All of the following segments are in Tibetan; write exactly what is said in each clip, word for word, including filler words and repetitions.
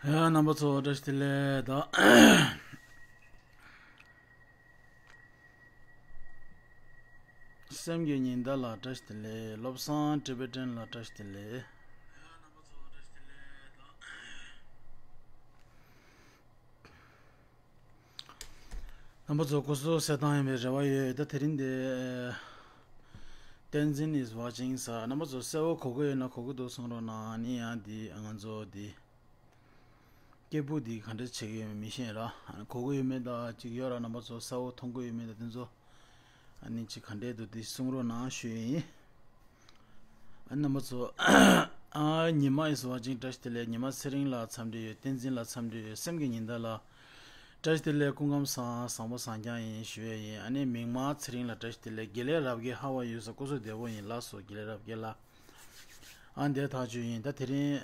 ཡ། རྣམ་པ་ཚོ་བཀྲ་ཤིས་བདེ་ལེགས་དང་། སེམས་ཀྱི་ཉི་ཟླ་ལ་བཀྲ་ཤིས་བདེ་ལེགས། བློ་བཟང་ཊི་བེ་ཊན་ལ་བཀྲ་ཤིས་བདེ་ལེགས། རྣམ་པ་ཚོ་སྐུ་གཟུགས་གསལ་ཐང་ཡིན་པའི་རེ་བ་ཡོད། ད་དེ་རིང་འདི་བསྟན་འཛིན་is watching ཟེར། རྣམ་པ་ཚོ་གསལ་བོ་གོ་གི་ཡོད་ན་གོ་གི་འདུག་གསུང་རོགས་གནང་། ཨ་ནི་ཡང་འདི་ང་ཚོ་འདི་སྐད་སྦུག་འདི་ག་འདྲ་བྱེད་ཀྱི་ཡོད་མེད་མི་ཤེས་ར། གོ་གི་ཡོད་མེད་ད་ཅིག་ཡོད་ར། རྣམ་པ་ཚོ་གསལ་བོ་མཐོང་གི་ཡོད་མེད་ད་དེ་ཚོ་ཨ་ནི་ཅིག་ག་འདྲས་འདུག་འདི་གསུང་རོགས་གནང་ཞུ་ཡི་ཡིན། ཨ། རྣམ་པ་ཚོ། ཨ། ཉི་མ་is watching བཀྲ་ཤིས་བདེ་ལེགས། ཉི་མ་ཚེ་རིང་ལ་འཚམས་འདྲི་ཡོད། བསྟན་འཛིན་ལ་འཚམས་འདྲི་ཡོད། སེམས་ཀྱི་ཉི་ཟླ་ལ་བཀྲ་ཤིས་བདེ་ལེགས། སྐུ་ཁམས་བཟང་། བཟང་པོ་བཟང་རྐྱང་ཡིན་ཞུ་ཡས་ཡིན། ཨ་ནི་མིག་དམར་ཚེ་རིང་ལ་བཀྲ་ཤིས་བདེ་ལེགས། དགེ་ལེགས་རབ་རྒྱས། How are you ཟེར། སྐུ་གཟུགས་བདེ་པོ་ཡིན། ལགས་སོ། དགེ་ལེགས་རབ་རྒྱས་ལགས། ཨ། འདིར་ཐག་གཅོད་ཡིན། ད་དེ་རིང་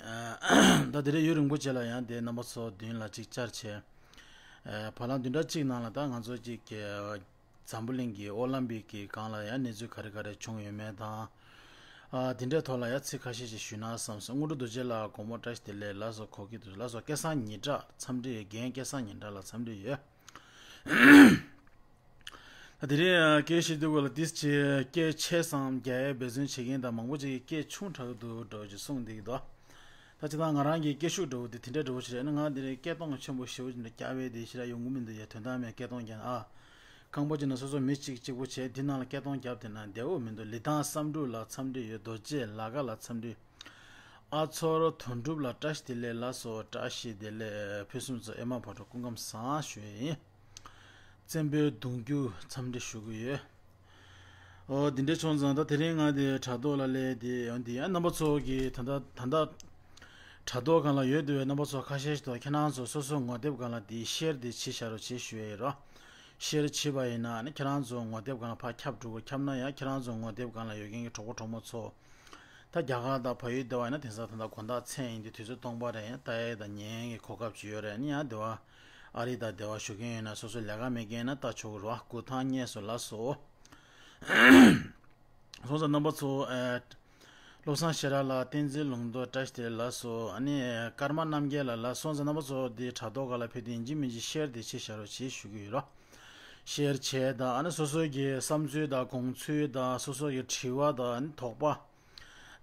ད་དེ་རིང་ཡུན་རིང་པོ་རྗེས་ལ་ཡང་དེ་རྣམ་པ་ཚོ་མདུན་ལ་ཅིག་བཅར་བྱས། ཨ། བར་ལམ་བདུན་ཕྲག་གཅིག་ནང་ལ་ད་ང་ཚོ་ཅིག་གི་འཛམ་བུ་གླིང་གི་ཨོ་ལམ་པིག་གི་སྒང་ལ་ཡང་གནས་ཚུལ་ག་རེ་ག་རེ་བྱུང་ཡོད་མེད་དང་། ཨ། དེ་འདྲའི་ཐོག་ལ་ཡང་ཚིག་ཁ་ཤས་ཤིག་ཞུས་ན་བསམ་སོང་། དངོས་གྲུབ་རྡོ་རྗེ་ལགས་དགོང་མོ་བཀྲ་ཤིས་བདེ་ལེགས། ལགས་སོ། གོ་གི་འདུག་ལགས་སོ། སྐལ་བཟང་ཉི་གྲགས་འཚམས་འདྲི་ཡོད། རྒན་སྐལ་བཟང་ཉི་གྲགས་ལགས་འཚམས་འདྲི་ཡོད། ད་དེ་རིང་སྐད་བཤད་དུས་སྐབས་ལ་ཏིས་ཅིག་སྐད་ཆེ་སའམ་རྒྱག་ཡས་འབད་བརྩོན་བྱེད་མཁན་དང་མང་པོ་ཅིག་གིས་སྐད་ཆུང་དྲགས་འདུག་འདྲ་བོ་ཅིག་གསུངས་བསྡད་ཀྱི་འདུག་ད་སྤྱིར་བཏང་ང་རང་གི་སྐད་ཤུགས་འདྲ་བོ་དེ་དེ་འདྲ་འདྲ་བོ་ཞིག་རེད། ཨ་ནི་ང་འདི་རིང་སྐད་གཏོང་ཆེན་པོ་ཞེ་པོ་ཅིག་འདྲ་རྒྱག་པའི་དེ་ཞེ་དྲག་ཡོང་གི་མི་འདུག་ཡ། དོན་དག་མེད་སྐད་གཏོང་རྒྱག་ན་ཨ། རྐང་པ་གཅིག་ནས་སོ་སོ་མི་གཅིག་གཅིག་པོ་བྱས་འདི་ནང་ལ་སྐད་གཏོང་རྒྱབ་བསྡད་ན་བདེ་པོ་མི་འདུག་ལི་ཐང་བསམ་འགྲུབ་ལགས་འཚམས་འདྲི་ཡོད། རྡོ་རྗེ་ལ་དགའ་ལགས་འཚམས་འདྲི། ཨ་མཚོ་རོ་དོན་གྲུབ་ལགས་བཀྲ་ཤིས་བདེ་ལེགས། ལགས་སོ། བཀྲ་ཤིས་བདེ་ལེགས། ཕུན་སུམ་ཚོགས། ཨེ་མ་བག་གྲོ་སྐུ་ཁམས་བཟང་ཞུ་ཡས་ཡིན། བཙན་པོའི་གདུང་རྒྱུད་འཚམས་འདྲི་ཞུ་གི་ཡོད། ཨོ། འདི་འདྲ་བྱུང་ཙང་ད་དེ་རིང་ང་དེ་དྲ་ཐོག་ལ་སླེབས་དེ་ཡང་འདི་ཡང་རྣམ་པ་ཚོ་གི་ད་ལྟ་ད་ལྟ་དྲ་ཐོག་སྒང་ལ་ཡོད་བསྡད་པའི་རྣམ་པ་ཚོ་ཁ་ཤས་ཤིག་ཏུ་ཁྱེད་རང་ཚོ་སོ་སོའི་ངོ་དེབ་སྒང་ལ་དེ་ཤེར་དེ་བྱེད་བཞག་རོགས་བྱེད་ཞུ་ཡས་ཡིན་རོ། ཤེར་བྱེད་པ་ཡིན་ན་ནི་ཁྱེད་རང་ཚོ་ངོ་དེབ་སྒང་ལ་ཕར་ཁྱབ་འགྲོ་གི། ཁྱབ་ན་ཡང་ཁྱེད་རང་ཚོ་ངོ་དེབ་སྒང་ལ་ཡོད་མཁན་གྱི་གྲོགས་པོ་གྲོགས་མོ་ཚོ། ད་རྒྱ་གར་དང་བལ་ཡུལ་དེ་བ་ཡིན་ན་དེང་སང་ད་ལྟ་དགོང་དག་མཚན་ཡིན་དུས་དུས་ཚོད་སྟོང་པ་རེད། ཡང་ལྟ་ཡས་དང་ཉན་ཡས་ཀྱི་གོ་སྐབས་ཅིག་ཡོད་རེད། ནི་ཡང་དེ་བ་ཨ་རི་དང་དེ་བ་བཞུགས་མཁན་ཡོད་ན་སོ་སོ་ལས་ཀ་མེད་མཁན་ཡིན་ན་ལྟ་ཆོག་གི་རེད་བ། སྐུ་ཐང་རྙེད་སོང་། ལགས་སོ། སོང་ཙང་རྣམ་པ་ཚོ། ཨ། བློ་བཟང་ཤེས་རབ་ལགས་བསྟན་འཛིན་ལུང་རྟོགས་བཀྲ་ཤིས་བདེ་ལེགས། ལགས་སོ། ཨ་ནི་ཀརྨ་རྣམ་རྒྱལ་ལགས་ལགས། སོང་ཙང་རྣམ་པ་ཚོ་འདི་དྲ་ཐོག་སྒང་ལ་ཕེབས་དུས་ཡིན་གཅིག་མིན་གཅིག་ཤེར་དེ་བྱེད་བཞག་རོགས་བྱེད་ཞུ་གི་ཡོད་རོ། ཤེར་བྱས་དང་ཨ་ནི་སོ་སོའི་གི་བསམ་ཚུལ་དང་དགོངས་ཚུལ་དང་སོ་སོ་གི་དྲི་བ་དང་ཨ་ནི་དོགས་པ་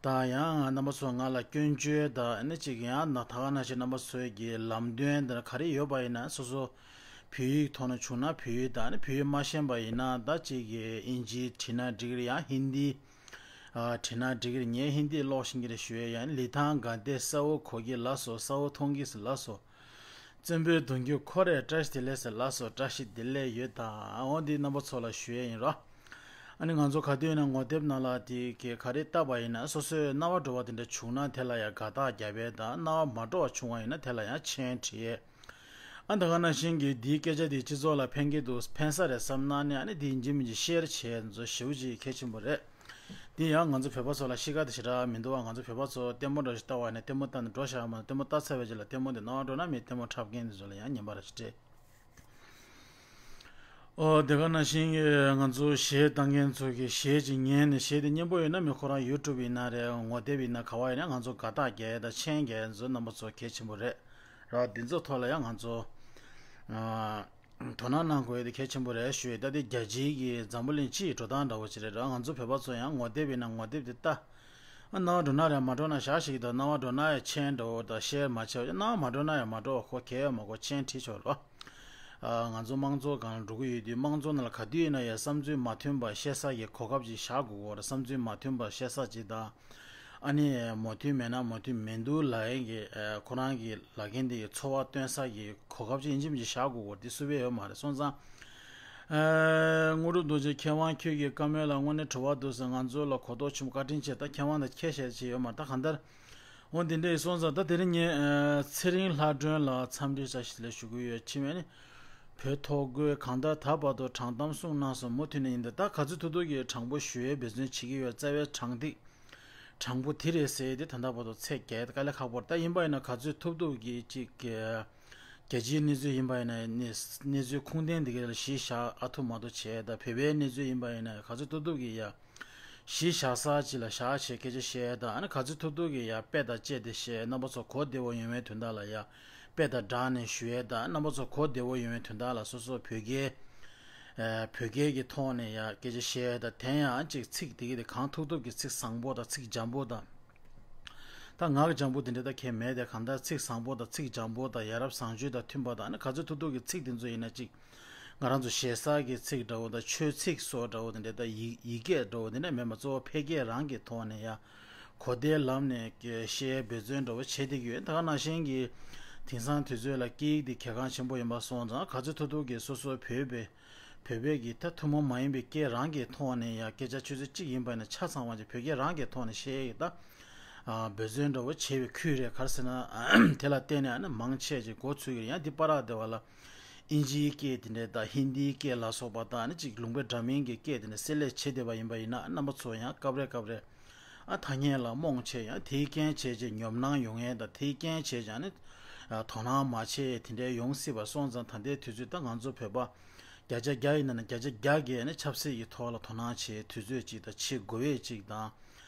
དང་། ཡང་རྣམ་པ་ཚོ་ང་ལ་སྐྱོན་བརྗོད་དང་ཨ་ནི་གཅིག་ཡང་ན་ད་ག་ནང་བཞིན་རྣམ་པ་ཚོའི་གི་ལམ་སྟོན་དང་ག་རེ་ཡོད་པ་ཡིན་ན་སོ་སོ་བོད་ཡིག་ཐོག་ནས་བྱུང་ན་བོད་ཡིག་དང་ཨ་ནི་བོད་ཡིག་མ་ཤེས་པ་ཡིན་ན་ད་གཅིག་གི་ཨིན་ཇི་བྲིས་ན་འགྲིག་གི་རེད། ཡང་ཧིན་དི་ཨ། བྲིས་ན་འགྲིག་གི་རེད། ངས་ཧིན་དི་ཀློག་ཤེས་ཀྱི་རེད་ཞུ་ཡས་ཡིན། ལི་ཐང་དགའ་བདེ་གསལ་བོ་གོ་གི། ལགས་སོ། གསལ་བོ་མཐོང་གི་ཟེར། ལགས་སོ། བཙན་པོའི་གདུང་རྒྱུད་ཁོ་རེ་བཀྲ་ཤིས་བདེ་ལེགས་ཟེར། ལགས་སོ། བཀྲ་ཤིས་བདེ་ལེགས་ཡོད་དང་། འོ་འདི་རྣམ་པ་ཚོ་ལ་ཞུ་ཡས་ཡིན་རོ། ཨ་ནི་ང་ཚོ་ག་དུས་ཡིན་ན་ངོ་དེབ་ནང་ལ་དེ་ག་རེ་བཏབ་པ་ཡིན་ན་སོ་སོའི་རྣ་བར་འགྲོ་བ་དེ་འདྲ་བྱུང་ན་དེ་ལ་ཡང་དགའ་རྟགས་རྒྱབ་ཡས་དང་། རྣ་བར་མ་འགྲོ་བ་བྱུང་བ་ཡིན་ན་དེ་ལ་ཡང་མཆན་བྲིས་ཡས། ཨ། ད་ག་ནང་བཞིན་གྱི་འདིའི་སྐད་ཆ་དེ་སྤྱི་ཚོགས་ལ་ཕན་གྱི་འདུག་ཕན་ས་རེད་བསམ་ན་ནི་ཨ་ནི་འདི་ཡིན་གཅིག་མིན་གཅིག་ཤེར་བྱས་ཚོ་ཞེ་པོ་ཅིག་གལ་ཆེན་པོ་རེད། འདི་ཡང་ང་ཚོ་བོད་པ་ཚོ་ལ་གཤིས་ཀ་དེ་ཞེ་དྲག་མི་འདུག་བ། ང་ཚོ་བོད་པ་ཚོ་ལྟད་མོ་འདྲ་ཞིག་ལྟ་བ་ཡིན་ན་ལྟད་མོ་ལྟ་ནས་འགྲོ་བཞག་མ། ལྟད་མོ་ལྟ་ཚར་བའི་རྗེས་ལ་ལྟད་མོ་དེ་རྣ་བར་འགྲོ་ན་མི་ལྟད་མོ་འཁྲབ་མཁན་དེ་ཚོ་ལ་ཡང་ཉན་པ་འདྲ་ཞིག་སྤྲད། ཨོ། དེ་ག་ནང་བཞིན་གྱི་ང་ཚོ་གཞས་བཏང་མཁན་ཚོ་གི་གཞས་ཅིག་ཉན་ནས་གཞས་དེ་སྙན་པོ་ཡོད་ན་མི་ཁོ་རང་ཡུ་ཊུབ་ཡིན་ན་རེད། ངོ་དེབ་ཡིན་ན་ག་བ་ཡིན་ན་ང་ཚོ་དགའ་རྟགས་རྒྱག་ཡས་དང་མཆན་རྒྱག་ཡས་ཚོ་རྣམ་པ་ཚོ་གལ་ཆེན་པོ་རེད་ར། འདི་ཚོ་ཐོག་ལ་ཡང་ང་ཚོ་ཨ། དོ་སྣང་གནང་དགོས་ཡས་དེ་གལ་ཆེན་པོ་རེད་ཞུ་ཡས། ད་དེ་རྒྱལ་སྤྱིའི་གི་འཛམ་བུ་གླིང་སྤྱི་ཡི་འགྲོ་སྟངས་འདྲ་བོ་ཅིག་རེད་ར། ང་ཚོ་བོད་པ་ཚོ་ཡང་ངོ་དེབ་ཡིན་ན་ངོ་དེབ་དེ་ལྟ། ཨ། རྣ་བར་འགྲོ་ན་རེད། མ་འགྲོ་ན་བཞག་ཞིག་དང་། རྣ་བར་འགྲོ་ན་ཡང་མཆན་འདྲ་བོ་དང་ཤེར་མ་བྱས། རྣ་བར་མ་འགྲོ་ན་ཡང་མ་འགྲོ་བ་ཁོ་གལ་ཡོད་མ་ཁོ་མཆན་བྲིས་ཆོག་རོ། ཨ། ང་ཚོ་དམངས་གཙོ་སྒང་ལ་འགྲོ་གི་ཡོད་དུས་དམངས་གཙོ་ནང་ལ་ག་དུས་ཡིན་ན་ཡང་བསམ་ཚུལ་མ་མཐུན་པ་བཤད་ས་ཀྱི་གོ་སྐབས་ཅིག་བཞག་དགོས་ཀྱི་ཡོད་རེད། བསམ་ཚུལ་མ་མཐུན་པ་བཤད་ས་ཅིག་དང་། ཨ་ནི་མོས་མཐུན་མེད་ན་མོས་མཐུན་མི་འདུག་ལབ་ཡས་ཀྱི། ཨ། ཁོ་རང་གི་ལབ་མཁན་དེ་གི་ཚོར་བ་སྟོན་ས་ཀྱི་གོ་སྐབས་ཅིག་ཡིན་གཅིག་མིན་གཅིག་བཞག་དགོས་ཀྱི་ཡོད་རེད། དེ་སུ་བས་ཡོད་མ་རེད། སོང་ཙང་། ཨ། དངོས་གྲུབ་རྡོ་རྗེ། མཁས་དབང་ཁྱོད་ཀྱི་བཀའ་མོལ་ལ་དངོས་གནས་དྲི་བ་འདུག་ཟེར། ང་ཚོ་ལ་གོ་རྟོགས་ཆེན་པོ། བཀའ་དྲིན་ཆེ། ད་མཁས་དབང་དང་ཁྱད་བཤད་ཅིག་ཡོད་མ་རེད། ད་གང་ལྟར། འོ་འདི་འདྲ་ཡིན། སོང་ཙང་ད་དེ་རིང་ངས། ཨ། ཚེ་རིང་ལྷ་སྒྲོན་ལ་འཚམས་འདྲི་བཀྲ་ཤིས་བདེ་ལེགས་ཞུ་གི་ཡོད། ཕྱི་མ་ནི་བོད་ཐོག་ཁུལ་གང་ལྟར་ད་བར་དུ་དྲང་གཏམ་གསུངས་གནང་སོང་། མུ་མཐུད་ནས་ཡིན་ད། ད་ག་ཚོད་ཐུབ་ཐུབ་ཀྱིས་དྲང་པོ་ཞུ་ཡས་འབད་བརྩོན་བྱེད་ཀྱི་ཡོད། རྩ་བའི་དྲང་ཐིག་དྲང་པོ་དེ་རེད་ཟེར་ཏེ་ད་ལྟ་བར་དུ་ཚད་བརྒལ་དཀའ་ལས་ཁག་པོ་རེད། ད་ཡིན་པ་ཡིན་ན་ག་ཚོད་ཐུབ་ཐུབ་ཀྱིས་ཅིག་གི་རྒྱལ་སྤྱིའི་གནས་ཚུལ་ཡིན་པ་ཡིན་ན་གནས་གནས་ཚུལ་ཁུངས་ལྡན་འདི་ག་ལ་གཞི་བཞག་ཨ་ཐུར་མ་ཐུར་བྱས། ད་བོད་པའི་གནས་ཚུལ་ཡིན་པ་ཡིན་ན་ག་ཚོད་ཐུབ་ཐུབ་ཀྱིས་ཡ་གཞི་བཞག་ས་ཅིག་ལ་བཞག་བྱས་སྐད་ཆ་བཤད། ད་ཨ་ནི་ག་ཚོད་ཐུབ་ཐུབ་ཀྱིས་ཡ་དཔེ་དང་བཅས་ཏེ་བཤད། རྣམ་པ་ཚོ་གོ་བདེ་བོ་ཡོང་བའི་དོན་དག་ལ་ཡ་ དཔེ་དང་སྦྲགས་ནས་ཞུ་ཡས་དང་། རྣམ་པ་ཚོ་གོ་བདེ་བོ་ཡོང་བའི་དོན་དག་ལ་སོ་སོ་བོད་སྐད། ཨ་བོད་སྐད་ཀྱི་ཐོག་ནས་ཡ་སྐད་ཆ་བཤད་ཡས་དང་། དེ་ཡང་ཅིག་ཚིག་དེ་གི་དེ་གང་ཐུབ་ཐུབ་ཀྱི་ཚིག་བཟང་པོ་དང་ཚིག་འཇམ་པོ་དང་། ད་ངག་འཇམ་པོ་དེ་འདྲ་ད་གས་མེད་དེ། གང་ལྟར་ཚིག་བཟང་པོ་དང་ཚིག་འཇམ་པོ་དང་ཡ་རབས་བཟང་སྤྱོད་དང་མཐུན་པ་དང་། ཨ་ནི་ག་ཚོད་ཐུབ་ཐུབ་ཀྱི་ཚིག་དེ་ཚོ་ཡིན་ན་ཅིག་ང་རང་ཚོ་ཞེ་ས་གི་ཚིག་འདྲ་བོ་དང་ཆོས་ཚིག་སོགས་འདྲ་བོ་དེ་འདྲ་ད་ཡིག་ཡིག་སྐད་འདྲ་བོ་དེ་འདྲ་མེད་པ། གཙོ་བོ་ཕལ་སྐད་རང་གི་ཐོག་ནས་ཡ་གོ་བདེའི་ལམ་ནས་བཤད་འབད་བརྩོན་འདྲ་བོ་བྱེད་བསྡད་ཀྱི་ཡོད། ད་ག་ནང་བཞིན་གྱི་དེང་སང་དུས་ཚོད་ལ་སྐད་ཡིག་འདི་གལ་འགངས་ཆེན་པོ་ཡིན་པ་སོང་ཙང་། ག་ཚོད་ཐུབ་ཐུབ་ཀྱིས་སོ་སོའི་བོད་པའི་བོད་པའི་གི་ད་ཐུན་མོང་མ་ཡིན་པའི་སྐད་རང་གི་ཐོག་ནས་ཡ་སྐད་ཆ་ཆུ་ཚོད་གཅིག་ཡིན་པ་ཡིན་ན་ཆ་ཚང་བ་ཅིག་བོད་སྐད་རང་གི་ཐོག་ནས་བཤད་ཡི་ད། ཨ་འབད་བརྩོན་འདྲ་བོ་བྱས་པའི་ཁུལ་རེད། ག་རེ་ཟེར་ན་དེ་ལ་བརྟེན་ནས་ཨ་ནི་མང་ཆེ་ཅིག་མགོ་ཚོས་ཀྱི་རེད། ཡང་འདི་པར་ར་དེ་བ་ལ་ཨིན་ཇིའི་སྐད་དེ་འདྲས་དང་ཧིན་དིའི་སྐད་ལ་སོགས་པ་དང་། ཨ་ནི་ཅིག་ལུང་པའི་འདྲ་མིན་གྱི་སྐད་དེ་འདྲས་བསྲེས་ལྷད་བྱེད་བསྡད་པ་ཡིན་པ་ཡིན་ན། རྣམ་པ་ཚོ་ཡང་སྐབས་རེ་སྐབས་རེ་ཨ་ཐ་སྙད་ལ་རྨོངས་བྱས། ཡང་དེའི་རྐྱེན་བྱས་བྱས་ཉོབ་སྣང་ཡོང་ཡས་དང་། དེའི་རྐྱེན་བྱས་བྱས་ཨ་ནི་ཨ་དོ་སྣང་མ་བྱས་དེ་འདྲས་ཡོང་སྲིད་པ་སོང་ཙང་། ད་ལྟའི་དུས་ཚོད་ད་ང་ཚོ་བོད་པ་བརྒྱ་ཆ་བརྒྱ་ཡིན་ན་ནི་བརྒྱ་ཆ་བརྒྱ་གིས་ནི་ཆབ་སྲིད་ཀྱི་ཐོག་ལ་དོ་སྣང་བྱེད་དུས་ཚོད་ཅིག་དང་བྱེད་དགོས་པའི་ཅིག་དང་།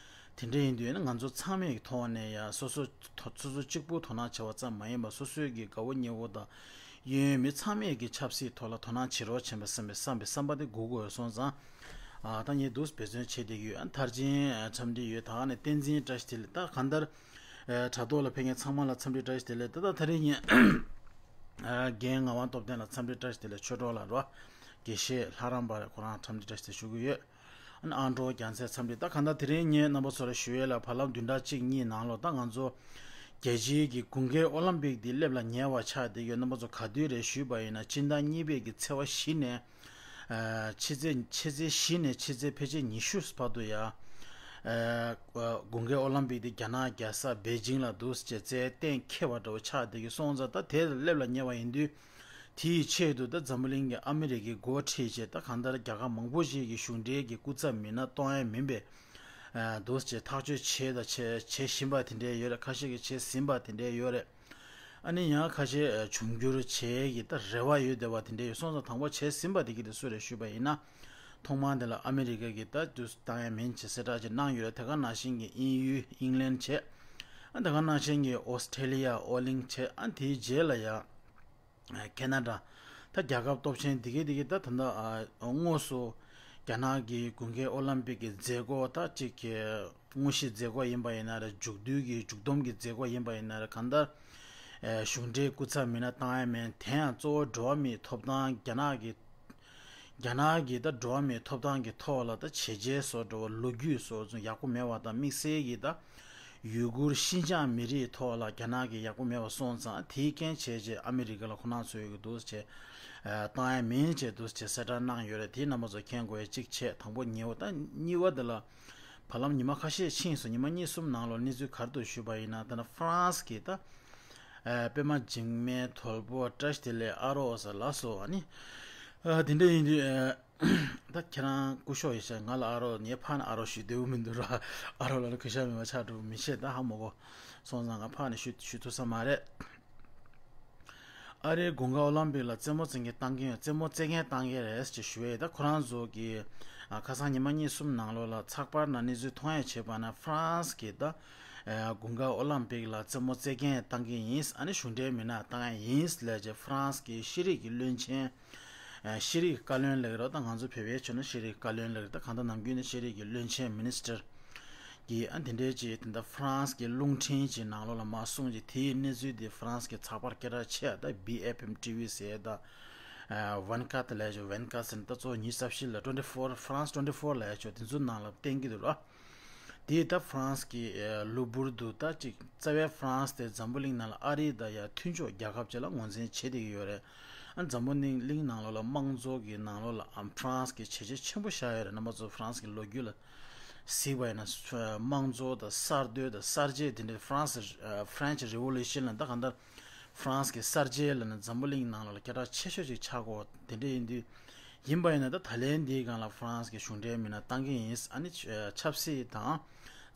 དེ་འདྲ་ཡིན་དུས་ནི་ང་ཚོ་ཚང་མའི་ཐོག་ནས་ཡང་སོ་སོ་སོ་སོ་གཅིག་པུ་དོ་སྣང་བྱེད་པ་ཙམ་མ་ཡིན་པར། སོ་སོའི་གི་དགའ་བོ་ཉེ་བོ་དང་གཡས་གཡོན་མི་ཚང་མས་ཀྱི་ཆབ་སྲིད་ཐོག་ལ་དོ་སྣང་བྱེད་རོགས་བྱེད་པ་བསམ་པའི་བསམ་པའི་བསམ་པ་དེ་དགོས་དགོས་སོང་ཙང་། ཨ་ད་ངས་འདུག་འབད་བརྩོན་བྱེད་བསྡད་ཀྱི་ཡོད། ཨ་མཐར་ཕྱིན་འཚམས་འདྲི་ཡོད། ད་ག་ནས་བསྟན་འཛིན་བཀྲ་ཤིས་བདེ་ལེགས། ད་གང་ལྟར་དྲ་ཐོག་ལ་ཕེབས་མཁན་ཚང་མ་ལ་འཚམས་འདྲི་བཀྲ་ཤིས་བདེ་ལེགས། ད་ད་དེ་རིང་ངས་ཨ་རྒན་ངག་དབང་སྟོབས་ལྡན་ལ་འཚམས་འདྲི་བཀྲ་ཤིས་བདེ་ལེགས། ཆོས་གྲོགས་ལགས་རོ། དགེ་བཤེས་ལྷ་རམས་པ་རེད། ཁོ་རང་འཚམས་འདྲི་བཀྲ་ཤིས་བདེ་ལེགས་ཞུ་གི་ཡོད། ཨ་ནི་ཨང་གྲངས་རྒྱལ་མཚན་འཚམས་འདྲི། ད་གང་ལྟར་དེ་རིང་ངས་རྣམ་པ་ཚོ་ལ་ཞུ་ཡས་ལ་བར་ལམ་བདུན་ཕྲག་གཅིག་གཉིས་ནང་ལོགས་ད་ང་ཚོ་རྒྱལ་སྤྱིའི་གི་དགུན་ཁའི་ཨོ་ལམ་པིག་འདི་སླེབས་ལ་ཉེ་བ་ཆགས་བསྡད་ཡོད། རྣམ་པ་ཚོ་ག་དུས་རེད་ཞུས་པ་ཡིན་ན། སྤྱི་ཟླ་གཉིས་པའི་གི་ཚེས་པ་བཞི་ནས་ཨ་ཕྱི་ཚེས་ཕྱི་ཚེས་བཞི་ནས་ཕྱི་ཚེས་ཕལ་ཆེར་ཉི་ཤུ་བར་དུ་ཡ། ཨ་དགུན་ཁའི་ཨོ་ལམ་པིག་འདི་རྒྱ་ནག་རྒྱལ་ས་པེ་ཅིང་ལ་འདུག་སེ་བྱས་རྩེད་གཏན་འཁེལ་བ་འདྲ་བོ་ཆགས་བསྡད་ཀྱི་སོང་ཙང་། ད་དེ་སླེབས་ལ་ཉེ་བ་ཡིན་དུས། དེའི་ཆེད་དུ་ད་འཛམ་བུ་གླིང་གི་ཨ་མི་རི་ཀའི་འགོ་ཁྲིད་བྱས། ད་གང་ལྟར་རྒྱལ་ཁབ་མང་པོ་ཞིག་གི་གཞུང་འབྲེལ་གྱི་སྐུ་ཚབ་མི་སྣ་གཏོང་ཡ་མིན་པའི་ཨ་འདུག་སེ་ཐག་གཅོད་བྱས་དང་བྱེད་བྱེད་བཞིན་པ་དེ་འདྲས་ཡོད་རེད། ཁ་ཤས་ཀྱིས་བྱས་ཟིན་པ་དེ་འདྲས་ཡོད་རེད། ཨ་ནི་ཡང་ཁ་ཤས་ཨ་འབྱུང་འགྱུར་བྱེད་ཀྱི་ད་རེ་བ་ཡོད་བསྡད་པ་དེ་འདྲས་ཡོད་སོང་ཙང་། དང་པོ་བྱས་ཟིན་པ་དེ་གི་དེ་སུ་རེད་ཞུས་པ་ཡིན་ན། ཐོག་མར་དེ་ལ་ཨ་མི་རི་ཀ་གི་ད་དུས་བཏང་ཡ་མིན་བྱས་གསལ་བསྒྲགས་ཅིག་གནང་ཡོད་རེད། དེ་ག་ནང་བཞིན་གྱི་དབྱིན་ཡུལ་ཨིང་ལན་བྱས། ཨ་དེ་ག་ནང་བཞིན་གྱི་ཨོ་སི་ཁྲེ་ལི་ཡ་ཨོ་གླིང་བྱས། ཨ་དེའི་རྗེས་ལ་ཡ། ཁེ་ན་ཌ། ད་རྒྱལ་ཁབ་སྟོབས་ཆེན་དེ་གའི་དེ་གའི་ད་ད་ལྟ་ཨ་དངོས་སུ་རྒྱ་ནག་གི་དགུན་ཁའི་ཨོ་ལམ་པིག་གི་མཛད་སྒོ་ད་ཅིག་གི་དངོས་གཞིའི་མཛད་སྒོ་ཡིན་པ་ཡིན་ན་རེད། མཇུག་བསྡུའི་གི་མཇུག་བསྡོམས་ཀྱི་མཛད་སྒོ་ཡིན་པ་ཡིན་ན་རེད། གང་ལྟར་ཨ་གཞུང་འབྲེལ་སྐུ་ཚབ་མི་སྣ་བཏང་ཡ་མིན། དེ་ཡང་གཙོ་བོ་འགྲོ་བ་མིའི་ཐོབ་ཐང་། རྒྱ་ནག་གི་རྒྱ་ནག་གི་ད་འགྲོ་བ་མིའི་ཐོབ་ཐང་གི་ཐོག་ལ་ད་བྱས་རྗེས་སོགས་འགྲོ་བ་ལོ་རྒྱུས་སོགས་ཚོ་ཡག་པོ་མེད་པ་དང་། དམིགས་བསལ་གྱི་ད་ཡུ་གུར་ཤིན་ཅང་མི་རིགས་ཐོག་ལ་རྒྱ་ནག་གི་ཡག་པོ་མེད་པ་སོང་ཙང་། དེའི་རྐྱེན་བྱས་རྗེས་ཨ་མི་རི་ཀ་ལ་ཁོ་རང་ཚོའི་གི་འདུག་སེ་བྱས་ཨ་བཏང་ཡ་མིན་བྱས་འདུག་སེ་བྱས་གསལ་བསྒྲགས་གནང་ཡོད་རེད། དེ་རྣམ་པ་ཚོ་མཁྱེན་དགོས་ཡ་གཅིག་བྱས། དང་པོ་ཉེ་བོ། ད་གཉིས་པ་དེ་ལ་བར་ལམ་ཉི་མ་ཁ་ཤས་ཕྱིན་སོང་། ཉི་མ་གཉིས་གསུམ་ནང་ལོགས་གནས་ཚུལ་ག་རེ་འདུག་ཞུས་པ་ཡིན་ན། ད་ནི་ཧྥ་རན་སི་གི་ད་ཨ་པད་མ་འཇིགས་མེད་དོལ་པོ་བཀྲ་ཤིས་བདེ་ལེགས་ཨ་རོགས་ཟེར་ལགས་སོ། ཨ་ནི་ཨ་དེ་འདྲ་ཡིན་དུས་ཨ་ད་ཁྱེད་རང་སྐུ་ཞབས་ཡིན་ཤག་ང་ལ་ཨ་རོགས། ངས་ཕར་ནས་ཨ་རོགས་ཞུ་འདོད་མི་འདུག་ར། ཨ་རོགས་ལབ་ན་གུས་ཞབས་མེད་པ་ཆགས་འགྲོ་མི་ཤེས། ད་ཧ་མ་གོ་སོང་ཙང་ང་ཕར་ནས་ཞུ་ཞུ་ཐུབ་ས་མ་རེད། ཨ་རིའི་དགུན་ཁ་ཨོ་ལམ་པིག་ལ་རྩེད་མོ་རྩེ་མཁན་བཏང་གི་ཡོད། རྩེད་མོ་རྩེ་མཁན་བཏང་གི་རེད་ཅེས་ཞུ་ཡས། ད་ཁོ་རང་ཚོ་གིས་ཨ་ཁ་སང་ཉི་མ་གཉིས་གསུམ་ནང་ལོགས་ལ་ཚགས་པར་ནང་གནས་ཚུལ་མཐོང་ཡ་བྱས་པ་ན། ཧྥ་རན་སི་གིས་ད་ཨ་དགུན་ཁ་ཨོ་ལམ་པིག་ལ་རྩེད་མོ་རྩེ་མཁན་བཏང་གི་ཡིན། ཨ་ནི་གཞུང་འབྲེལ་མི་སྣ་བཏང་ཡ་ཡིན་ལབ་བྱས། ཧྥ་རན་སི་གི་ཤེས་རིག་གི་བློན་ཆེན། ཨ་ཤེས་རིག་བཀའ་བློན་ལབ་ཀྱི་རེད། ད་ང་ཚོ་བོད་པའི་ཆོས་ནི་ཤེས་རིག་བཀའ་བློན་ལབ་ཀྱི་རེད། ད་གང་ལྟར་ནམ་རྒྱུན་ནས་ཤེས་རིག་གི་བློན་ཆེན་མི་ནི་སི་ཊར་གྱིས་ཨ་དེ་འདྲའི་ཅིག་དེ་འདྲ་ཧྥ་རན་སི་གི་རླུང་འཕྲིན་ཅིག་ནང་ལོགས་ལ་མར་གསུངས་ཅིག་དེའི་གནས་ཚུལ་དེ་ཧྥ་རན་སི་གི་ཚགས་པར་སྐད་གྲགས་ཆེ་བ་ད་བྷི་ཨེཕ་ཨེམ་ཊི་ཝི་ཟེར་ད། ཨ་ཝན་ཀཱད་ལབ་ཡ་ཅིག་ཝན་ཀཱད་ཟེར་ན་ད་གཙོ་བོ་ཉི་ཤུ་རྩ་བཞི་ལ་ཊུ་ཝེན་ཊི་ཕོར། ཧྥ་རན་སི་ཊུ་ཝེན་ཊི་ཕོར་ལབ་ཡ་ཅིག་དེ་ཚོའི་ནང་ལ་བསྟན་གྱི་འདུག་ར། དེས་ད་ཧྥ་རན་སི་གི་ཨ་གློ་བུར་དུ་ད་ཅིག་རྩ་བའི་ཧྥ་རན་སི་དེ་འཛམ་བུ་གླིང་ནང་ལ་ཨ་རི་དང་ཡ་མཐུན་ཕྱོགས་རྒྱལ་ཁབ་ཅིག་ལ་ངོས་འཛིན་བྱེད་བསྡད་ཀྱི་ཡོད་རེད། ཨ་འཛམ་བུ་གླིང་ནང་ལོགས་ལ་དམངས་གཙོ་གི་ནང་ལོགས་ལ་ཨ་ཧྥ་རན་སི་གི་བྱས་རྗེས་ཆེན་པོ་བཞག་ཡོད་རེད། རྣམ་པ་ཚོ་ཧྥ་རན་སི་གི་ལོ་རྒྱུས་ལ་གཟིགས་པ་ཡིན་ན། དམངས་གཙོ་དང་གསར་གཏོད་དང་གསར་བརྗེ་དེ་འདྲའི་ཧྥ་རན་སི་ཨ་French Revolution ལ་ད་གང་ལྟར་ཧྥ་རན་སི་གི་གསར་བརྗེ་ལབ་ན་འཛམ་བུ་གླིང་ནང་ལོགས་ལ་སྐད་གྲགས་ཆེ་ཤོས་ཅིག་ཆགས་ཀྱི་ཡོད། དེ་འདྲ་ཡིན་དུས། ཡིན་པ་ཡིན་ན་ད་ད་ལན་འདིའི་སྒང་ལ་ཧྥ་རན་སི་གི་གཞུང་འབྲེལ་མི་སྣ་བཏང་གི་ཡིན། ཨ་ནི་ཆབ་སྲིད་དང་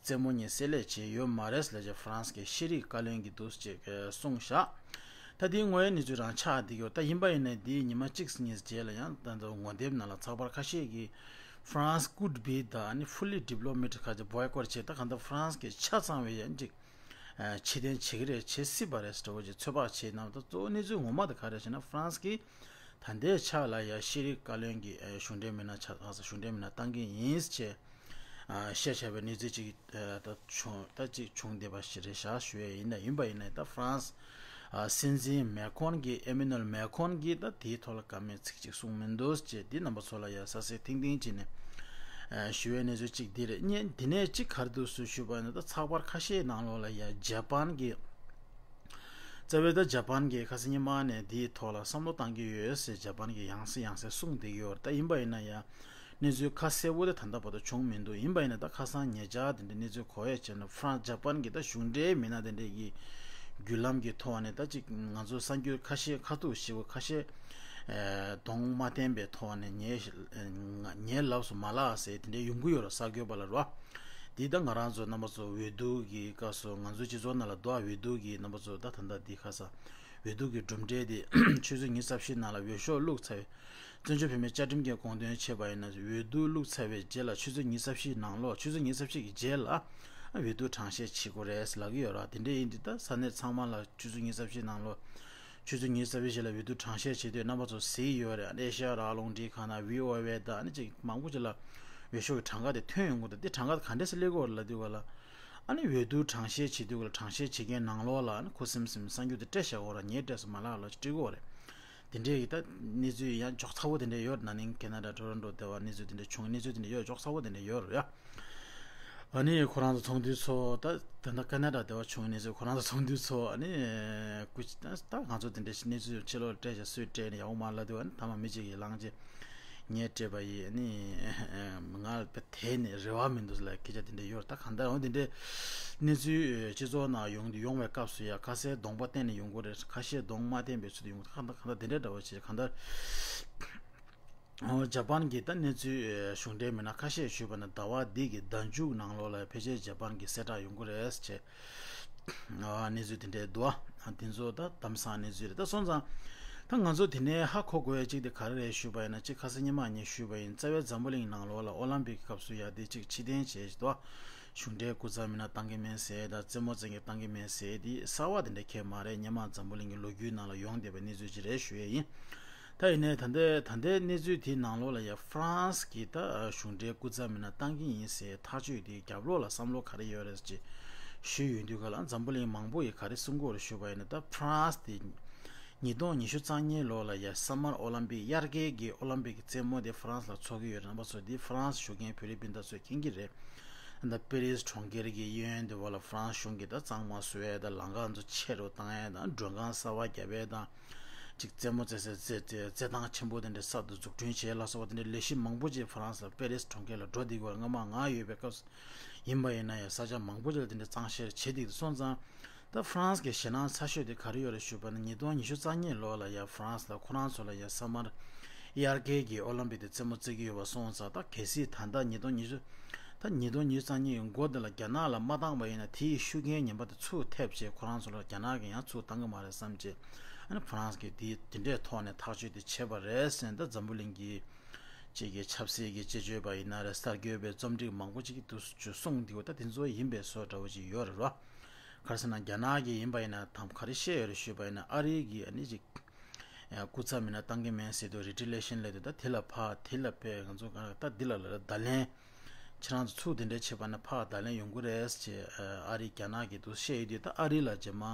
རྩེད་མོ་གཉིས་བསྲེས་ལྷད་བྱས་ཡོད་མ་རེད་ལབ་བྱས་ཧྥ་རན་སི་གི་ཤེས་རིག་བཀའ་བློན་གྱིས་འདུག་སེ་ཅིག་གསུངས་བཞག་ད་དེའི་ངོས་གནས་ཚུལ་རང་ཆགས་བསྡད་ཀྱི་ཡོད། ད་ཡིན་པ་ཡིན་ན་འདིའི་ཉི་མ་གཅིག་གཉིས་རྗེས་ལ་ཡང་ད་ལྟ་ངོ་དེབ་ནང་ལ་ཚགས་པར་ཁ་ཤས་ཀྱིས་France could be the ཨ་ནི་fully diplomatic ཁ་ཅིག་boycott བྱས། ད་གང་ལྟར་ཧྥ་རན་སི་གི་ཆ་ཚང་བའི་ཡང་ཅིག་ ཕྱིར་འཐེན་བྱེད་ཀྱི་རེད། བྱེད་སྲིད་པ་རེད་ཟེར་བ་ཅིག་ཚོད་དཔག་བྱེད་གནང་། ད་གཙོ་བོ་གནས་ཚུལ་ངོ་མ་དེ་ག་རེ་ཟེར་ན། ཧྥ་རན་སི་གིས་ད་ལྟའི་ཆ་ལ་ཡ་ཤེས་རིག་བཀའ་བློན་གྱི་གཞུང་འབྲེལ་མི་སྣ་ཆགས་ས། གཞུང་འབྲེལ་མི་སྣ་བཏང་གི་ཡིན་ཅེས་བཤད་བྱས་པའི་གནས་ཚུལ་ཅིག་ད་བྱུང་། ད་ཅིག་བྱུང་བསྡད་པ་ཞིག་རེད་བཞག་ཞུ་ཡས་ཡིན། ད་ཡིན་པ་ཡིན་ན་ད་ཧྥ་རན་སི་སྲིད་འཛིན་མེ་ཁོན་གྱིས། ཨེ་མེ་ནུ་ཨེལ་མེ་ཁོན་གྱིས་ད་དེའི་ཐོག་ལ་བཀའ་མོལ་ཚིག་གཅིག་གསུངས་མི་འདུག་ཅེས་འདི་རྣམ་པ་ཚོ་ལ་ཡ་གསལ་གསལ་ཐིང་ཐིང་བྱས་ནས་ཞུ་བའི་གནས་ཚུལ་གཅིག་འདི་རེད། གཉིས་དེ་ནས་གཅིག་ག་རེ་འདུག་ཟེར་ཞུས་པ་ཡིན་ན། ད་ཚགས་པར་ཁ་ཤས་ནང་ལོགས་ལ་ཡ་ཇ་པན་གྱིས། རྩ་བའི་ད་ཇ་པན་གྱིས་ཁ་སང་ཉི་མ་ནས་འདིའི་ཐོག་ལ་བསམ་བློ་བཏང་གི་ཡོད་ཟེར་ཇ་པན་གྱིས་ཡང་སེ་ཡང་སེ་གསུངས་བསྡད་ཀྱི་ཡོད་རེད། ད་ཡིན་པ་ཡིན་ན་ཡང་གནས་ཚུལ་ཁ་གསལ་བོ་དེ་ད་ལྟ་བར་དུ་བྱུང་མི་འདུག་ཡིན་པ་ཡིན་ན་ད་ཁ་སང་ཉེ་ཆར་དེ་འདྲའི་གནས་ཚུལ་གོ་ཡས་བྱས་ན། ཧྥ་རན་ཇ་པན་གྱི་ད་གཞུང་འབྲེལ་མི་སྣ་དེ་འདྲས་ཀྱི་བརྒྱུད་ལམ་གྱི་ཐོག་ནས་ད་ཅིག་ང་ཚོ་གསར་འགྱུར་ཁ་ཤས་ཁ་ཐུག་ཞེ་པོ་ཁ་ཤས་གདོང་མ་བསྟན་པའི་ཐོག་ནས་ཉེ་ཉེ་ལབ་སུ་མ་ལབ་ཟེར་དེ་འདྲའི་ཡོང་གི་ཡོད་རེད། གསར་འགོད་པ་ལ་རོ། འདི་ད་ང་རང་ཚོ་རྣམ་པ་ཚོ་འོས་བསྡུ་གི་སྐབས་སུ་ང་ཚོའི་སྤྱི་ཚོགས་ནང་ལ་འདུག་འོས་བསྡུ་གི་རྣམ་པ་ཚོ་ད་ད་ལྟ་འདི་ཁ་སང་འོས་བསྡུ་གི་གྲུབ་འབྲས་དེ་ཆུ་ཚོད་ཉི་ཤུ་རྩ་བཞི་ནང་ལ་འོས་ཤོག་བླུགས་ཚར་བའི། བཙན་བྱོལ་བོད་མིའི་བཅའ་ཁྲིམས་ཀྱི་དགོངས་དོན་བྱས་པ་ཡིན་ན། འོས་བསྡུ་བླུགས་ཚར་བའི་རྗེས་ལ་ཆུ་ཚོད་ཉི་ཤུ་རྩ་བཞི་ནང་ལོགས། ཆུ་ཚོད་ཉི་ཤུ་རྩ་བཞི་གི་རྗེས་ལ་འོས་བསྡུ་གྲངས་བཤེར་བྱེད་དགོས་རེད་ལབ་ཀྱི་ཡོད་ར། དེ་འདྲ་ཡིན་དུས་ད་ས་གནས་ཚང་མ་ལ་ཆུ་ཚོད་ཉི་ཤུ་རྩ་བཞི་ནང་ལོགས། ཆུ་ཚོད་ཉི་ཤུ་རྩ་བཞི་རྗེས་ལ་འོས་བསྡུ་གྲངས་བཤེར་བྱེད་དུས་རྣམ་པ་ཚོ་གཟིགས་ཡོད་རེད། ཨེ་ཤེ་ཡ་རང་དབང་རླུང་འཕྲིན་ཁང་དང་བྷི་ཨོ་ཨེ་དང་ཨ་ནི་ཅིག་མང་པོ་ཅིག་ལ་འོས་ཤོག་གི་གྲངས་ཀ་དེ་ཐོན་ཡོང་གི་འདུག་དེ་གྲངས་ཀ་དེ་ག་འདྲས་སེ་སླེབས་ཀྱི་ཡོད་རེད་ལབ་དུས་ག་ལ། ཨ་ནི་འོས་བསྡུ་གྲངས་བཤེར་བྱེད་དུས་ག་ལ་གྲངས་བཤེར་བྱེད་མཁན་ནང་ལོགས་ལ་ཨ་ནི་ཁུ་སིམ་སིམ་གསར་འགྱུར་དེ་སྤྲད་བཞག་གོ་ར། ངས་སྤྲད་སོང་མ་ལགས་ལ་སྤྲད་གོ་རེད། དེ་འདྲས་ཀྱི་ད་གནས་ཚུལ་ཡང་འཇོག་ཚ་བོ་དེ་འདྲས་ཡོད་རེད། ན་ནིང་ཁེ་ན་ཌ་ཊོ་རོན་ཊོ་དེ་བ་གནས་ཚུལ་དེ་འདྲས་བྱུང་། གནས་ཚུལ་དེ་འདྲས་ཡོད། འཇོག་ཚ་བོ་དེ་འདྲས་ཡོད་རེད་ཡ། ཨ་ནི་ཁོ་རང་ཚོ་ཚོགས་འདུའི་ཚོགས། ད་ད་ལྟ་ཁེ་ན་ཌ་དེ་བ་བྱུང་གནས་ཚུལ། ཁོ་རང་ཚོ་ཚོགས་འདུའི་ཚོགས། ཨ་ནི་སྐུ་ད་ད་ང་ཚོ་དེ་འདྲས་ཞིག་གནས་ཚུལ་ཕྱི་ལོགས་སྤྲད་བྱ་སུས་སྤྲད་ནས་ཡག་པོ་མ་ལབ་དུས། ཨ་ནི་ཐ་མ་མི་གཅིག་གིས་བླངས་རྗེས་ངས་སྤྲད་པ་ཡིན། ཨ་ནི་ང་དེ་ནས་རེ་བ་མི་འདུག་ལ་སྐད་ཆ་དེ་འདྲས་ཡོད་རེད། ད་གང་ལྟར་འོ་དེ་འདྲས་གནས་ཚུལ་སྤྱི་ཚོགས་ནང་ཡོང་དུས་ཡོང་བའི་སྐབས་སུ་ཡ་ཁ་སང་གདོང་པ་བསྟན་ནས་ཡོང་གི་རེད། ཁ་ཤས་གདོང་མ་བསྟན་པའི་ཚུལ་དུ་ཡོང་། ད་གང་ལྟར་གང་ལྟར་དེ་འདྲས་འདྲ་བོ་བྱས། གང་ལྟར། ཨོ། ཇ་པན་གྱི་ད་གནས་ཚུལ་གཞུང་འབྲེལ་མི་སྣ་ཁ་ཤས་ཞུས་པ་ན། ཟླ་བ་འདི་གི་ཟླ་མཇུག་ནང་ལོགས་ལ་ཕལ་ཆེར་ཇ་པན་གྱི་གསལ་བསྒྲགས་ཡོང་གི་རེད་ཅེས། ཨ། གནས་ཚུལ་དེ་འདྲའི་འདུག་ཨ། དེ་ཚོ་ད་གཏམ་བཟང་གནས་ཚུལ་རེད། ད་སོང་ཙང་ད་ང་ཚོ་དེ་ནས་ཧ་གོ་དགོས་ཡ་གཅིག་དེ་ག་རེ་རེད་ཞུས་པ་ཡིན་ན། གཅིག་ཁ་སང་ཉི་མ་ངས་ཞུས་པ་ཡིན། རྩ་བའི་འཛམ་བུ་གླིང་ནང་ལོགས་ལ་ཨོ་ལམ་པིག་གི་སྐབས་སུ་ཡ་དེ་གཅིག་ཕྱིར་འཐེན་བྱས་འདུག་ཨ། གཞུང་འབྲེལ་སྐུ་ཚབ་མི་སྣ་བཏང་གི་མེད་ཟེར་དང་། རྩེད་མོ་རྩེ་མཁན་བཏང་གི་མེད་ཟེར་དེ་གསར་བ་དེ་འདྲ་གང་ཡང་མ་རེད། སྔོན་མ་འཛམ་བུ་གླིང་གི་ལོ་རྒྱུས་ནང་ལ་ཡོང་བསྡད་པའི་གནས་ཚུལ་ཅིག་རེད་ཞུ་ཡས་ཡིན། ད་ཡིན་ནའི་ད་ལྟའི་ད་ལྟའི་གནས་ཚུལ་དེའི་ནང་ལོགས་ལ་ཡ་ཧྥ་རན་སི་གི་ད་གཞུང་འབྲེལ་སྐུ་ཚབ་མི་སྣ་བཏང་གི་ཡིན་ཟེར་ཐག་གཅོད་དེའི་རྒྱབ་ལོགས་ལ་བསམ་བློ་ག་རེ་ཡོད་རེད་ཅེས་ཞུས་ཡོང་དུས་ག་ལ། འཛམ་བུ་གླིང་མང་པོ་ཡིས་ག་རེ་གསུང་གི་ཡོད་རེད་ཞུས་པ་ཡིན་ན། ད་ཧྥ་རན་སི་དེ་ཉིས་སྟོང་ཉི་ཤུ་རྩ་གཉིས་ལོ་ལ་ཡ་སམ་མར་ཨོ་ལམ་པིག་དབྱར་ཁའི་གི་ཨོ་ལམ་པིག་གི་རྩེད་མོ་དེ་ཧྥ་རན་སི་ལ་འཚོགས་ཀྱི་ཡོད་རེད། རྣམ་པ་ཚོ་དེ་ཧྥ་རན་སི་བཞུགས་མཁན་བོད་རིགས་སྤུན་ཟླ་ཚོས་མཁྱེན་གྱི་རེད། ད་པེ་རིས་གྲོང་ཁྱེར་གྱི་གཡས་གཡོན་དེ་བ་ལ་ཧྥ་རན་སི་གཞུང་གིས་ད་གཙང་མ་བཟོ་ཡས་དང་། ལམ་ཁ་ཚོ་ཆེ་རུ་བཏང་ཡས་དང་། མགྲོན་ཁང་གསར་པ་བརྒྱབ་ཡས་དང་། ཅིག་རྩེད་མོ་རྩེ་སའི་རྩེད་རྩེད་རྩེད་ཐང་ཆེན་པོ་དེ་འདྲ་གསར་དུ་འཛུགས་སྐྲུན་བྱས་ལ་སོགས་པ་དེ་འདྲའི་ལས་གཞི་མང་པོ་ཅིག་ཧྥ་རན་སི་ལ་པེ་རིས་གྲོང་ཁྱེར་ལ་འགྲོ་བསྡད་ཀྱི་ཡོད་རེད། སྔོན་མ་ང་ཡོད་པའི་སྐབས་སུ་ཡིན་པ་ཡིན་ན་ཡང་ས་ཆ་མང་པོ་ཅིག་ལ་དེ་འདྲའི་གཙང་བཤེར་བྱེད་བསྡད་ཀྱི་འདུག་སོང་ཙང་། ད་ཧྥ་རན་སི་གི་ཞེད་སྣང་ཚ་ཤོས་དེ་ག་རེ་ཡོད་རེད་ཞུས་པ་ན། ཉིས་སྟོང་ཉི་ཤུ་རྩ་གཉིས་ལོ་ལ་ཡ་ཧྥ་རན་སི་ལ་ཁོ་རང་ཚོ་ལ་ཡ་སམ་མར་དབྱར་ཁའི་གི་ཨོ་ལམ་པིག་དེ་རྩེད་མོ་རྩེ་གི་ཡོད་པ་སོང་ཙང་། ད་གལ་སྲིད་ད་ལྟ་ཉིས་སྟོང་ཉི་ཤུ། ད་ཉིས་སྟོང་ཉི་ཤུ་རྩ་གཉིས་ཀྱི་མགོ་དེ་ལ་རྒྱ་ནག་ལ་མ་བཏང་པ་ཡིན་ན། དེའི་ཤུགས་རྐྱེན་ངན་པ་དེ་ཚུར་ཐེབས་བྱས་ཁོ་རང་ཚོ་ལ་རྒྱ་ནག་གིས་ཡང་ཚུར་བཏང་གི་མ་རེད་བསམ་བྱས། ཨ་ནི་ཧྥ་རན་སི་གིས་དེ་དེ་འདྲའི་ཐོག་ནས་ཐག་གཅོད་དེ་བྱས་པ་རེད་ཟེར། ད་འཛམ་བུ་གླིང་གི་ཅིག་གི་ཆབ་སྲིད་ཀྱི་དཔྱད་བརྗོད་པ་ཡིན་ན་རེད། གསར་འགོད་པའི་རྩོམ་སྒྲིག་མང་པོ་ཅིག་གིས་འདུག་སེ་གསུངས་འདུག་ད་དེ་ཚོ་ཡིན་པའི་བཟོ་འདྲ་བོ་ཅིག་ཡོད་རེད་རོ། ག་རེ་ཟེར་ན། རྒྱ་ནག་གིས་ཡིན་པ་ཡིན་ན་དང་ག་རེ་བཤད་ཡོད་རེད་ཞུས་པ་ཡིན་ན། ཨ་རི་གི་ཨ་ནི་ཅིག་སྐུ་ཚབ་མི་སྣ་བཏང་གི་མེད་ཟེར་དུས་རི་ཊི་ལེ་ཤན་ལབ་དུས། ད་དེ་ལ་ཕར་དེ་ལ་ཕར་ང་ཚོ་ག་ད་འདི་ལ་ལ་བརྡ་ལན། ཁྱེད་རང་ཚོ་ཚུར་དེ་འདྲ་བྱས་པ་ན་ཕར་བརྡ་ལན་ཡོང་གི་རེད་ཅེས་ཨ་རི་རྒྱ་ནག་གིས་འདུག་བཤད་ཡོད་དུས། ད་ཨ་རི་ལ་རྗེས་མ་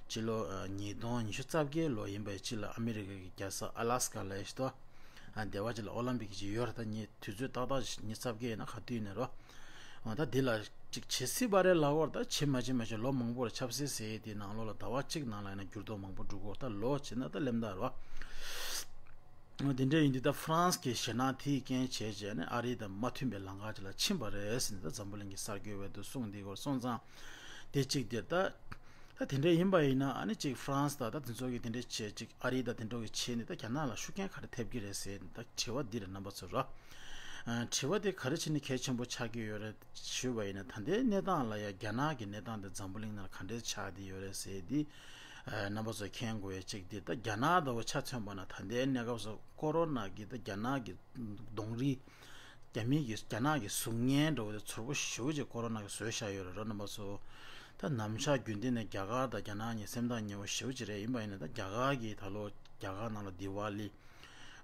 སྤྱི་ལོ་ཉིས་སྟོང་ཉི་ཤུ་རྩ་བརྒྱད་ལོ་ཡིན་པའི་ཕྱི་ལ་ཨ་མི་རི་ཀ་གི་རྒྱལ་ས་ཨ་ལ་སི་ཀ་ལ་ཞིག་ཏུ་སྡེ་བ་ཅིག་ལ་ཨོ་ལམ་པིག་ཅིག་ཡོད་རེད། ད་ཉི་དུས་ཚོད་ཏག་ཏག་ཉི་ཤུ་རྩ་བརྒྱད་ཡིན་ན་ག་དུས་ཡིན་ན་རོ། ད་འདི་ལ་ཅིག་བྱེད་སྲིད་པ་རེད་ལབ་ཡོད་རེད། ད་བྱེད་མ་བྱེད་མ་བྱེད་ལོ་མང་པོ་རེད། ཆབ་སྲིད་ཟེར་ཡས་དེའི་ནང་ལོགས་ལ་ཟླ་བ་གཅིག་ནང་ལ་ཡིན་ན་འགྱུར་ལྡོག་མང་པོ་འགྲོ་གི་ཡོད་རེད། ད་ལོ་བྱས་ན་ད་སླེབས་ད་རོ། འོ་དེ་འདྲ་ཡིན་དུས་ད་ཧྥ་རན་སི་གི་ཞེད་སྣང་དེའི་རྐྱེན་བྱས་བྱས་ནས་ཨ་རི་དང་མ་མཐུན་པའི་ལམ་ཁ་ཅིག་ལ་ཕྱིན་པ་རེད་ཟེར་ནས་ད་འཛམ་བུ་གླིང་གི་གསར་འགོད་པས་འདུག་གསུངས་བསྡད་ཡོད་རེད། སོང་ཙང་དེ་གཅིག་དེར་ད། ད་དེ་འདྲ་ཡིན་པ་ཡིན་ན་ཨ་ནི་ཅིག་ཧྥ་རན་སི་དང་ད་དེ་ཚོ་གིས་དེ་འདྲ་བྱས། ཅིག་ཨ་རི་དང་དེ་འདྲ་གིས་བྱས་ནས་ད་རྒྱ་ནག་ལ་ཤུགས་རྐྱེན་ག་རེ་ཐེབས་ཀྱི་རེད་ཟེར་ད་དྲི་བ་འདི་རེད། རྣམ་པ་ཚོ་རོ། ཨ། དྲི་བ་དེ་ག་རེ་བྱས་ནས་གལ་ཆེན་པོ་ཆགས་ཀྱི་ཡོད་རེད་ཞུས་པ་ཡིན་ན། ད་ལྟའི་གནས་སྟངས་ལ་ཡ་རྒྱ་ནག་གི་གནས་སྟངས་དེ་འཛམ་བུ་གླིང་ནང་ལ་ག་འདྲས་ཆགས་བསྡད་ཡོད་རེད་ཟེར་འདི། ཨ། རྣམ་པ་ཚོས་མཁྱེན་དགོས་ཡ་གཅིག་འདི། ད་རྒྱ་ནག་ལྟ་བུ་ཆ་མཚོན་པ་ན་ད་ལྟའི་གནས་སྐབས་སུ་ཀོ་རོ་ན་གི་ད་རྒྱ་ནག་གི་གདོང་རིས། རྒྱ་མི་གི་རྒྱ་ནག་གི་གཟུགས་བརྙན་འདྲ་བོ་དེ་ཚོར་པོ་ཞེ་པོ་ཅིག་ཀོ་རོ་ན་གིས་བཟོས་བཞག་ཡོད་རེད་རོ། རྣམ་པ་ཚོ། ད་ནམ་ཞག་རྒྱུན་ལྡན་ནས་རྒྱ་གར་དང་རྒྱ་ནག་གཉིས་སེམས་ཐག་ཉེ་བོ་ཞེ་པོ་ཅིག་རེད། ཡིན་པ་ཡིན་ན་ད་རྒྱ་གར་གྱི་ད་ལོ་རྒྱ་གར་ནང་ལ་དི་ཝ་ལི།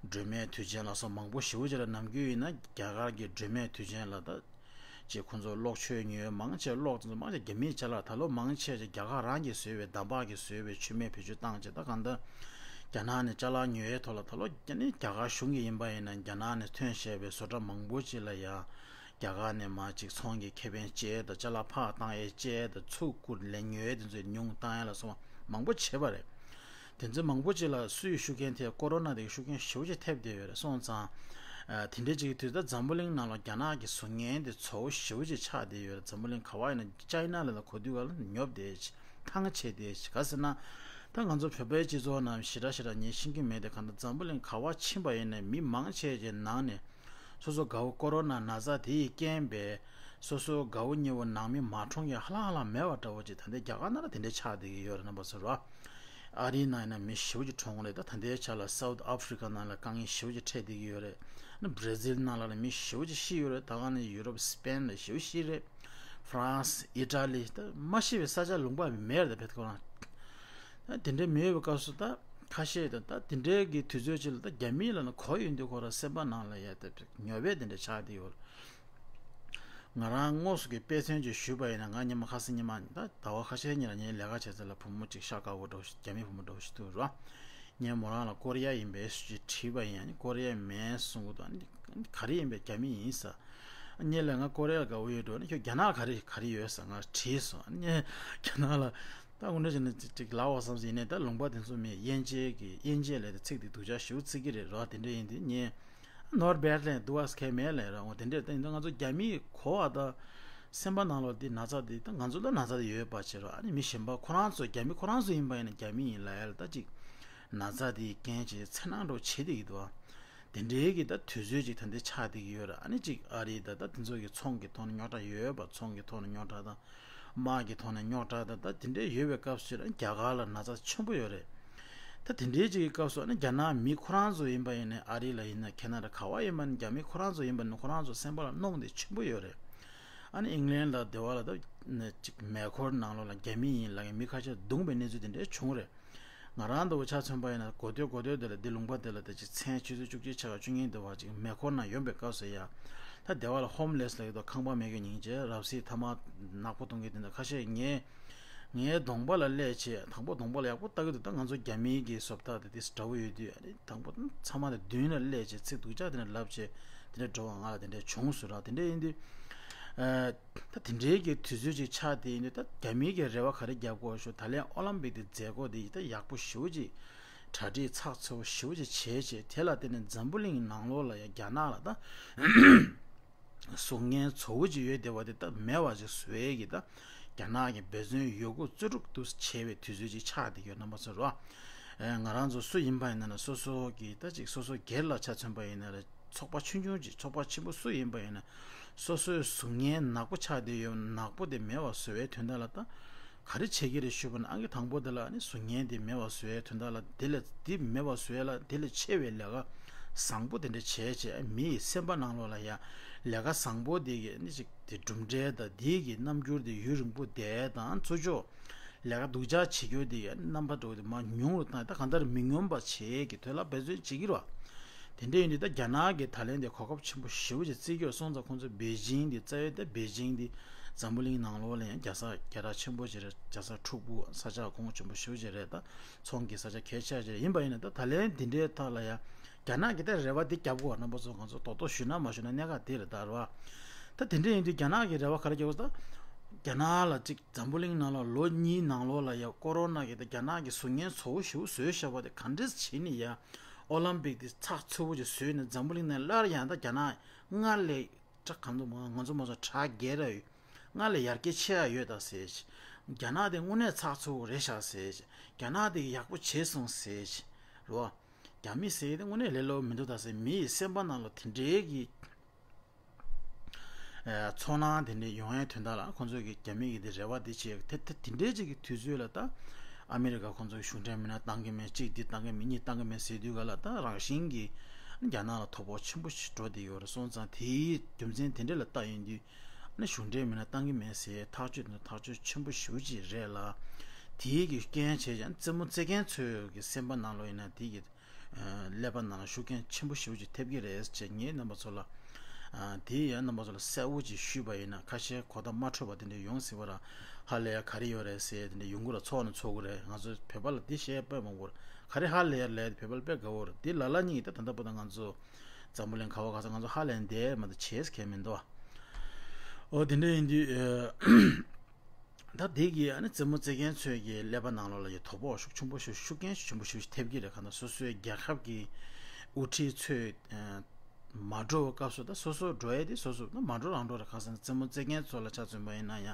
སྒྲོལ་མའི་དུས་ཆེན་ལ་སོགས་མང་པོ་ཞེ་པོ་ཅིག་ལ། ནམ་རྒྱུན་ཡིན་ན་རྒྱ་གར་གྱི་སྒྲོལ་མའི་དུས་ཆེན་ལ་ད་ཅེས་ཁོང་ཚོ་གློག་མཆོད་ཉོ་མང་ཆེ། གློག་དེ་ཚོ་མང་ཆེ་རྒྱ་མིས་ཅ་ལག་ད་ལོ་མང་ཆེ་ཅིག་རྒྱ་གར་རང་གིས་བཟོས་པའི་འདམ་བག་གིས་བཟོས་པའི་མཆོད་མེ་བེད་སྤྱོད་བཏང་བྱས། ད་གང་ལྟར་རྒྱ་ནག་ནས་ཅ་ལག་ཉོ་ཡའི་ཐོག་ལ་ད་ལོ་རྒྱ་ནི་རྒྱ་གར་གཞུང་གིས་ཡིན་པ་ཡིན་ན་རྒྱ་ནག་ནས་ཐོན་བཞག་པའི་བཟོ་གྲྭ་མང་པོ་ཅིག་ལ་ཡ་རྒྱ་གར་ནས་མར་ཅིག་ཚོང་གི་ཁེ་ཕན་བཅད་དང་། ཅ་ལག་ཕར་བཏང་ཡས་བཅད་དང་། ཚུར་བསྐུར་ལས་ཉོ་ཡས་དེ་ཚོ་ཉུང་བཏང་ཡས་ལ་སོགས་པ་མང་པོ་བྱས་པ་རེད། དེ་ཚོ་མང་པོ་ཅིག་ལ་སུའི་ཤུགས་རྐྱེན་ཐེབས། ཀོ་རོ་ན་དེ་གི་ཤུགས་རྐྱེན་ཞེ་པོ་ཅིག་ཐེབས་བསྡད་ཡོད་རེད། སོང་ཙང་ཨ་དེ་འདྲའི་ཅིག་གི་དུས་ད་འཛམ་བུ་གླིང་ནང་ལ་རྒྱ་ནག་གི་བཟོ་མཁན་དེ་ཚོ་ཞེ་པོ་ཅིག་ཆགས་བསྡད་ཡོད་རེད། འཛམ་བུ་གླིང་ག་བ་ཡིན་ན་ཅའི་ན་ལ་ལ་གོ་དུས་ག་ལ་ཉོབ་བསྡད་ཅིག་ཐང་ཆད་བསྡད་ཅིག་ག་ཟེར་ན། ད་ང་ཚོ་བོད་པའི་སྤྱི་ཚོགས་ནང་ཞེ་དྲག་ཞེ་དྲག་ངས་ཤེས་ཀྱི་མེད་དེ། གང་ལྟར་འཛམ་བུ་གླིང་ག་བ་ཕྱིན་པ་ཡིན་ནའི་མི་མང་ཆེ་ཅིག་ནང་ནས་སོ་སོ་དགའ་བོ་ཀོ་རོ་ན་ན་ཚ་དེ་ཡི་རྐྱེན་པས་སོ་སོ་དགའ་བོ་ཉེ་བོ་ནང་མི་མ་གྲོངས་ཡ་ཧ་ལམ་ཧ་ལམ་མེད་པ་འདྲ་བོ་ཅིག་ད་ལྟའི་རྒྱ་གར་ནང་ལ་དེ་འདྲའི་ཆགས་བསྡད་ཀྱི་ཡོད་རེད། རྣམ་པ་ཚོ་ར། ཨ་རིའི་ནང་ཡིན་ན་མི་ཞེ་པོ་ཅིག་གྲོངས་རེད། ད་ད་ལྟའི་ཆ་ལ་South Africa ནང་ལ་དཀའ་ངལ་ཞེ་པོ་ཅིག་འཕྲད་བསྡད་ཀྱི་ཡོད་རེད། ན་Brazil ནང་ལ་ལ་མི་ཞེ་པོ་ཅིག་ཤི་ཡོད་རེད། ད་ག་ནས་ཡུ་རོབ་སི་པེན་ལ་ཞེ་པོ་ཤི་རེད། ཧྥ་རན་སི། ཨི་ཊ་ལི། ད་མ་ཤི་བའི་ས་ཆ་ལུང་པ་མེད་རེད། ད་བེད་ཁོ་རང་ད་དེ་འདྲའི་མི་ཡོད་པའི་སྐབས་སུ་ད་ཁ་ཤས་ད་ད་དེ་འདྲའི་གི་དུས་ཚོད་ཅིག་ལ་ད་རྒྱ་མི་ལ་ན་གོ་ཡོང་དུས་ཁོ་རང་སེམས་པ་ནང་ལ་ཡ་ད་ཉོབ་པའི་དེ་འདྲ་ཆགས་བསྡད་ཡོད་རེད། ང་རང་དངོས་སུ་གི་དཔེ་མཚོན་ཅིག་ཞུས་པ་ཡིན་ན། ང་སྔོན་མ་ཁ་སང་སྔོན་མ་ད་ཟླ་བ་ཁ་ཤས་སྔོན་ལ་ངས་ལས་ཀ་བྱེད་ས་ལ་བུ་མོ་ཅིག་ཤ་དཀར་པོ་འདྲ་བོ་ཞིག་རྒྱ་མི་བུ་མོ་འདྲ་བོ་ཞིག་འདུག་ར། ངས་མོ་རང་ལ་ཀོ་རི་ཡ་ཡིན་པས་ཞེས་དྲིས་པ་ཡིན། ཨ་ནི་ཀོ་རི་ཡ་མིན་གསུང་གི་འདུག་ཨ་ནི་ག་རེ་ཡིན་པས། རྒྱ་མི་ཡིན་ཟེར། ཨ་ནི་ལ་ང་ཀོ་རི་ཡ་ལ་དགའ་བོ་ཡོད་འགྲོ། ཨ་ནི་ཁྱོད་རྒྱ་ནག་ག་རེ་ག་རེ་ཡོད་ཟེར་ང་དྲིས་སོང་། ཨ་ནི་རྒྱ་ནག་ལ་ད་དངོས་འབྲེལ་བྱས་ན་ཅིག་ཅིག་ལབ་པ་བསམ་སོང་། ཡིན་ནའི་ད་ལུང་པ་དེ་ཚོ་མི་དབྱིན་ཇིའི་གི་དབྱིན་ཇིའི་ལས་དེ་ཚིག་དེ་སྡུག་ཅག་ཞེ་པོ་བརྩི་གི་རེད་ར། དེ་འདྲ་ཡིན་དུས་ངས། Not bad ལན་འདུག་ཨ་ཁས་མེད་ལན་ར། འོ་དེ་འདྲས་ད་ཡིན་ད་ང་ཚོ་རྒྱ་མིས་གོ་བ་ད་སེམས་པ་ནང་ལོགས་འདི་ན་ཚ་འདི་ད་ང་ཚོ་ལ་ན་ཚ་འདི་ཡོད་པ་བྱེད་རོགས། ཨ་ནི་མི་གཞན་པ་ཁོ་རང་ཚོ་རྒྱ་མི་ཁོ་རང་ཚོ་ཡིན་པ་ཡིན་ན་རྒྱ་མི་ཡིན་ལ་ཡ་ལ་ད་ཅིག་ན་ཚ་འདི་རྐྱེན་བྱས་འཚེར་སྣང་འདྲ་བོ་བྱེད་བསྡད་ཀྱི་འདུག་ཨ། དེ་འདྲའི་གི་ད་དུས་ཚོད་ཅིག་ད་འདི་ཆགས་བསྡད་ཀྱི་ཡོད་ར། ཨ་ནི་ཅིག་ཨ་རི་ད་ད་དེ་ཚོ་གི་ཚོང་གི་ཐོག་ནས་རྙོག་དྲ་ཡོད་པ། ཚོང་གི་ཐོག་ནས་རྙོག་དྲ་དང་། དམག་གི་ཐོག་ནས་རྙོག་དྲ་དང་། ད་དེ་འདྲའི་ཡོད་པའི་སྐབས་སུ་རྒྱ་གར་ལ་ན་ཚ་ཆེན་པོ་ཡོད་རེད། ད་དེ་འདྲའི་ཅིག་གི་སྐབས་སུ་ཨ་ནི་རྒྱ་ནག་མི་ཁོ་རང་ཚོ་ཡིན་པ་ཡིན་ནའི་ཨ་རི་ལ་ཡིན་ན་ཁེ་ན་ཌ་ག་བ་ཡིན་པ་ནི་རྒྱ་མི་ཁོ་རང་ཚོ་ཡིན་པ་ནི་ཁོ་རང་ཚོ་སེམས་པ་ལ་གནོང་དེ་ཆེན་པོ་ཡོད་རེད། ཨ་ནི་ཨིང་ལན་ལ་དེ་བ་ལ་ད་ནི་ཅིག་མེ་འཁོར་ནང་ལོགས་ལ་རྒྱ་མི་ཡིན་ལབ་མཁན་མི་ཁ་ཤས་བརྡུངས་པའི་གནས་ཚུལ་དེ་འདྲའི་བྱུང་རེད། ང་རང་འདྲ་བོ་ཆ་མཚོན་པ་ཡིན་ན་གོ་ཐོས་གོ་ཐོས་དེ་ལ་འདི་ལུང་པ་དེ་ལ་ད་ཅིག་མཚན་ཆུ་ཚོད་བཅུ་གཅིག་ཕྱེད་ཀ་བཅུ་གཉིས་དེ་བ་ཅིག་མེ་འཁོར་ནང་ཡོང་པའི་སྐབས་སུ་ཡ། ད་སྡེ་བ་ལ་ཧོམ་ལེས་ལ་ཡོད་དོ། ཁང་པ་མེད་མཁན་སྙིང་རྗེ་རབ་སྲིད་ཐ་མག་ནག་པོ་གཏོང་མཁན་དེ་འདྲ་ཁ་ཤས། ངའི་ངའི་གདོང་པ་ལ་སླེབས་བྱས། དང་པོ་གདོང་པ་ལ་ཡག་པོ་ལྟ་གི་འདུག་ད་ང་ཚོ་རྒྱ་མིའི་གི་བཟོ་ལྟ་དེ་དེ་འདྲ་བོ་ཡོད་དུས། ཨ་ནི་དང་པོ་ཚང་མ་དེ་མདུན་ལ་སླེབས་བྱས་ཚིག་སྡུག་ཅག་དེ་འདྲ་ལབ་བྱས་དེ་འདྲ་འགྲོ་བ་ང་ལ་དེ་འདྲ་བྱུང་སོང་ར། དེ་འདྲ་ཡིན་དུས་ཨ་ད་དེ་འདྲའི་གི་དུས་ཚོད་ཅིག་ཆགས་དེ་ཡིན་དུས། ད་རྒྱ་མིའི་གི་རེ་བ་ག་རེ་རྒྱབ་དགོས་ཞུ། ད་ལན་ཨོ་ལམ་པིག་དེ་མཛད་སྒོ་དེ་ད་ཡག་པོ་ཞེ་པོ་ཅིག་གྲ་སྒྲིག་ཚགས་ཚུད་པོ་ཞེ་པོ་ཅིག་བྱས་བྱས། དེ་ལ་བརྟེན་ནས་འཛམ་བུ་གླིང་ནང་ལོགས་ལ་ཡ་རྒྱ་ནག་ལ་ད་གཟུགས་བརྙན་བཟོ་བོ་ཅིག་ཡོད་བསྡད་པ་དེ་ད་མེད་པ་ཅིག་བཟོ་ཡས་ཀྱི་ད་རྒྱ་ནག་གི་འབད་བརྩོན་ཡོད་རྒུ་རྩལ་སྤྲུགས་དུ་བྱས་པའི་དུས་ཚོད་ཅིག་ཆགས་བསྡད་ཡོད། རྣམ་པ་ཚོ་རོ། ཨེ་ང་རང་ཚོ་སུ་ཡིན་པ་ཡིན་ན་ལ་སོ་སོ་གི་ད་ཅིག་སོ་སོ་སྒེར་ལ་ཆ་མཚོན་པ་ཡིན་ན་ལ། ཚོགས་པ་ཆུང་ཆུང་ཅིག་ཚོགས་པ་ཆེན་པོ་སུ་ཡིན་པ་ཡིན་ན་སོ་སོའི་གཟུགས་བརྙན་ནག་པོ་ཆགས་བསྡད་ཡོད། ནག་པོ་དེ་མེད་པ་བཟོ་བའི་དོན་དག་ལ་ད་ག་རེ་བྱེད་ཀྱི་རེད་ཞུས་པ་ན། ཨང་ཀི་དང་པོ་དེ་ལ་ཨ་ནི་གཟུགས་བརྙན་དེ་མེད་པ་བཟོ་བའི་དོན་དག་ལ་དེ་ལས་དེ་མེད་པ་བཟོ་ཡས་ལ་དེ་ལས་ཆེ་བའི་ལས་ཀ་བཟང་པོ་དེ་འདྲ་བྱས་བྱས། མི་ཡི་སེམས་པ་ནང་ལོགས་ལ་ཡ་ལས་ཀ་བཟང་པོ་དེ་གི་ཨ་ནི་ཅིག་དེ་གྲུབ་འབྲས་དང་དེའི་གི་རྣམ་འགྱུར་དེ་ཡུན་རིང་པོ་བསྡད་དང་། ཚུར་ཕྱོགས་ལས་ཀ་སྡུག་ཅག་བྱེད་རྒྱུ་དེ་ཡ་རྣམ་པ་འདྲ་བོ་དེ་མར་ཉུང་རུ་བཏང་། ད་གང་ལྟར་མི་སྙོམས་པ་བྱེད་ཀྱི་དོན་ལ་འབད་བརྩོན་བྱེད་ཀྱི་རེད་བ། དེ་འདྲ་ཡིན་དུས་ད་རྒྱ་ནག་གི་ད་ལན་དེ་གོ་སྐབས་ཆེན་པོ་ཞེ་པོ་ཅིག་བརྩི་གི་ཡོད། སོང་ཙང་ཁོང་ཚོ་པེ་ཅིང་དེ་རྩ་བའི་ད་པེ་ཅིང་དེ་འཛམ་བུ་གླིང་ནང་ལོགས་ལ་ཡང་རྒྱལ་ས་རྒྱལ་ས་ཆེན་པོ་ཅིག་རེད། རྒྱལ་ས་འཁྲུག་པོ། ས་ཆ་གོང་ཆེན་པོ་ཞེ་པོ་ཅིག་རེད། ད་ཚོང་གི་ས་ཆ་གལ་ཆེ་ཅིག་རེད། ཡིན་པ་ཡིན་ན་ད་ད་ལན་དེ་འདྲའི་ཐོག་ལ་ཡང་རྒྱ་ནག་གི་ད་རེ་བ་དེ་རྒྱབ་དགོས། རྣམ་པ་ཚོ་ང་ཚོ་རྡོག་རྡོག་ཞུས་ན་མ་ཞུས་ན་གནད་འགག་དེ་རེད་ད་རེད་བ། ད་དེ་འདྲ་ཡིན་དུས་རྒྱ་ནག་གི་རེ་བ་ག་རེ་རྒྱབ་དགོས། ད་རྒྱ་ནག་ལ་ཅིག་འཛམ་བུ་གླིང་ནང་ལ་ལོ་གཉིས་ནང་ལོགས་ལ་ཡང་ཀོ་རོ་ན་གི་ད་རྒྱ་ནག་གི་གཟུགས་བརྙན་བཟོ་བོ་ཞེ་པོ་བཟོས་བཞག་པ་དེ་ག་འདྲས་བྱས་ནས་ཡ་ཨོ་ལམ་པིག་དེ་ཚགས་ཚུད་པོ་ཅིག་བཟོས་ནས་འཛམ་བུ་གླིང་ནས་སླར་ཡང་ད་རྒྱ་ནག་སྔར་ལས་ད་གང་འདུག་མ་ང་ཚོ་མ་ཚོ་གྲ་རྒྱས་ར་ཡོད། སྔར་ལས་ཡར་རྒྱས་ཆེ་ཡ་ཡོད་ད་ཟེར་ཅིག་རྒྱ་ནག་དེ་དངོས་གནས་ཚགས་ཚུད་པོ་རེད་ཤག་ཟེར་ཅིག་རྒྱ་ནག་དེ་ཡག་པོ་བྱས་སོང་ཟེར་ཅིག་རོ། རྒྱ་མི་ཟེར་དེ་དངོས་གནས་ལས་སླ་པོ་མི་འདུག་ད་ཟེར། མི་ཡི་སེམས་པ་ནང་ལ་དེ་འདྲའི་གི་ཚོར་སྣང་དེ་འདྲ་ཡོང་ཡའི་དོན་དག་ལ་ཁོང་ཚོས་ཀྱི་རྒྱ་མི་གི་དེ་རེ་བ་དེ་བྱས། དེ་དེ་དེ་འདྲའི་ཅིག་གི་དུས་ཚོད་ལ་ད་ཨ་མི་རི་ཀ་ཁོང་ཚོ་གི་གཞུང་འབྲེལ་མི་སྣ་བཏང་གི་མེད། གཅིག་འདི་བཏང་གི་མེད། གཉིས་བཏང་གི་མེད་ཟེར་དུས་ག་ལ་ད་རང་བཞིན་གྱི་རྒྱ་ནག་ལ་དོ་ཕོག་ཆེན་པོ་ཞིག་འགྲོ་བསྡད་ཡོད་རེད། སོང་ཙང་དེའི་རྒྱུ་མཚན་དེ་འདྲ་ལ་ལྟ་ཡོང་དུས་ ནི་གཞུང་འབྲེལ་མི་སྣ་བཏང་གི་མེད་ཟེར་ཐག་གཅོད་དེ་ཐག་གཅོད་ཆེན་པོ་ཞེ་པོ་ཅིག་རེད་ལ། དེའི་གི་རྐྱེན་བྱས་ཀྱང་རྩེད་མོ་རྩེ་མཁན་ཚོའི་གི་སེམས་པ་ནང་ལོགས་ཡིན་ན་དེའི་གི་ཀླད་པ་ནང་ལ་ཤུགས་རྐྱེན་ཆེན་པོ་ཞེ་པོ་ཅིག་ཐེབས་ཀྱི་རེད་ཅེས་ངས་རྣམ་པ་ཚོ་ལ། དེ་ཡང་རྣམ་པ་ཚོ་ལ་གསལ་བོ་ཅིག་ཞུས་པ་ཡིན་ན་ཁ་ཤས་གོ་བརྡ་མ་འཕྲོད་པ་དེ་འདྲ་ཡོང་སྲིད་པ་ར། ཧ་ལས་ཡ་ག་རེ་ཡོད་རེད་ཟེར་དེ་འདྲ་ཡོང་གི་ར། ཚོགས་ནས་ཚོགས་ཀྱི་རེད། ང་ཚོ་བོད་པ་ལ་འདི་བཤད་དཔེ་མང་པོ་རེད། ག་རེ་ཧ་ལས་ཡ་ལས་བོད་པ་ལ་དཔེ་དགའ་བོ་རེད། འདི་ལ་ལ་གཉིས་ཀྱིས་ད་ད་ལྟ་བར་དུ་ང་ཚོ་འཛམ་བུ་གླིང་ག་བ་ག་ས་ང་ཚོ་ཧ་ལས་འདས་མ་གཏོགས་བྱས་ཟེར་མཁན་མི་འདུག་ཨ། འོ་དེ་འདྲ་ཡིན་དུས། ད་དེ་གི་ཨ་ནི་རྩེད་མོ་རྩེ་མཁན་ཚོའི་གི་ཀླད་པ་ནང་ལོགས་ལ་ཡི་དོ་ཕོག་ཤུགས་ཆེན་པོ་ཞིག་ཤུགས་རྐྱེན་ཤུགས་ཆེན་པོ་ཞིག་ཐེབས་ཀྱི་རེད། ག་ན་སོ་སོའི་རྒྱལ་ཁབ་ཀྱི་དབུ་ཁྲིད་ཚོས་མ་འགྲོ་བའི་སྐབས་སུ་ད་སོ་སོ་འགྲོ་ཡས་དེ་སོ་སོ་ད་མ་འགྲོ་རང་འགྲོ་རེད། ཁ་སང་རྩེད་མོ་རྩེ་མཁན་ཚོ་ལ་ཆ་མཚོན་པ་ཡིན་ན་ཡང་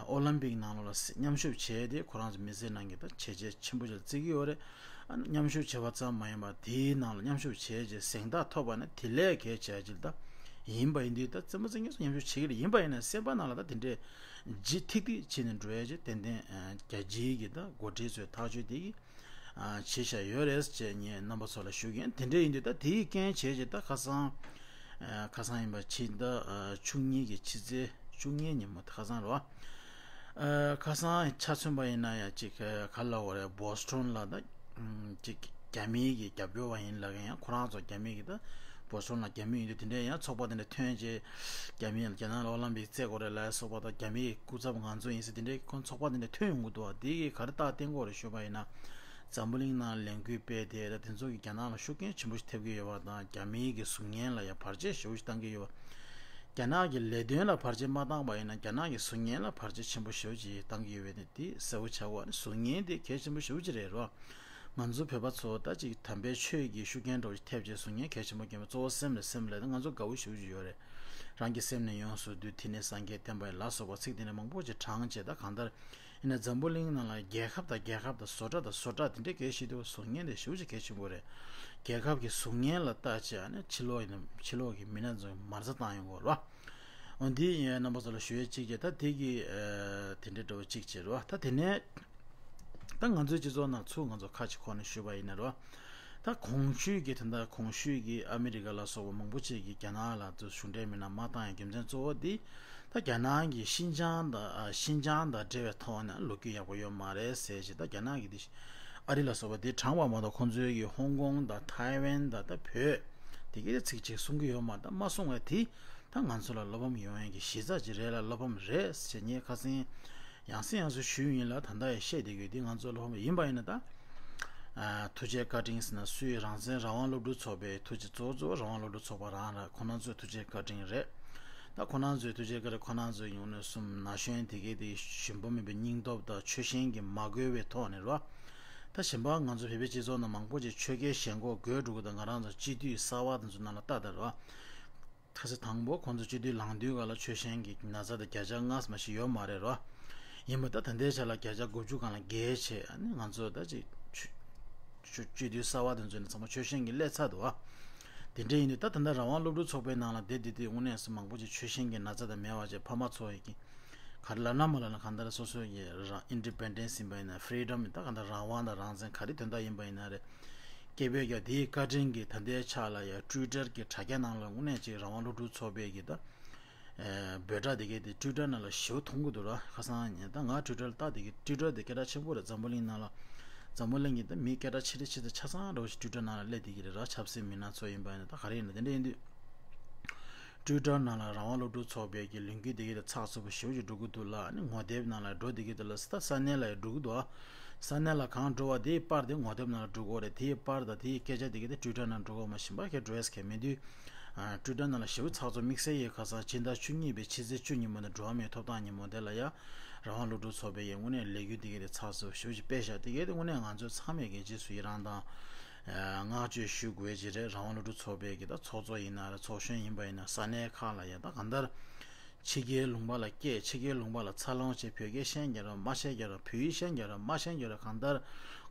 ཨོ་ལམ་པིག་ནང་ལོགས་ལ་མཉམ་ཞུགས་བྱས་ཏེ་ཁོ་རང་ཚོ་མི་སེར་ནང་གི་ད་བྱས་རྗེས་ཆེན་པོ་ཞིག་བརྩི་གི་ཡོད་རེད། ཨ་ནི་མཉམ་ཞུགས་བྱས་པ་ཙམ་མ་ཡིན་པར་དེའི་ནང་ལ་མཉམ་ཞུགས་བྱས་རྗེས་གཟེངས་རྟགས་ཐོབ་པ་ནི་དེ་ལས་གལ་ཆེ་ཆེ་ད་ཡིན་པ་ཡིན་དུས། ད་རྩེད་མོ་རྩེ་མཁན་ཚོ་མཉམ་ཞུགས་བྱེད་ཀྱི་རེད། ཡིན་པ་ཡིན་ན་སེམས་པ་ནང་ལ་ད་དེ་འདྲའི་ལྗིད་ཐིག་ཐིག་བྱས་ནས་འགྲོ་ཡ་ཅིག་ཏན་ཏན་རྒྱལ་སྤྱིའི་གི་ད་འགོ་ཁྲིད་ཚོའི་ཐག་གཅོད་དེ་གི་བྱེད་བཞག་ཡོད་རེད་ཅེས་ངས་རྣམ་པ་ཚོ་ལ་ཞུ་གི་ཡིན། དེ་འདྲ་ཡིན་དུས་ད་དེའི་རྐྱེན་བྱས་ཅིག་ད་ཁ་སང་ཁ་སང་ཡིན་པ་ཕྱི་ཟླ་བཅུ་གཉིས་ཀྱི་ཕྱི་ཚེས་བཅུ་གཉིས་ཉིན་མོ་ད་ཁ་སང་རེད་བ། ཁ་སང་ཆ་མཚོན་པ་ཡིན་ན་ཡང་ཅིག་ག་ལ་བ་རེད། བོ་སི་ཊོན་ལ་ད་ཅིག་རྒྱ་མིའི་གི་རྒྱབ་སྐྱོར་བ་ཡིན་ལབ་མཁན་ཡང་ཁོ་རང་ཚོ་རྒྱ་མི་གི་ད་བོ་སི་ཊོན་ལ་རྒྱ་མི་ཡིན་དུས་དེ་འདྲའི་ཡང་ཚོགས་པ་དེ་འདྲ་ཐོན་རྗེས་རྒྱ་མི་ཡང་རྒྱ་ནག་ལ་ཨོ་ལམ་པིག་རྩེ་དགོས་རེད་ལབ་སོགས་པ་དང་རྒྱ་མིའི་སྐུ་ཚབ་ང་ཚོ་ཡིན་ཟེར་དེ་འདྲའི་ཁོང་ཚོགས་པ་དེ་འདྲ་ཐོན་ཡོང་གི་འདུག་བ། དེ་གི་ག་རེ་རྟགས་བསྟན་དགོས་རེད་ཞུས་པ་ཡིན་ན་འཛམ་བུ་གླིང་ནང་ལས་འགུལ་སྤེལ་དེ་ད་དེ་ཚོ་གི་རྒྱ་ནག་ལ་ཤུགས་རྐྱེན་ཆེན་པོ་ཞིག་ཐེབས་ཀྱི་ཡོད་པ་དང་རྒྱ་མིའི་གི་གཟུགས་བརྙན་ལ་ཡང་བར་ཆད་ཞེ་པོ་ཞིག་བཏང་གི་ཡོད་པ། རྒྱ་ནག་གི་ལས་དོན་ལ་བར་ཆད་མ་བཏང་པ་ཡིན་ན་རྒྱ་ནག་གི་གཟུགས་བརྙན་ལ་བར་ཆད་ཆེན་པོ་ཞེ་པོ་ཅིག་བཏང་གི་ཡོད་པའི་ནི་དེ་གསལ་པོ་ཆགས་པ་ནི་གཟུགས་བརྙན་དེ་གལ་ཆེན་པོ་ཞེ་པོ་ཅིག་རེད་རོ། ང་ཚོ་བོད་པ་ཚོ་ད་ཅིག་དམ་པའི་ཆོས་ཀྱི་ཤུགས་རྐྱེན་འདྲ་བོ་ཞིག་ཐེབས་རྗེས་གཟུགས་བརྙན་གལ་ཆེན་པོ་རྐྱེན་པ་གཙོ་བོ་སེམས་ལ་སེམས་ལ་ད་ང་ཚོ་དགའ་བོ་ཞེ་པོ་ཅིག་ཡོད་རེད། རང་གི་སེམས་ནས་ཡོངས་སུ་བཏུད་དེ་ནས་སངས་རྒྱས་བསྟན་པ་ཡི་ལ་སོགས་པ་ཚིག་དེ་འདྲ་མང་པོ་ཅིག་བགྲངས་བྱས་ད་གང་ལྟར། ཡིན་ན་འཛམ་བུ་གླིང་ནང་ལ་རྒྱལ་ཁབ་དང་རྒྱལ་ཁབ་དང་བཟོ་གྲྭ་དང་བཟོ་གྲྭ་དེ་འདྲའི་སྐད་བཤད་དུས་གཟུགས་བརྙན་དེ་ཞེ་པོ་ཅིག་གལ་ཆེན་པོ་རེད། རྒྱལ་ཁབ་ཀྱི་གཟུགས་བརྙན་ལ་བལྟ་བྱས་ཨ་ནི་ཕྱི་ལོགས་ཡིན་ན་ཕྱི་ལོགས་ཀྱི་མི་སྣ་ཚོ་མར་ཟ་བཏང་ཡོང་གི་རེད་བ། འོ་འདི་ཡིན་རྣམ་པ་ཚོ་ལ་ཞུ་ཡས་གཅིག་བྱས་ད་དེ་གི་དེ་འདྲའི་འདྲ་བོ་གཅིག་བྱས་རེད་བ། ད་དེ་ནས་ད་ང་ཚོའི་སྤྱི་ཚོགས་ནང་ཚུར་ང་ཚོ་ཁ་ཅིག་ཁོ་ནས་ཞུས་པ་ཡིན་ན་རེད་བ། ད་གོང་ཞུས་ཀྱི་དེ་འདྲ་གོང་ཞུས་ཀྱི་ཨ་མི་རི་ཀ་ལ་སོགས་པ་མང་པོ་ཅིག་གིས་རྒྱ་ནག་ལ་ཚུར་གཞུང་འབྲེལ་མི་སྣ་མ་བཏང་ཡ་རྒྱུ་མཚན་གཙོ་བོ་འདི། ད་རྒྱ་ནག་གིས་ཤིན་ཅང་དང་ཨ་ཤིན་ཅང་དང་འབྲེལ་བའི་ཐོག་ནས་ལོ་རྒྱུས་ཡག་པོ་ཡོད་མ་རེད་ཟེར་ཞིག་ད་རྒྱ་ནག་གིས་འདི་ཨ་རི་ལ་སོགས་པ་འདི་དྲངས་པ་མ་གཏོགས་ཁོང་ཚོའི་གི་ཧོང་ཀོང་དང་ཐའེ་ཝན་དང་ད་བོད་དེ་གའི་ཚིག་གཅིག་གསུང་གི་ཡོད་མ་རེད། ད་མ་གསུང་བས་དེ་ད་ང་ཚོ་ལ་བློ་ཕམ་ཡོང་ཡས་ཀྱི་གཞི་རྩ་ཅིག་རེད་ལ་བློ་ཕམ་རེད་ཟེར་ངས་ཁ་སང་ཡང་སེ་ཡང་སེ་ཞུས་ཡིན་ལ་ད་ལྟ་ཡང་བཤད་བསྡད་ཀྱི་ཡོད། འདི་ང་ཚོ་བློ་ཕམ་ཡིན་པ་ཡིན་ན་ད། ཨ་ཐུགས་རྗེ་བཀའ་དྲིན་ཟེར་ན་སུའི་རང་བཙན་རང་དབང་སློབ་ཕྲུག་ཚོགས་པའི་ཐུགས་རྗེ་གཙོ་བོ་གཙོ་བོ་རང་དབང་སློབ་ཕྲུག་ཚོགས་པ་རང་རེད། ཁོང་རྣམ་ཚོའི་ཐུགས་རྗེ་བཀའ་དྲིན་རེད། ད་ཁོང་རྣམ་ཚོའི་ཐུགས་རྗེ་བཀའ་དྲིན་ཁོང་རྣམ་ཚོའི་ཡོང་ནས་གསུམ་ན་གཞོན་དེ་གའི་དེ་ཞུམ་པ་མེད་པའི་སྙིང་སྟོབས་དང་ཆོད་ཤེས་ཀྱི་མ་གོས་པའི་ཐོག་ནས་རེད་བ། ད་གཞན་པ་ང་ཚོ་བོད་པའི་སྤྱི་ཚོགས་ནང་མང་པོ་ཅིག་ཆོས་སྐལ་ཞེན་ཁོག་རྒོད་འགྲོ་གི་འདུག་ང་རང་ཚོ་སྤྱི་འཐུས་གསར་བ་དེ་ཚོ་ནང་ལ་ལྟ་དང་རེད་བ། ཁ་སང་དང་པོ་ཁོང་ཚོ་སྤྱི་འཐུས་ལངས་དུས་ག་ལ་ཆོད་ཤེས་ཀྱི་ན་ཚ་དང་བརྒྱ་ཆ་ལྔ་ཙམ་ཞིག་ཡོད་མ་རེད་རོ། ཡིན་པ་ད་ད་ལྟའི་ཆ་ལ་བརྒྱ་ཆ་དགུ་བཅུ་སྒང་ལ་བརྒལ་བྱས་ཨ་ནི་ང་ཚོ་ད་ཅིག་ཆོས་ཆོས་སྤྱི་འཐུས་གསར་བ་དེ་ཚོ་ནི་ཚང་མ་ཆོད་ཤེས་ཀྱི་སླེབས་ཚར་འདུག་ཨ། དེ་འདྲ་ཡིན་དུས་ད་ད་ལྟ་རང་དབང་སློབ་ཕྲུག་ཚོགས་པའི་ནང་ལ་བསྡད་བསྡད་དུས་དངོས་གནས་སུ་མང་པོ་ཅིག་ཆོད་ཤེས་ཀྱི་ན་ཚ་དང་མེད་པ་བྱས་ཕ་མ་ཚོ་ཡི་གི་ག་རེ་ལབ་ན་མ་ལབ་ན་གང་ལྟར་སོ་སོ་ཡི་རང་ཨིན་ཌི་པེན་ཌེན་སི་ཡིན་པ་ཡིན་ན་ཕི་རི་ཌམ་ཡིན་ད་གང་ལྟར་རང་དབང་དང་རང་བཙན་ག་རེ་དོན་དག་ཡིན་པ་ཡིན་ན་རེད། སྐད་འབོད་རྒྱག་དེའི་བཀའ་དྲིན་གྱིས་ད་ལྟའི་ཆ་ལ་ཡང་ཊུའི་ཊར་གྱི་དྲ་རྒྱ་ནང་ལ་དངོས་གནས་ཅིག་རང་དབང་སློབ་ཕྲུག་ཚོགས་པའི་གི་ད་འབོད་སྒྲ་དེ་གའི་དེ་ཊུའི་ཊར་ནང་ལ་ཞེ་པོ་མཐོང་གི་འདུག་ར། ཁ་སང་ཉིན་ད་ང་ཊུའི་ཊར་ལ་ལྟ་དེ་གི་ཊུའི་ཊར་དེ་སྐད་གྲགས་ཆེན་པོ་རེད། འཛམ་བུ་གླིང་ནང་ལ་འཛམ་བུ་གླིང་གི་ད་མི་སྐད་གྲགས་ཆེ་རེ་ཆེ་ད་ཆ་ཚང་འདྲ་བོ་ཞིག་ཊུའི་ཊར་ནང་ལ་སླེབས་བསྡད་ཀྱི་རེད་ར། ཆབ་སྲིད་མི་སྣ་ཚོ་ཡིན་པ་ཡིན་ན་ད་ག་རེ་ཡིན་ན་དེ་འདྲ་ཡིན་དུས། ཊུའི་ཊར་ནང་ལ་རང་དབང་སློབ་ཕྲུག་ཚོགས་པའི་གི་ལས་འགུལ་དེ་གའི་དེ་ཚགས་ཚུད་པོ་ཞེ་པོ་ཅིག་འགྲོ་གི་འདུག་ལ་ཨ་ནི་ངོ་དེབ་ནང་ལ་འགྲོ་དེ་གའི་དེ་ལ་ད་ས་གནས་ལ་ཡང་འགྲོ་གི་འདུག་ཨ། ས་གནས་ལ་གང་འགྲོ་བ་དེའི་པར་དེ་ངོ་དེབ་ནང་ལ་འགྲོ་གི་རེད། དེའི་པར་དང་དེའི་སྐད་ཆ་དེ་གའི་དེ་ཊུའི་ཊར་ནང་འགྲོ་གི་མ་གཞན་པ་ཁྱེད་འགྲོ་ཡས་ཁེལ་མེད་དུས། ཊུའི་ཊར་ནང་ལ་ཞེ་པོ་ཚགས་ཚུད་དམིགས་བསལ་ཡིན་ཁ་སང་ཕྱི་ཟླ་བཅུ་གཉིས་པའི་ཕྱི་ཚེས་བཅུ་ཉིན་མོ་དང་འགྲོ་བ་མིའི་ཐོབ་ཐང་ཉིན་མོ་དེ་ལ་ཡང་རང་དབང་སློབ་ཕྲུག་ཚོགས་པའི་ཡང་དངོས་གནས་ལས་འགུལ་དེ་གའི་དེ་ཚགས་ཚུད་ཞེ་པོ་ཅིག་སྤེལ་བཞག་དེ་གའི་དེ་དངོས་གནས་ང་ཚོས་ཚང་མས་གི་རྗེས་སུ་ཡི་རང་དང་། བསྔགས་བརྗོད་ཞུ་དགོས་ཀྱི་རེད། རང་དབང་སློབ་ཕྲུག་ཚོགས་པའི་གི་ད་ཚོགས་གཙོ་ཡིན་ན་རེད། ཚོགས་གཞོན་ཡིན་པ་ཡིན་ན་ས་གནས་ཁག་ལ་ཡང་ད་གང་ལྟར་ཕྱི་རྒྱལ་ལུང་པ་ལ་སྐྱེས་ཕྱི་རྒྱལ་ལུང་པ་ལ་འཚར་ལོངས་བྱས་བོད་སྐད་ཤེས་ཀྱི་རེད་མ་ཤེས་ཀྱི་རེད། བོད་ཡིག་ཤེས་ཀྱི་རེད་མ་ཤེས་ཀྱི་རེད། གང་ལྟར་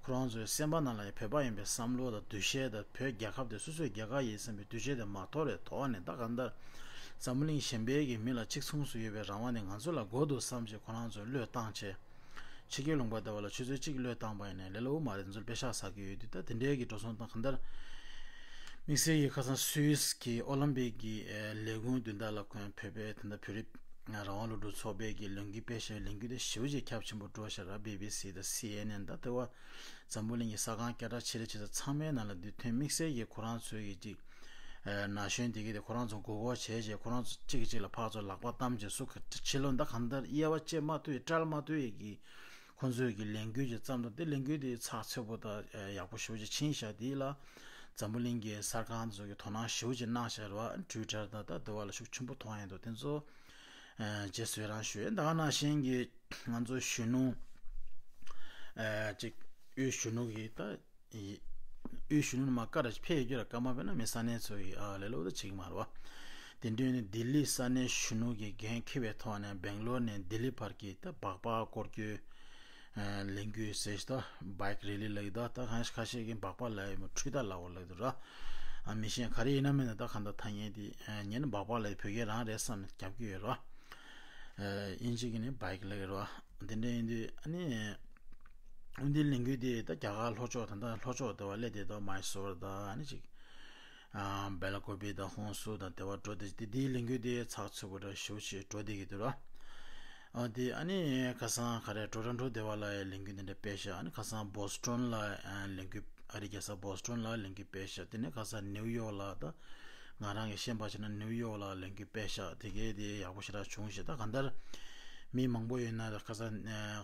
ཁོ་རང་ཚོའི་སེམས་པ་ནང་ལ་ཡང་བོད་པ་ཡིན་པའི་བསམ་བློ་དང་འདུ་ཤེས་དང་བོད་རྒྱལ་ཁབ་དེ་སོ་སོའི་རྒྱལ་ཁབ་ཡིན་བསམ་པའི་འདུ་ཤེས་དེ་མ་དོར་བའི་ཐོག་ནས་ད་གང་ལྟར་འཛམ་བུ་གླིང་གཞན་པའི་གི་མི་ལ་གཅིག་མཚུངས་སུ་ཡོད་པའི་རང་དབང་དེ་ང་ཚོ་ལ་དགོས་འདུག་བསམ་བྱས་ཁོ་རང་ཚོས་བློས་བཏང་བྱས། ཕྱི་རྒྱལ་ལུང་པ་དེ་བ་ལ་ཆུ་ཚོད་གཅིག་བློས་བཏང་པ་ཡིན་ན་ལས་སླ་བོ་མ་རེད། ཚོར་དཔེ་ཤག་ཟ་གི་ཡོད་དུས་ད་དེ་འདྲའི་གི་འགྲོ་སོང་དང་གང་ལྟར་དམིགས་བསལ་གྱི་ཁ་སང་སུད་སི་གི་ཨོ་ལམ་པིག་གི་ལས་ཁུངས་མདུན་ཐག་ལ་ཁོང་བོད་པའི་ད་ལྟ་བོད་རིགས་ རང་དབང་སློབ་ཕྲུག་ཚོགས་པའི་གི་ལས་འགུལ་སྤེལ་བཞག་པའི་ལས་འགུལ་དེ་ཞེ་པོ་ཅིག་ཁྱབ་ཆེན་པོ་འགྲོ་བཞག་ར། བི་བི་སི་དང་སི་ཨེན་ཨེན་དང་དེ་བ་འཛམ་བུ་གླིང་གི་གསར་ཁང་སྐད་གྲགས་ཆེ་རིགས་ཆེ་ས་ཚང་མའི་ནང་ལ་འདི་ཐོན། དམིགས་བསལ་གྱི་ཁོ་རང་ཚོའི་གི་ཅིག་ན་གཞོན་དེ་གི་དེ་ཁོ་རང་ཚོ་མགོ་སྐོར་བྱས་བྱས། ཁོ་རང་ཚོ་གཅིག་གིས་གཅིག་ལ་ཕར་ཚུར་ལག་པ་བསྡམས་བྱས། སུ་ག་ཕྱི་ལོགས་ད་གང་ལྟར་དབྱེ་བ་བཅད་མ་ཐུབ་ཡས་བཀྲལ་མ་ཐུབ་ཡས་ཀྱི་ཁོ་ཚོའི་གི་ལས་འགུལ་ཅིག་བརྩམས་འདུག་དེ་ལས་འགུལ་དེ་ཚགས་ཚུད་པོ་དང་ཡག་པོ་ཞེ་པོ་ཅིག་ཕྱིན་བཞག་དེ་ལ་འཛམ་བུ་གླིང་གི་གསར་ཁང་ཚོ་གི་དོ་སྣང་ཞེ་པོ་ཅིག་གནང་བཞག་རེད་བ། ཊུའི་ཊར་དང་ད་དེ་བ་ལ་ཤུགས་ཆེན་པོ་མཐོང་ཡས་འདུག་དེ་ཚོ་རྗེས་སུ་ཡི་རང་ཞུ་ཡས། ད་ག་ནང་བཞིན་གྱི་ང་ཚོ་གཞོན་ནུ་ཅིག་དབུས་གཞོན་ནུ་གི་ད་དབུས་གཞོན་ནུ་མ་བཀའ་ར་ཕེབས་ཡོད་རྒྱུ་ར། བཀའ་མ་ཕེབས་ན་མི་ས་གནས་ཚོ་ཡི་ཨ་ལས་ལོ་ད་བྱེད་ཀྱི་མ་རེད་བ། དེ་འདྲ་ནི་ལྡི་ལི་ས་གནས་གཞོན་ནུ་གི་འགན་འཁྱེར་བའི་ཐོག་ནས་སྦེང་ལོར་ནས་ལྡི་ལི་བར་གྱི་ད་སྦག་སྦག་སྐོར་སྐྱོད་ལས་འགུལ་ཟེར། ད་བྷའིཀ་རེ་ལི་ལབ་ཀྱི་འདུག་ད་ཁ་ཤས་ཀྱིས་སྦག་སྦག་ལབ་ཡོད་མོད། འཕྲུལ་རྟ་ལབ་ཡོད་ལབ་ཀྱི་འདུག་ར། ཨ་མི་ཤེས། ག་རེ་ཡིན་ན་མིན་ན་ད་གང་ལྟར་ཐ་སྙད་དེ་ཉན་ན་སྦག་སྦག་ལབ་བོད་སྐད་རང་རེད་བསམ་ནས་རྒྱབ་ཀྱི་ཡོད་ར། ཨ་དབྱིན་ཇི་གི་ནི་བྷའིཀ་ལབ་ཀྱི་ར། དེ་འདྲ་ཡིན་དུས་ཨ་ནི་འོན་ཏེ་ལས་འགུལ་དེ་ད་རྒྱ་གར་ལྷོ་ཕྱོགས། ད་ལྟ་ལྷོ་ཕྱོགས་དེ་བ་སླེབས་བསྡད་འདུག་མའི་སོར་དང་ཨ་ནི་ཅིག་ཨ་སྦེ་ལ་ཀོ་པི་དང་ཧོན་སུར་དང་དེ་བ་འགྲོ་བསྡད། དེ་དེའི་ལས་འགུལ་དེ་ཚགས་ཚུད་པོ་འདྲ་ཞེ་པོ་ཅིག་འགྲོ་བསྡད་ཀྱི་འདུག་ར། ཨ་དེ་ཨ་ནི་ཁ་སང་ག་རེ་ཊོ་རོན་ཊོ་དེ་བ་ལ་ཡང་ལས་འགུལ་འདི་འདྲ་སྤེལ་བཞག་ཨ་ནི་ཁ་སང་བོ་སི་ཊོན་ལ་ཨ་ལས་འགུལ། ཨ་རིའི་རྒྱལ་ས་བོ་སི་ཊོན་ལ་ལས་འགུལ་སྤེལ་བཞག་དེ་ནས་ཁ་སང་ནིའུ་ཡོག་ལ། ད་ང་རང་གི་ཤེས་པ་བྱས་ན་ནིའུ་ཡོག་ལ་ལས་འགུལ་སྤེལ་བཞག་དེ་གའི་དེ་ཡག་པོ་ཞེ་དྲག་བྱུང་ཞེས། ད་གང་ལྟར་མི་མང་པོ་ཡོད་ན་ད་ཁ་སང་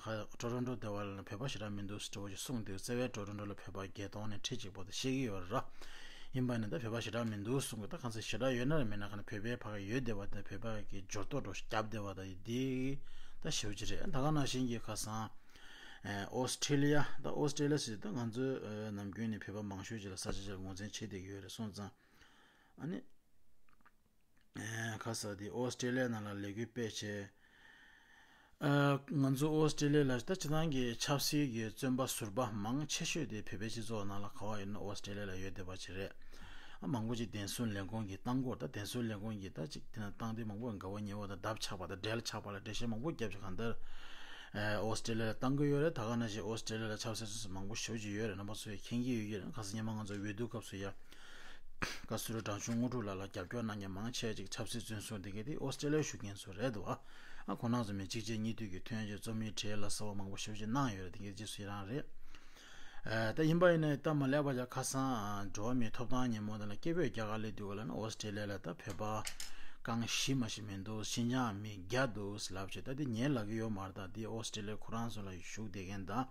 ཁ་ཊོ་རོན་ཊོ་དེ་བ་ལ་བོད་པ་ཞེ་དྲག་མི་འདུག་ཟེར་བ་ཞིག་གསུངས་འདུག་བརྩེ་བའི་ཊོ་རོན་ཊོ་ལ་བོད་པ་བརྒྱད་སྟོང་ནས་ཁྲི་གཅིག་བར་དུ་བཤད་ཀྱི་ཡོད་རེད་ར། ཡིན་པ་ནི་ད་བོད་པ་ཞེ་དྲག་མི་འདུག་གསུང་གི། ད་གང་ཟེར་ཞེ་དྲག་ཡོད་ན་ར་མེད་ན་ག་ན་བོད་པའི་ཕ་གི་ཡོད་བསྡད་པ་དང་བོད་པ་གི་འབྱོར་ཐོ་འགྲོ་རྒྱབ་བསྡད་པ་དང་འདི་ད་ཞེ་པོ་ཅིག་རེད། ད་ག་ནང་བཞིན་གྱི་ཁ་སང་ཨོ་སི་ཁྲི་ལི་ཡ། ད་ཨོ་སི་ཁྲི་ལི་ཡ་ཟེར་ད་ང་ཚོའི་ནམ་རྒྱུན་ནས་བོད་པ་མང་ཤོས་ཅིག་ལ་ས་ཆ་ཅིག་ལ་ངོས་འཛིན་བྱེད་བསྡད་ཀྱི་ཡོད་རེད། སོང་ཙང་ཨ་ནི་ཁ་ས་དེ་ཨོ་སི་ཁྲི་ལི་ཡ་ནང་ལ་ལས་འགུལ་སྤེལ་བྱས། ཨ་ང་ཚོ་ཨོ་སི་ཁྲི་ལི་ཡ་ལ་ད་སྤྱི་བཏང་གི་ཆབ་སྲིད་ཀྱི་བཙོན་པ་ཟུར་པ་མང་ཆེ་ཤོས་དེ་བོད་པའི་སྤྱི་ཚོགས་ནང་ལ་ག་བ་ཡོད་ན་ཨོ་སི་ཁྲི་ལི་ཡ་ལ་ཡོད་བསྡད་པ་ཅིག་རེད། ཨ་མང་པོ་ཅིག་བདེན་སྲུང་ལས་ཁུངས་ཀྱིས་བཏང་གི་ཡོད་རེད། ད་བདེན་སྲུང་ལས་ཁུངས་ཀྱིས་ད་ཅིག་དེ་ན་བཏང་དུས་མང་པོ་དགའ་བོ་ཉེ་བོ་དང་རྡབ་ཆགས་པ་དང་འབྲེལ་ཆགས་པ་ལ་འགྲེལ་བཤད་མང་པོ་བརྒྱབ་ཅིག་གང་ལྟར་ཨོ་སི་ཁྲི་ལི་ཡ་ལ་བཏང་གི་ཡོད་རེད། ད་ག་ནང་བཞིན་ཨོ་སི་ཁྲི་ལི་ཡ་ལ་ཆབ་སྲིད་བཙོན་ཟུར་མང་པོ་ཞེ་པོ་ཅིག་ཡོད་རེད། རྣམ་པ་ཚོས་མཁྱེན་གྱི་ཡོད་ཀྱི་རེད། ཁ་སང་ཉི་མ་ང་ཚོ་འོས་བསྡུ་སྐབས་སུ་ཡ། བཀའ་ཟུར་དྲག་ཆུང་དངོས་གྲུབ་ལགས་ལ་རྒྱབ་སྐྱོར་གནང་མཁན་མང་ཆེ་ཅིག་ཆབ་སྲིད་བཙོན་ཟུར་དེ་གའི་དེ་ཨོ་སི་ཀྲི་ལི་ཡའི་བཞུགས་མཁན་ཚོ་རེད་འདུག་ཨ་ཁོང་རྣམ་ཚོ་མི་གཅིག་རྗེས་གཉིས་མཐུད་ཀྱི་ཐོན་རྗེས་རྩོམ་ཡིག་བྲིས་ལ་གསར་བ་མང་པོ་ཞེ་པོ་ཅིག་གནང་ཡོད་རེད། དེ་གའི་རྗེས་སུ་ཡི་རང་རེད། ཨ་ད་ཡིན་པ་ཡིན་ན་ད་མ་ལས་པ་ཡ་ཁ་སང་འགྲོ་བ་མིའི་ཐོབ་ཐང་ཉིན་མོ་དེ་ལ་སྐད་འབོད་རྒྱག་ག་སླེབས་དུས་ག་ལ་ནི་ཨོ་སི་ཀྲི་ལི་ཡ་ལ་ད་བོད་པ་རྐང་བཞི་མ་ཞིག་མི་འདུག་ཤིན་ཅང་མི་བརྒྱ་འདུག་ལབ་བྱས། ད་དེ་ངས་ལབ་ཀྱི་ཡོད་མ་རེད། ད་དེ་ཨོ་སི་ཀྲི་ལི་ཡ་ཁོ་རང་ཚོ་ལ་བཞུགས་བསྡད་མཁན་དང་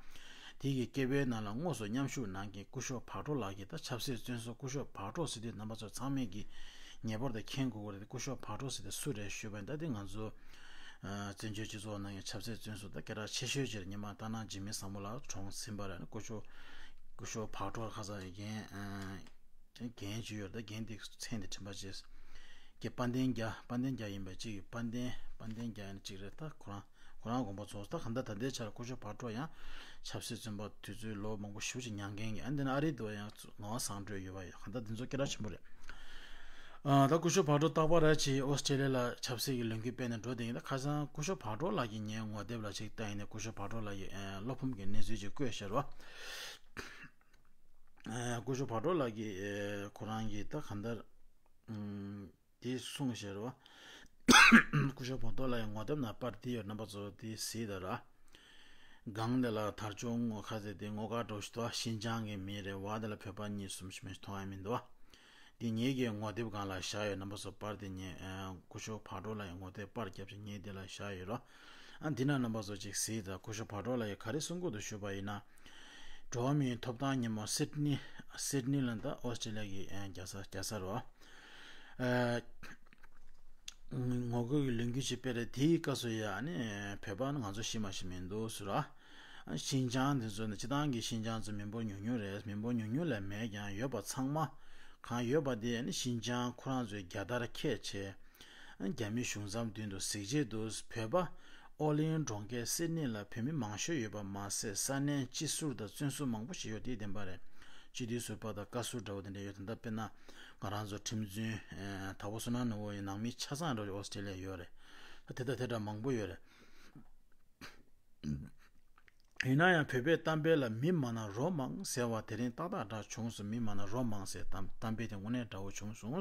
དེ་གི་སྐད་འབོད་ནང་ལ་དངོས་སུ་མཉམ་ཞུགས་གནང་མཁན་སྐུ་ཞབས་བག་གྲོ་ལགས་ཀྱིས། ད་ཆབ་སྲིད་བཙོན་ཟུར་སྐུ་ཞབས་བག་གྲོ་ཟེར་དུས་རྣམ་པ་ཚོ་ཚང་མས་ཀྱིས་ངེས་པར་དུ་མཁྱེན་དགོས་ཀྱི་རེད། སྐུ་ཞབས་བག་གྲོ་ཟེར་དེ་སུ་རེད་ཞུས་པ་ཡིན། ད་དེ་ང་ཚོ་ཨ་བཙན་བྱོལ་སྤྱི་ཚོགས་ནང་གི་ཆབ་སྲིད་བཙོན་ཟུར་ད་སྐད་གྲགས་ཆེ་ཤོས་ཅིག་རེད། ཉི་མ་སྟག་སྣ་འཇིགས་མེད་བཟང་མོ་ལགས་གྲོངས་ཟིན་པ་རེད། སྐུ་ཞབས་སྐུ་ཞབས་བག་གྲོ་ཁ་སང་རྒན་ཨ་རྒན་ཅིག་ཡོད་རེད། ད་རྒན་དེ་མཚན་དེ་དྲན་པ་བརྗེད། རྒན་དཔལ་ལྡན་རྒྱ། དཔལ་ལྡན་རྒྱ་ཡིན་པ་ཅིག་དཔལ་ལྡན་དཔལ་ལྡན་རྒྱ་ཡིན་ཅིག་རེད། ད་ཁོ་རང་ཁོ་རང་དགོངས་པ་རྫོགས། ད་གང་ལྟར་ད་ལྟའི་ཆར་སྐུ་ཞབས་བག་གྲོ་ཡང་ཆབ་སྲིད་བཙོན་པ་དུས་ཚོད་ལོ་མང་པོ་ཞེ་པོ་ཅིག་མྱངས་མཁན་གྱི། ཨ་འདི་ན་ཨ་རི་དུ་ཡང་ངག་དབང་བཟང་གྲོལ་ཡོད་པ་ཡོད། གང་ལྟར་འདི་ཚོ་སྐད་གྲགས་ཆེན་པོ་རེད། ཨ་ད་སྐུ་ཞབས་བག་གྲོ་རྟག་པར་ར་ཅིག་ཨོ་སི་ཀྲི་ལི་ཡ་ལ་ཆབ་སྲིད་ཀྱི་ལས་འགུལ་སྤེལ་ནས་འགྲོ་བསྡད་ཡིན། ད་ཁ་སང་སྐུ་ཞབས་བག་གྲོ་ལགས་ཀྱི་ངའི་ངོ་དེབ་ལ་ཅིག་ལྟ་ཡིན་ནས་སྐུ་ཞབས་བག་གྲོ་ལགས་ཀྱི་ཨ་བློ་ཕམ་གྱི་གནས་ཚུལ་ཅིག་བཀོད་བཞག་རོགས། ཨ་སྐུ་ཞབས་བག་གྲོ་ལགས་ཀྱིས་ཨ་ཁོ་རང་གིས་ད་གང་ལྟར་ཨམ། དེ་གསུངས་བཞག་རོགས། སྐུ་ཞབས་བོ་དོ་ལ་ཡང་ངོ་དེབ་ནང་པར་དེ་ཡོད། རྣམ་པ་ཚོ་དེ་གཟིགས་དང་ར། སྒང་དེ་ལ་དར་ལྕོག་ངོ་ཁ་ཟེར་དེ་ངོ་དཀར་འདྲ་ཞིག་འདུག་ཤིན་ཅང་གི་མི་རེད་བ། དེ་ལ་བོད་པ་གཉིས་གསུམ་ཞིག་མ་གཏོགས་མཐོང་ཡ་མི་འདུག་དེ་ངེད་ཀྱི་ངོ་དེབ་སྒང་ལ་བཞག་ཡོད། རྣམ་པ་ཚོ་པར་དེ་ཉན། སྐུ་ཞབས་བག་གྲོ་ལ་ཡང་ངོ་དེབ་པར་རྒྱབ་ཅིག་ངེད་དེ་ལ་བཞག་ཡོད་རོགས། ཨ་འདི་ན་རྣམ་པ་ཚོ་ཅིག་གཟིགས་དང་། སྐུ་ཞབས་བག་གྲོ་ལ་ཡང་ག་རེ་གསུང་གི་འདུག་ཞུས་པ་ཡིན་ན། འགྲོ་བ་མིའི་ཐོབ་ཐང་ཉིན་མོ་སིད་ནི། སིད་ནི་ལ་ད་ཨོ་སི་ཀྲི་ལི་ཡ་གི་རྒྱལ་ས་རྒྱལ་ས་རོ། ཨ་ངོ་རྒོལ་གྱི་ལས་འགུལ་ཅིག་སྤེལ་རེད། དེའི་སྐབས་སུ་ཡ་ནི་བོད་པ་ནི་ང་ཚོ་ཤི་མ་ཤི་མི་འདུག་ཟེར་ར། ཤིན་ཅང་དེ་ཚོ་ནི་སྤྱི་བཏང་གི་ཤིན་ཅང་ཚོ་མི་འབོར་ཉུང་ཉུང་རེད། མི་འབོར་ཉུང་ཉུང་ལས་མེད་ཀྱང་ཡོད་པ་ཚང་མ་གང་ཡོད་པ་དེ་ནི་ཤིན་ཅང་ཁོ་རང་ཚོའི་རྒྱལ་དར་འཁྱེར་བྱས། རྒྱ་མི་གཞུང་ཚབ་མདུན་དུ་གཟིགས་ཆེད་དུ་བོད་པ་ཨོ་གླིང་གྲོང་ཁྱེར་སིད་ནི་ལ་བོད་མི་མང་ཤོས་ཡོད་པ་མ་ཟད། ས་གནས་སྤྱི་ཟུར་དང་བཙོན་ཟུར་མང་པོ་ཞིག་ཡོད། དེ་བདེན་པ་རེད། སྤྱི་འཐུས་ཟུར་པ་དང་བཀའ་ཟུར་འདྲ་བོ་དེ་འདྲ་ཡོད། ད་ལྟ་དཔེར་ན་ང་རང་ཚོ་ཁྲིམས་རྩོད་དྭགས་པོ་བསོད་ནམས་ནོར་བུ་ཡི་ནང་མི་ཆ་ཚང་འདྲ་བོ་ཞིག་ཨོ་སི་ཀྲི་ལི་ཡ་ཡོད་རེད། ད་དེ་དང་དེ་འདྲ་མང་པོ་ཡོད་རེད། ཡིན་ན་ཡང་བོད་པའི་གཏམ་དཔེ་ལ་མི་མང་ན་རོ་མང་ཟེར་བ་དེ་རིང་ཏག་ཏག་འདྲ་བྱུང་སོང་། མི་མང་ན་རོ་མང་ཟེར་གཏམ་གཏམ་དཔེ་དེ་དངོས་གནས་འདྲ་བོ་བྱུང་སོང་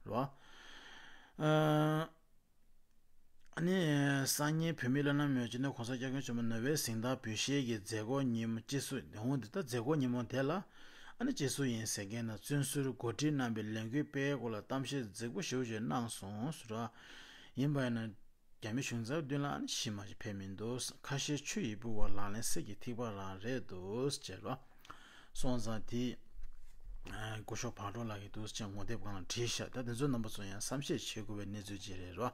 རོ། ཨ་ ཨ་ནི་སང་ཉིན་བོད་མིའི་བླ་ན་མེད་པའི་སྤྱི་ནོར་གོང་ས་སྐྱབས་མགོན་ཆེན་པོ་ནོ་བྷེལ་གཟེངས་རྟགས་འབུལ་བཞེས་ཀྱི་མཛད་སྒོ་ཉིན་མོ་སྤྱི་ཟུར་འོང་འདི་ལྟར་མཛད་སྒོ་ཉིན་མོ་དེ་ལ་ཨ་ནི་སྤྱི་ཟུར་ཡིན་ཟེར་མཁན་དང་བཙོན་ཟུར་འགོ་ཁྲིད་རྣམ་པས་ལས་འགུལ་སྤེལ་སྐོར་ལ་གཏམ་བཤད་མཛེས་པོ་ཞེ་པོ་ཅིག་གནང་སོང་ཟེར་བ། ཡིན་པ་ཡིན་ན་རྒྱ་མི་གཞུང་ཚབ་མདུན་ལ་ཨ་ནི་ཞི་མ་ཞིག་ཕེབས་མི་འདུག་ཁ་ཤས་ཆུ་ཡི་ཕུ་བ་ལག་ལེན་གསེར་གྱི་ཐིགས་པ་རང་རེད་འདུག་ཅེས་རོ། སོང་ཙང་དེ། སྐུ་ཞབས་བག་གྲོ་ལགས་ཀྱིས་འདུག་ཅེས་ངོ་དེབ་སྒང་ལ་བྲིས་ཤག་ད་དེ་ཚོའི་རྣམ་པ་ཚོ་ཡང་བསམ་ཤེས་བྱེད་དགོས་པའི་གནས་ཚུལ་ཅིག་རེད་རོ།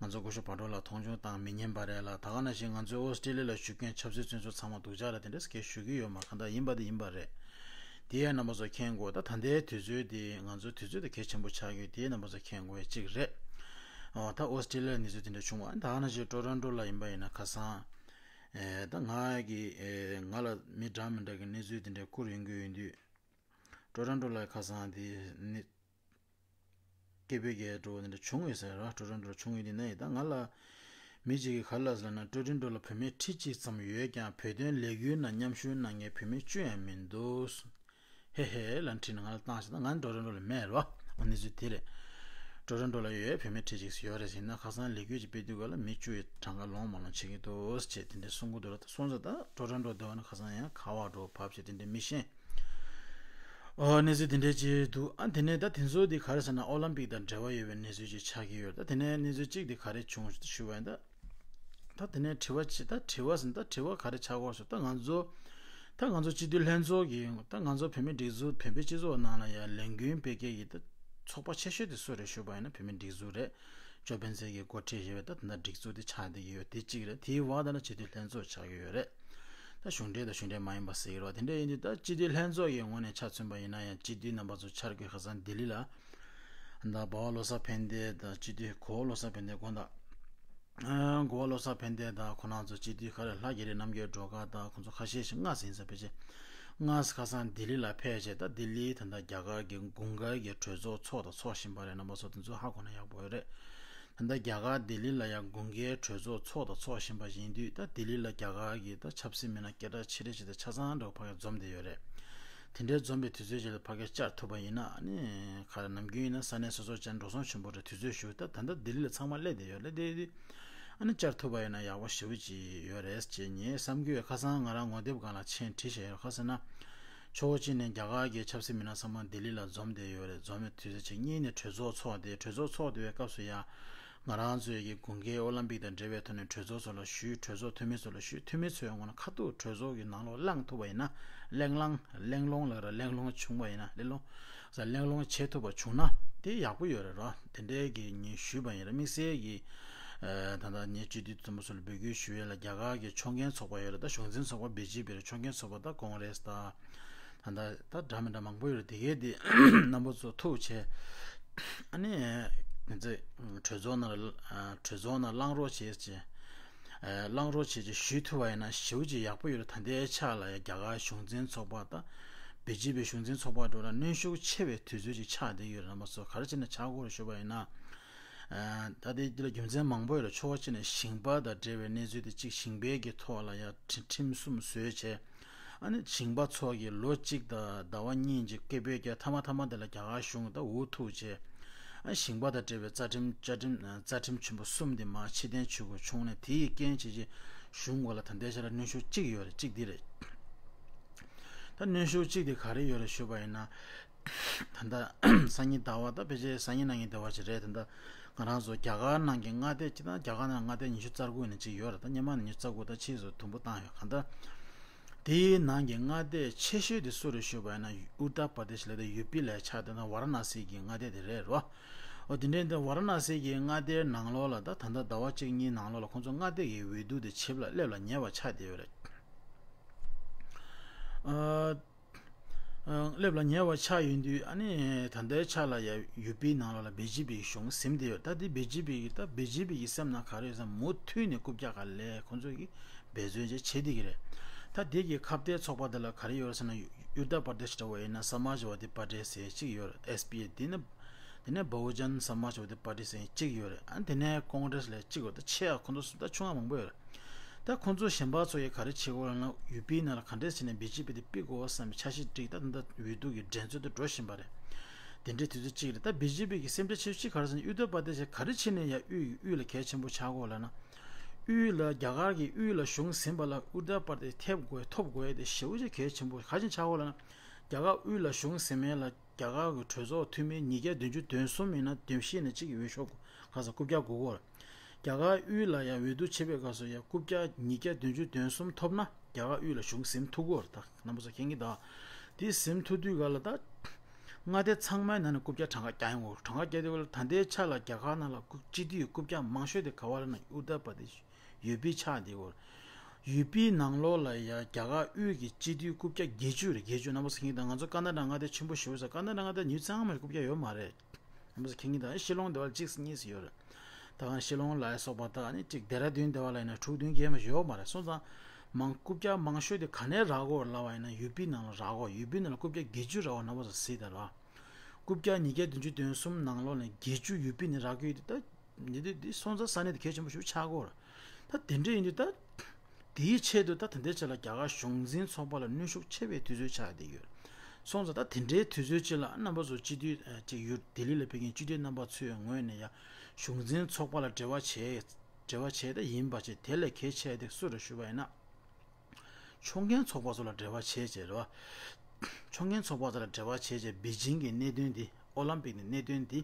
ང་ཚོ་སྐུ་ཞབས་བག་གྲོ་ལགས་མཐོང་ཆུང་བཏང་མི་ཉན་པ་རེད་ལ། ད་ག་ནང་བཞིན་ང་ཚོའི་ཨོ་སི་ཀྲི་ལི་ལ་བཞུགས་མཁན་ཆབ་སྲིད་བཙོན་ཟུར་ཚང་མ་སྡུག་ཅག་རེད། དེ་འདྲ་སྐད་ཞུ་གི་ཡོད་མ་གང་ལྟར་ཡིན་པ་དེ་ཡིན་པ་རེད། དེ་ཡང་རྣམ་པ་ཚོ་མཁྱེན་དགོས། ད་ད་ལྟའི་དུས་ཚོད་འདི་ང་ཚོའི་དུས་ཚོད་དེ་གལ་ཆེན་པོ་ཆགས་ཡོད། དེ་རྣམ་པ་ཚོ་མཁྱེན་དགོས་ཡ་གཅིག་རེད། ཨོ་ད་ཨོ་སི་ཀྲི་ལི་ལ་གནས་ཚུལ་དེ་འདྲ་བྱུང་བ་ད་ག་ནང་བཞིན་ཊོ་རོན་ཊོ་ལ་ཡིན་པ་ཡིན་ན་ཁ་སང་། ཨེ་ད་ང་གི་ཨེ་ང་ལ་མི་འདྲ་མི་འདྲ་གི་གནས་ཚུལ་དེ་འདྲ་བསྐུར་ཡོང་གི་ཡོད་དུས། ཊོ་རོན་ཊོ་ལ་ཁ་སང་དེ་ནི་སྐད་འབོད་རྒྱག་འགྲོ་བ་དེ་འདྲ་བྱུང་ཡོད་ཟེར་ར། ཊོ་རོན་ཊོ་ལ་བྱུང་ཡོད་དེ་ན་ཡིན་ད་ང་ལ་མི་གཅིག་གིས་ག་རེ་ལབ་ཟེར་ན། ཊོ་རོན་ཊོ་ལ་བུད་མེད་ཁྲི་གཅིག་ཙམ་ཡོད་ཀྱང་བོད་དོན་ལས་འགུལ་ནང་མཉམ་ཞུགས་གནང་མཁན་བུད་མེད་བཅུ་ཡང་མི་འདུག་ཧེ་ཧེ་ལབ་དྲིས་ནས་ང་ལ་བཏང་ཞིག་ད་ང་ཊོ་རོན་ཊོ་ལ་མེད་རོ། ཨ་གནས་ཚུལ་དེ་རེད། ཊོ་རོན་ཊོ་ལ་ཡོད་བུད་མེད་ཁྲི་གཅིག་ཡོད་རེད་ཟེར་ན་ཁ་སང་ལས་འགུལ་གྱི་སྤེལ་དུས་ག་ལ་མི་བཅུ་ཡི་གྲངས་ཀ་ལོངས་མ་ལོངས་བྱེད་ཀྱི་འདུག་ཅེས་དེ་འདྲའི་གསུང་གི་འདུག་ར། ད་སོང་ཙང་ད་ཊོ་རོན་ཊོ་བསྡད་པ་ན་ཁ་སང་ཡང་ག་བ་འགྲོ་བབས་བྱས་དེ་འདྲའི་མི་ཤེས། ཨོ་གནས་ཚུལ་དེ་འདྲའི་ཅིག་འདུག་ཨ་དེ་ནས་ད་དེ་ཚོ་དེ་ག་རེ་ཟེར་ན་ཨོ་ལམ་པིག་དང་འབྲེལ་བ་ཡོད་པའི་གནས་ཚུལ་ཅིག་ཆགས་ཀྱི་ཡོད། ད་དེ་ནས་གནས་ཚུལ་གཅིག་དེ་ག་རེ་བྱུང་ཞུ་བ་ཡིན་ད། ད་དེ་ནས་དྲི་བ་ཅི་ད་དྲི་བ་ཟིན་ད་དྲི་བ་ག་རེ་ཆགས་ཀྱི་ཡོད་ཟེར་ད་ང་ཚོ། ད་ང་ཚོ་སྤྱི་འཐུས་ལྷན་ཚོགས་ཀྱི་ད་ང་ཚོ་བོད་མི་སྒྲིག་འཛུགས་བོད་པའི་སྤྱི་ཚོགས་ནང་ལ་ཡང་ལས་འགུལ་སྤེལ་མཁན་གྱི་ད་ཚོགས་པ་ཆེ་ཤོས་དེ་སུ་རེད་ཞུས་པ་ཡིན་ན་བོད་མི་སྒྲིག་འཛུགས་རེད། ཅོ་སྤེན་ཚེ་གིས་འགོ་ཁྲིད་བྱས་པའི་ད་ད་སྒྲིག་འཛུགས་དེ་ཆགས་བསྡད་ཀྱི་ཡོད། དེ་གཅིག་རེད། དེའི་འོག་ད་ན་སྤྱི་འཐུས་ལྷན་ཚོགས་ཆགས་ཀྱི་ཡོད་རེད། ད་གཞུང་འབྲེལ་དང་གཞུང་འབྲེལ་མ་ཡིན་པ་ཟེར་གྱི་རེད་བ། དེ་འདྲ་ཡིན་དུས་ད་སྤྱི་འཐུས་ལྷན་ཚོགས་ཀྱི་ངོས་ནས་ཆ་མཚོན་པ་ཡིན་ན་ཡང་སྤྱི་འཐུས་རྣམ་པ་ཚོ་འཆར་འགོད་ཁ་སང་ལྡི་ལི་ལ། ད་འབའ་བ་བློ་བཟང་ཕན་བདེ་དང་སྤྱི་འཐུས་གོ་བོ་བློ་བཟང་ཕན་བདེ་དགོངས་དག་ཨ་གོ་བོ་བློ་བཟང་ཕན་བདེ་དང་ཁོ་རང་ཚོ་སྤྱི་འཐུས་ག་རེ་ལྷ་རྒྱ་རི་རྣམ་རྒྱལ་སྒྲོལ་དཀར་དང་ཁོ་ཚོ་ཁ་ཤས་ཤིག་སྔ་ཟིན་ས་ཕལ་ཆེར་སྔ་ས་ཁ་སང་ལྡི་ལི་ལ་ཕེབས་བྱས། ད་ལྡི་ལིའི་ད་ལྟ་རྒྱ་གར་གྱི་དགུན་ཁའི་གྲོས་ཚོགས་ཚོགས་དང་ཚོགས་བཞིན་པ་རེད། རྣམ་པ་ཚོ་དེ་ཚོ་ཧ་གོ་ན་ཡག་པོ་ཡོད་རེད། ད་ལྟ་རྒྱ་གར་ལྡི་ལི་ལ་ཡང་དགུན་ཁའི་གྲོས་ཚོགས་ཚོགས་དང་ཚོགས་བཞིན་པ་ཡིན་དུས་ད་ལྡི་ལི་ལ་རྒྱ་གར་གྱི་ད་ཆབ་སྲིད་མི་སྣ་སྐད་གྲགས་ཆེ་རིགས་ཅིག་ད་ཆ་ཚང་འདྲ་བོ་ཕ་གིར་འཛོམས་བསྡད་ཡོད་རེད། དེ་འདྲའི་འཛོམས་པའི་དུས་ཚོད་ཅིག་ལ་ཕ་གིར་བཅར་ཐུབ་པ་ཡིན་ན་ཨ་ནི་ག་རེ་ནམ་རྒྱུན་ཡིན་ན་ས་གནས་སོ་སོར་བཅར་འགྲོ་སོང་ཆེན་པོ་རེད། དུས་ཚོད་ཞུ་ད་ད་ལྟ་ལྡི་ལི་ལ་ཚང་མ་སླེབས་བསྡད་ཡོད་རེད། དེ་དུས་ཨ་ནི་བཅར་ཐུབ་པ་ཡིན་ན་ཡག་པོ་ཞེ་པོ་ཅིག་ཡོད་རེད་ཅེས་ངས་བསམ་གྱི་ཡོད། ཁ་སང་ང་རང་ངོ་དེབ་སྒང་ལ་མཆན་བྲིས་བཞག་ཡོད། ཁ་སང་ན། ཕྱོགས་གཅིག་ནས་རྒྱ་གར་གྱི་ཆབ་སྲིད་མི་སྣ་ཚང་མ་ལྡི་ལི་ལ་འཛོམས་བསྡད་ཡོད་རེད། འཛོམས་པའི་དུས་ཚོད་ཅིག་གཉིས་ནས་གྲོས་ཚོགས་ཚོགས་ཏེ་གྲོས་ཚོགས་ཚོགས་བསྡད་པའི་སྐབས་སུ་ཡང་ང་རང་ཚོའི་གི་དགུན་ཁའི་ཨོ་ལམ་པིག་དང་འབྲེལ་བའི་ཐོག་ནས་གྲོས་ཚོགས་ཚོ་ལ་ཞུས། གྲོས་ཚོགས་འཐུས་མི་ཚོ་ལ་ཞུས། འཐུས་མི་ཚོའི་ངོས་ནས་ཁ་ཐུག་གྲོས་ཚོགས་ཀྱི་ནང་ལོགས་ལངས་ཐུབ་པ་ཡིན་ན་གླེང་སློང་གླེང་སློང་ལབ་ར་གླེང་སློང་བྱུང་བ་ཡིན་ན་གླེང་སློང་ས་གླེང་སློང་བྱེད་ཐུབ་པ་བྱུང་ན་དེ་ཡག་པོ་ཡོད་རེད་ར། དེ་འདྲའི་གི་ངས་ཞུས་པ་ཡིན་ར། དམིགས་བསལ་གྱི་ད་ལྟ་ངས་སྤྱི་འཐུས་དེ་ཚོ་ལ་འབོད་སྐུལ་ཞུ་ཡས་ལ་རྒྱ་གར་གྱི་ཕྱོགས་འགལ་ཚོགས་པ་ཡོད་རེད། ད་གཞུང་འཛིན་ཚོགས་པ་བི་ཇེ་པི་རེད། ཕྱོགས་འགལ་ཚོགས་པ་ད་ཀོང་རེས་ད། ད་ལྟ་ད་འདྲ་མི་འདྲ་མང་པོ་ཡོད་རེད། དེ་གའི་དེ་རྣམ་པ་ཚོ་ཐུག་བྱས། ཨ་ནི་ང་ཚོས་གྲོས་ཚོགས་ནང་ལ་གྲོས་ཚོགས་ནང་གླེང་རོགས་བྱེད་ཅེས། གླེང་རོགས་བྱེད་ཅེས་ཞུས་ཐུབ་པ་ཡིན་ན་ཞེ་པོ་ཅིག་ཡག་པོ་ཡོད་རེད། ད་ལྟའི་ཆ་ལ་ཡ་རྒྱ་གར་གཞུང་འཛིན་ཚོགས་པ་དང་བི་ཇེ་པི་གཞུང་འཛིན་ཚོགས་པ་འགྲོ་ལ་གནོན་ཤུགས་ཆེ་བའི་དུས་ཚོད་ཅིག་ཆགས་བསྡད་ཡོད་རེད། རྣམ་པ་ཚོ་ག་རེ་བྱས་ནས་ཆགས་ཀྱི་ཡོད་རེད་ཞུས་པ་ཡིན་ན། ད་ལྟའི་འདི་ལ་རྒྱུ་མཚན་མང་པོ་ཡོད་རེད། ཕྱོགས་གཅིག་ནས་ཞིང་པ་དང་འབྲེལ་བའི་གནས་ཚུལ་དེ་གཅིག་ཞིང་པའི་གི་ཐོག་ལ་ཡ་ཁྲིམས་གསུམ་བཟོས་བྱས། ཨ་ནི་ཞིང་པ་ཚོ་གིས་ལོ་གཅིག་དང་ཟླ་བ་གཉིས་ཀྱི་སྐད་འབོད་རྒྱག་མཐའ་མ་མཐའ་མ་དེ་ལ་རྒྱ་གར་གཞུང་ད་འུ་ཐུག་བྱས། ཨ་ཞིང་པ་དང་འབྲེལ་བའི་རྩ་ཁྲིམས་བཅའ་ཁྲིམས་རྩ་ཁྲིམས་ཆེན་པོ་གསུམ་དེ་མར་ཕྱིར་འཐེན་བྱེད་དགོས་བྱུང་ནས་དེ་ཡི་རྐྱེན་བྱས་རྗེས་གཞུང་སྒོ་ལ་ད་ལྟའི་ཆ་ལ་གནོན་ཤུགས་གཅིག་ཡོད་རེད། གཅིག་འདི་རེད། ད་གནོན་ཤུགས་གཅིག་དེ་ག་རེ་ཡོད་རེད་ཞུས་པ་ཡིན་ན། ད་ལྟ་སང་ཉིན་ཟླ་བ་ད་ཕལ་ཆེར་སང་ཉིན་གནངས་ཉིན་ཟླ་བ་ཅིག་རེད། ད་ལྟ་ང་རང་ཚོ་རྒྱ་གར་ནང་གི་མངའ་སྡེ་སྤྱི་དང་རྒྱ་གར་ནང་མངའ་སྡེ་ཉི་ཤུ་རྩ་དགུ་ནས་གཅིག་ཡོད་རེད། ད་སྔོན་མ་ནས་ཉི་ཤུ་རྩ་དགུ་ད་ཕྱིས་སུ་དུམ་བུ་བཏང་ཡོད། གང་ལྟར་དེའི་ནང་གི་མངའ་སྡེ་ཆེ་ཤོས་དེ་སུ་རེད་ཞུས་པ་ཡིན་ན་ཨུ་ཏར་པར་དེ་ཤི་ལབ་དེ་ཡུ་པི་ལ་ཆགས་དེ་ན་ཝ་ར་ཎ་སི་གི་མངའ་སྡེ་དེ་རེད་རོ། འོ་དེ་འདྲའི་འདི་ཝ་ར་ཎ་སི་གི་མངའ་སྡེའི་ནང་ལོགས་ལ་ད་ད་ལྟ་ཟླ་བ་གཅིག་གཉིས་ནང་ལོགས་ལ་ཁོང་ཚོ་མངའ་སྡེ་གི་འོས་བསྡུ་དེ་བྱེད་ལ་སླེབས་ལ་ཉེ་བ་ཆགས་བསྡད་ཡོད་རེད། ཨ། སླེབས་ལ་ཉེ་བ་ཆགས་ཡོང་དུས་ཨ་ནི་ད་ལྟའི་ཆ་ལ་ཡ་ཡུ་པིའི་ནང་ལོགས་ལ་བི་ཇེ་པི་གཞུང་ཟིན་བསྡད་ཡོད། ད་འདི་བི་ཇེ་པི་གི་ད་བི་ཇེ་པི་གི་སེམས་ནང་ག་རེ་ཡོད་ཟེར་ན་མུ་མཐུད་ནས་རྐུབ་བཀྱག་ག་ལས་ཁོང་ཚོ་གིས་འབད་བརྩོན་ཅིག་བྱེད་བསྡད་ཀྱི་རེད། ད་འདི་གི་ཁ་གཏད་ཚོགས་པ་འདི་ལ་ག་རེ་ཡོད་རེད་ཟེར་ན་ཡུ་ཏར་པར་དེ་ཤི་འདྲ་བོ་ཡིན་ན་སམ་མཱཇ་ཝ་དི་པར་ཏི་ཟེར་གཅིག་ཡོད་རེད། ཨེས་པི་ཨེ། འདི་ནི་དེ་ནས་བྷ་ཧུ་ཇན་སམ་མཱཇ་ཝ་དི་པར་ཏི་ཟེར་གཅིག་ཡོད་རེད། ཨ་དེ་ནས་ཀོང་གྲེས་ལ་གཅིག་ཡོད་རེད། ད་ཆེ་བ་ཁོང་ཚོ་གསུམ་ད་ཆུང་བ་མང་པོ་ཡོད་རེད། ད་ཁོང་ཚོ་གཞན་པ་ཚོ་ཡིས་ག་རེ་བྱེད་དགོས་ལབ་ན་ཡུ་པིའི་ནང་ལ་ག་འདྲས་བྱས་ནས་བི་ཇེ་པི་དེ་ཕུད་དགོས་བསམ་པའི་འཆར་གཞི་བསྒྲིགས། ད་ད་འོས་བསྡུ་གི་འགྲན་རྩོད་དུ་འགྲོ་བཞིན་པ་རེད། དེ་འདྲའི་དུས་ཚོད་གཅིག་རེད། ད་བི་ཇེ་པི་གི་སེམས་ཁྲལ་ཆེ་ཤོས་གཅིག་ག་རེ་ཟེར་ན། ཨུ་ཏར་པར་དེ་ཤི་ག་རེ་བྱས་ནས་ཡང་དབུས་དབུས་ལ་གལ་ཆེན་པོ་ཆགས་དགོས་ལབ་ན། དབུས་ལ་རྒྱ་གར་གྱི་དབུས་ལ་གཞུང་ཟིན་པ་ལ་ཨུ་ཏར་པར་དེ་ཤི་ཐེབས་དགོས་ཐོབ་དགོས་དེ་ཞེ་པོ་ཅིག་གལ་ཆེན་པོ་ག་རེ་བྱས་ནས་ཆགས་དགོས་ལབ་ན། རྒྱ་གར་དབུས་ལ་གཞུང་ཟིན་མཁན་ལ་རྒྱ་གར་གྱི་གྲོས་ཚོགས་འཐུས་མི་ཉིས་བརྒྱ་བདུན་ཅུ་དོན་གསུམ་ཡིན་ན་བདུན་བཞི་ཡིན་ན་གཅིག་གི་འོས་ཤོག་ག་ས་རྐུབ་བཀྱག་དགོས་ཀྱི་ཡོད་རེད། རྒྱ་གར་དབུས་ལ་ཡང་འོས་བསྡུ་བྱེད་པའི་སྐབས་སུ་ཡང་རྐུབ་བཀྱག་ཉིས་བརྒྱ་བདུན་ཅུ་དོན་གསུམ་ཐོབ་ན་རྒྱ་གར་དབུས་ལ་གཞུང་ཟིན་ཐུབ་ཀྱི་ཡོད་རེད། ད་རྣམ་པ་ཚོ་མཁྱེན་གྱི་འདུག་དེ་ཟིན་ཐུབ་དུས་ག་ལ་ད་མངའ་སྡེ་ཚང་མའི་ནང་ནས་རྐུབ་བཀྱག་གྲངས་ཀ་རྒྱག་ཡོང་གི་ཡོད་རེད། གྲངས་ཀ་རྒྱག་དུས་ག་ལ་ད་ལྟའི་ཆ་ལ་རྒྱ་གར་ནང་ལ་རྐུབ་སྤྱི་འཐུས་རྐུབ་བཀྱག་མང་ཤོས་དེ་ག་པ་ལབ་ན་ཨུ་ཏར་པར་དེ་ཤི་ཡུ་པི་ཆགས་བསྡད་ཡོད་རེད། ཡུ་པི་ནང་ལོགས་ལ་ཡང་རྒྱ་གར་དབུས་ཀྱི་སྤྱི་འཐུས་རྐུབ་བཀྱག་བརྒྱད་ཅུ་རེད། བརྒྱད་ཅུ། རྣམ་པ་ཚོ་མཁྱེན་གྱི་འདུག་ང་ཚོ་ཀ་ན་ཌ་མངའ་སྡེ་ཆེན་པོ་ཞེ་པོ་ཟེར། ཀ་ན་ཌ་མངའ་སྡེ་ཉུང་ཙམ་མ་རྐུབ་བཀྱག་ཡོད་མ་རེད། རྣམ་པ་ཚོ་མཁྱེན་གྱི་འདུག་ཤི་ལོང་དེ་བ་ལ་གཅིག་གཉིས་ཤིག་ཡོད་རེད། ད་ག་ཤི་ལོང་ལ་སོགས་པ་དང་ནི་གཅིག་ལྡེ་ར་ལྡུན་དེ་བ་ལ་ཡིན་ན་དྲུག་བདུན་བརྒྱད་མ་ཡོད་མ་རེད། སོང་ཙང་མང་རྐུབ་བཀྱག་མང་ཤོས་དེ་ག་ནས་རག་གོ་ལབ་པ་ཡིན་ན་ཡུ་པི་ནང་ལ་རག་གོ། ཡུ་པི་ནང་ལ་རྐུབ་བཀྱག་བརྒྱད་ཅུ་རག་གོ། རྣམ་པ་ཚོ་གཟིགས་དང་ར། རྐུབ་བཀྱག་ཉིས་བརྒྱ་བདུན་ཅུ་དོན་གསུམ་ནང་ལོགས་ནས་བརྒྱད་ཅུ་ཡུ་པི་ནས་རག་གི་ཡོད་དུས་ད། འདི་འདི་འདི་སོང་ཙང་ས་གནས་དེ་གལ་ཆེན་པོ་ཞིག་ཆགས་ཀྱི་ཡོད་རེད། ད་དེ་འདྲ་ཡིན་དུས་ད། དེའི་ཆེད་དུ་ད་ད་ལྟའི་ཆ་ལ་རྒྱ་གར་གཞུང་འཛིན་ཚོགས་པ་ལ་གནོན་ཤུགས་ཆེ་བའི་དུས་ཚོད་ཆགས་བསྡད་ཡོད། སོང་ཙང་ད་དེ་འདྲའི་དུས་ཚོད་ཅིག་ལ་རྣམ་པ་ཚོ་སྤྱི་འཐུས་ཅིག་ཡུལ་ལྡི་ལི་ལ་ཕེབས་མཁན་སྤྱི་འཐུས་རྣམ་པ་ཚོའི་ངོས་ནས་ཡང་གཞུང་འཛིན་ཚོགས་པ་ལ་འབྲེལ་བ་བྱས་འབྲེལ་བ་བྱས་ད་ཡིན་པ་བྱས། དེ་ལས་གལ་ཆེ་དེ་སུ་རེད་ཞུས་པ་ཡིན་ན། ཕྱོགས་འགལ་ཚོགས་པ་ཚོ་ལ་འབྲེལ་བ་བྱས་བྱས་རེད་བ། ཕྱོགས་འགལ་ཚོགས་པ་ཚོ་ལ་འབྲེལ་བ་བྱས་བྱས་པེ་ཅིང་གི་གནད་དོན་འདི་ཨོ་ལམ་པིག་ནས་གནད་དོན་འདི་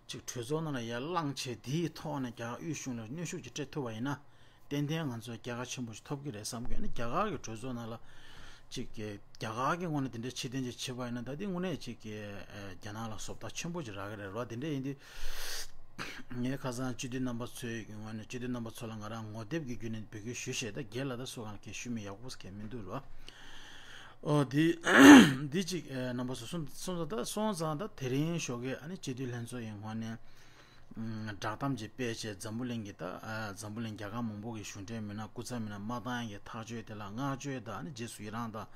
ཅིག་གྲོས་ཚོགས་ནང་ལ་ཡར་བསླངས་བྱས། དེའི་ཐོག་ནས་རྒྱ་གར་དབུས་གཞུང་ལ་གནོན་ཤུགས་ཅིག་སྤྲད་ཐུབ་པ་ཡིན་ན་ཏན་ཏན་ང་ཚོས་རྒྱལ་ཁ་ཆེན་པོ་ཞིག་ཐོབ་ཀྱི་རེད་བསམ་གྱི་ཡོད། ནི་རྒྱ་གར་གྱི་གྲོས་ཚོགས་ནང་ལ་ཅིག་གི་རྒྱ་གར་གྱི་ངོས་ནས་དེ་འདྲའི་ཕྱིར་འཐེན་ཅིག་བྱས་པ་ཡིན་ན་ད་དེ་དངོས་གནས་ཅིག་གི་རྒྱ་ནག་ལ་བཟོ་ལྟ་ཆེན་པོ་ཅིག་རག་གི་རེད་བ། དེ་འདྲ་ཡིན་དུས་ངས་ཁ་སང་སྤྱི་འཐུས་རྣམ་པ་ཚོའི་ངོས་ནས་སྤྱི་འཐུས་རྣམ་པ་ཚོ་ལ་ང་རང་ངོ་དེབ་ཀྱི་བརྒྱུད་ནས་འབོད་སྐུལ་ཞུས་བྱས། ད་རྒན་ལགས་ད་སུ་གང་ལ་གལ་ཞུ་མི་ཡག་པོ་གལ་མི་འདུག་ར། ཨོ་འདི་འདི་གཅིག་ཨེ་རྣམ་པ་ཚོ་སོང་སོང་ཙང་ད་སོང་ཙང་ད་དེ་རིང་ཞོགས་ཀས་ཨ་ནི་སྤྱི་འཐུས་ལྷན་ཚོགས་ཡིན་ངོས་ནས་ཨམ་བསྒྲགས་གཏམ་ཅིག་སྤེལ་བྱས། འཛམ་བུ་གླིང་གི་ད་ཨ་འཛམ་བུ་གླིང་རྒྱལ་ཁབ་མང་པོ་གི་གཞུང་འབྲེལ་མི་སྣ་སྐུ་ཚབ་མི་སྣ་མ་བཏང་ཡ་གི་ཐག་གཅོད་དེ་ལ་བསྔགས་བརྗོད་དང་ཨ་ནི་རྗེས་སུ་ཡི་རང་དང་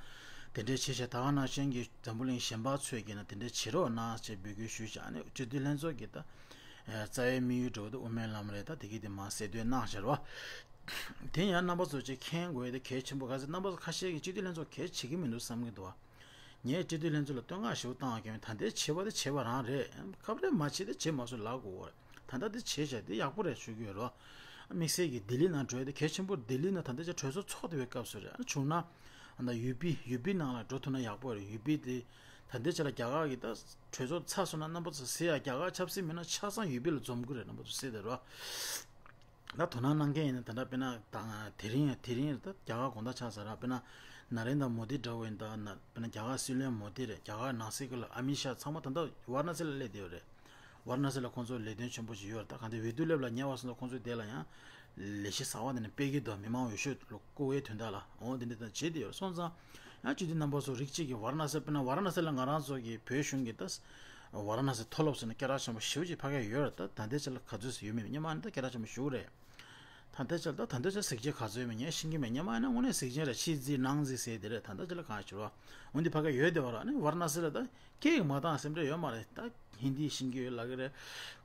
དེ་འདྲའི་བྱས་བྱས། ད་ག་ནང་བཞིན་གྱི་འཛམ་བུ་གླིང་གཞན་པ་ཚོས་ཀྱིས་ན་དེ་འདྲའི་བྱེད་རོགས་གནང་ཞེས་འབོད་སྐུལ་ཞུས་བྱས། ཨ་ནི་སྤྱི་འཐུས་ལྷན་ཚོགས་ཀྱི་ད་ཨ་རྩ་བའི་དམིགས་ཡུལ་འགྲོ་འདུག་དབུ་མའི་ལམ་རེད། ད་དེ་གི་དེ་མ་གསལ་སྟོན་གནང་བྱས་རོགས། དེ་ཡང་རྣམ་པ་ཚོ་ཅིག་མཁྱེན་དགོས་ཡ་དེ་གལ་ཆེན་པོ་ག་ཚོད། རྣམ་པ་ཚོ་ཁ་ཤས་ཀྱིས་སྤྱི་འཐུས་ལྷན་ཚོགས་གལ་ཆེ་གི་མི་འདུག་བསམ་གྱི་འདུག་བ། ངས་སྤྱི་འཐུས་ལྷན་ཚོགས་ལ་བསྟོད་བསྔགས་ཞེ་པོ་བཏང་བ་གལ་མེད། ད་ལྟའི་བྱས་པ་དེ་བྱས་པ་རང་རེད། སྐབས་རེ་མ་བྱས་དེ་བྱས་མ་སོང་ལབ་དགོས་བ། ད་ལྟ་དེ་བྱས་བྱས་དེ་ཡག་པོ་རེད་ཞུ་གི་ཡོད་རོགས། དམིགས་བསལ་གྱི་ལྡི་ལི་ནང་འགྲོ་ཡ་དེ་གལ་ཆེན་པོ། ལྡི་ལི་ནང་ད་ལྟའི་ཆ་གྲོས་ཚོགས་ཚོགས་བསྡད་པའི་སྐབས་སུ་རེད། བྱུང་ན་ད་ཡུ་པི་ཡུ་པི་ནང་ལ་འགྲོ་ཐུབ་ན་ཡག་པོ་རེད། ཡུ་པི་དེ་ད་ལྟའི་ཆ་ལ་རྒྱ་གར་གྱི་ད་གྲོས་ཚོགས་ཚར་སོང་ན་རྣམ་པ་ཚོ་གཟིགས་ཡ། རྒྱ་གར་ཆབ་སྲིད་མི་སྣ་ཆ་ཚང་ཡུ་པི་ལ་འཛོམས་ཀྱི་རེད། རྣམ་པ་ཚོ་གཟིགས་བསྡད་རོགས། ད་དོ་སྣང་གནང་མཁན་ཡིན་ན་ད་ལྟ་དཔེར་ན་ད་དེ་རིང་དེ་རིང་ད་རྒྱ་གར་དགོང་དག་ཆགས་ཚར་ར། དཔེར་ན་ན་རེན་དྲ་མོ་དི་འདྲ་བོ་ཡིན་ད། ན་དཔེར་ན་རྒྱ་གར་སྲིད་བློན་མོ་དི་རེད། རྒྱ་གར་ནང་སྲིད་ཀྱི་ལ་ཨ་མི་ཤ་ཚང་མ་ད་ལྟ་ཝཱ་ར་ཎ་སི་ལ་སླེབས་བསྡད་ཡོད་རེད། ཝཱ་ར་ཎ་སི་ལ་ཁོང་ཚོ་ལས་དོན་ཆེན་པོ་ཞིག་ཡོད་རེད། ད་གང་ལྟར་འོས་བསྡུ་སླེབས་ལ་ཉེ་བ་སོང་ཙང་ཁོང་ཚོས་དེ་ལ་ཡང་ལས་གཞི་གསར་བ་དེ་ནས་སྤེལ་གྱི་འདུག་མི་མང་འོས་ཤོག་བཀུག་པའི་དོན་དག་ལ། འོ་དེ་འདྲ་ད་བྱེད་བསྡད་ཡོད་རེད། སོང་ཙང་ཡང་སྤྱི་འཐུས་རྣམ་པ་ཚོ་རིགས་གཅིག་གིས་ཝཱ་ར་ཎ་སི། དཔེར་ན་ཝཱ་ར་ཎ་སི་ལ་ང་རང་ཚོ་གི་བོད་གཞུང་གི་ད་ཝཱ་ར་ཎ་སི་མཐོ་སློབ་ཟེར་ན་སྐད་གྲགས་ཆེན་པོ་ཞེ་པོ་ཅིག་ཕ་གིར་ཡོད་རེད། ད་ད་ལྟའི་ཆ་ལ་ག་ཚོད་ཟིག་ཡོད་མེད་སྔོན་མ་ནས་ད་སྐད་གྲགས་ཆེན་པོ་ཞེ་པོ་རེད། ད་ལྟའི་ཆ་ལ་ད་ད་ལྟའི་ཆ་གཟིགས་ཆེན་ག་ཚོད་ཡོད་མེད་ངས་ཤེས་ཀྱི་མེད། སྔོན་མ་ཡིན་ན་དངོས་གནས་གཟིགས་ཆེན་རེད། ཕྱི་རྫིག་ནང་རྫིག་ཟེར་དེ་རེད། ད་ལྟའི་ཆ་ལ་གང་ཞུ་རོགས། འོན་ཏེ་ཕ་གིར་ཡོད་བསྡད་པ་ར། ཨ་ནི་ཝཱ་ར་ཎ་སི་ལ་ད་སྐད་ཡིག་མ་བཏང་སེམས་ཁྲལ་ཡོད་མ་རེད། ད་ཧིན་དི་ཤེས་ཀྱི་ཡོད་ལབ་ཀྱི་རེད།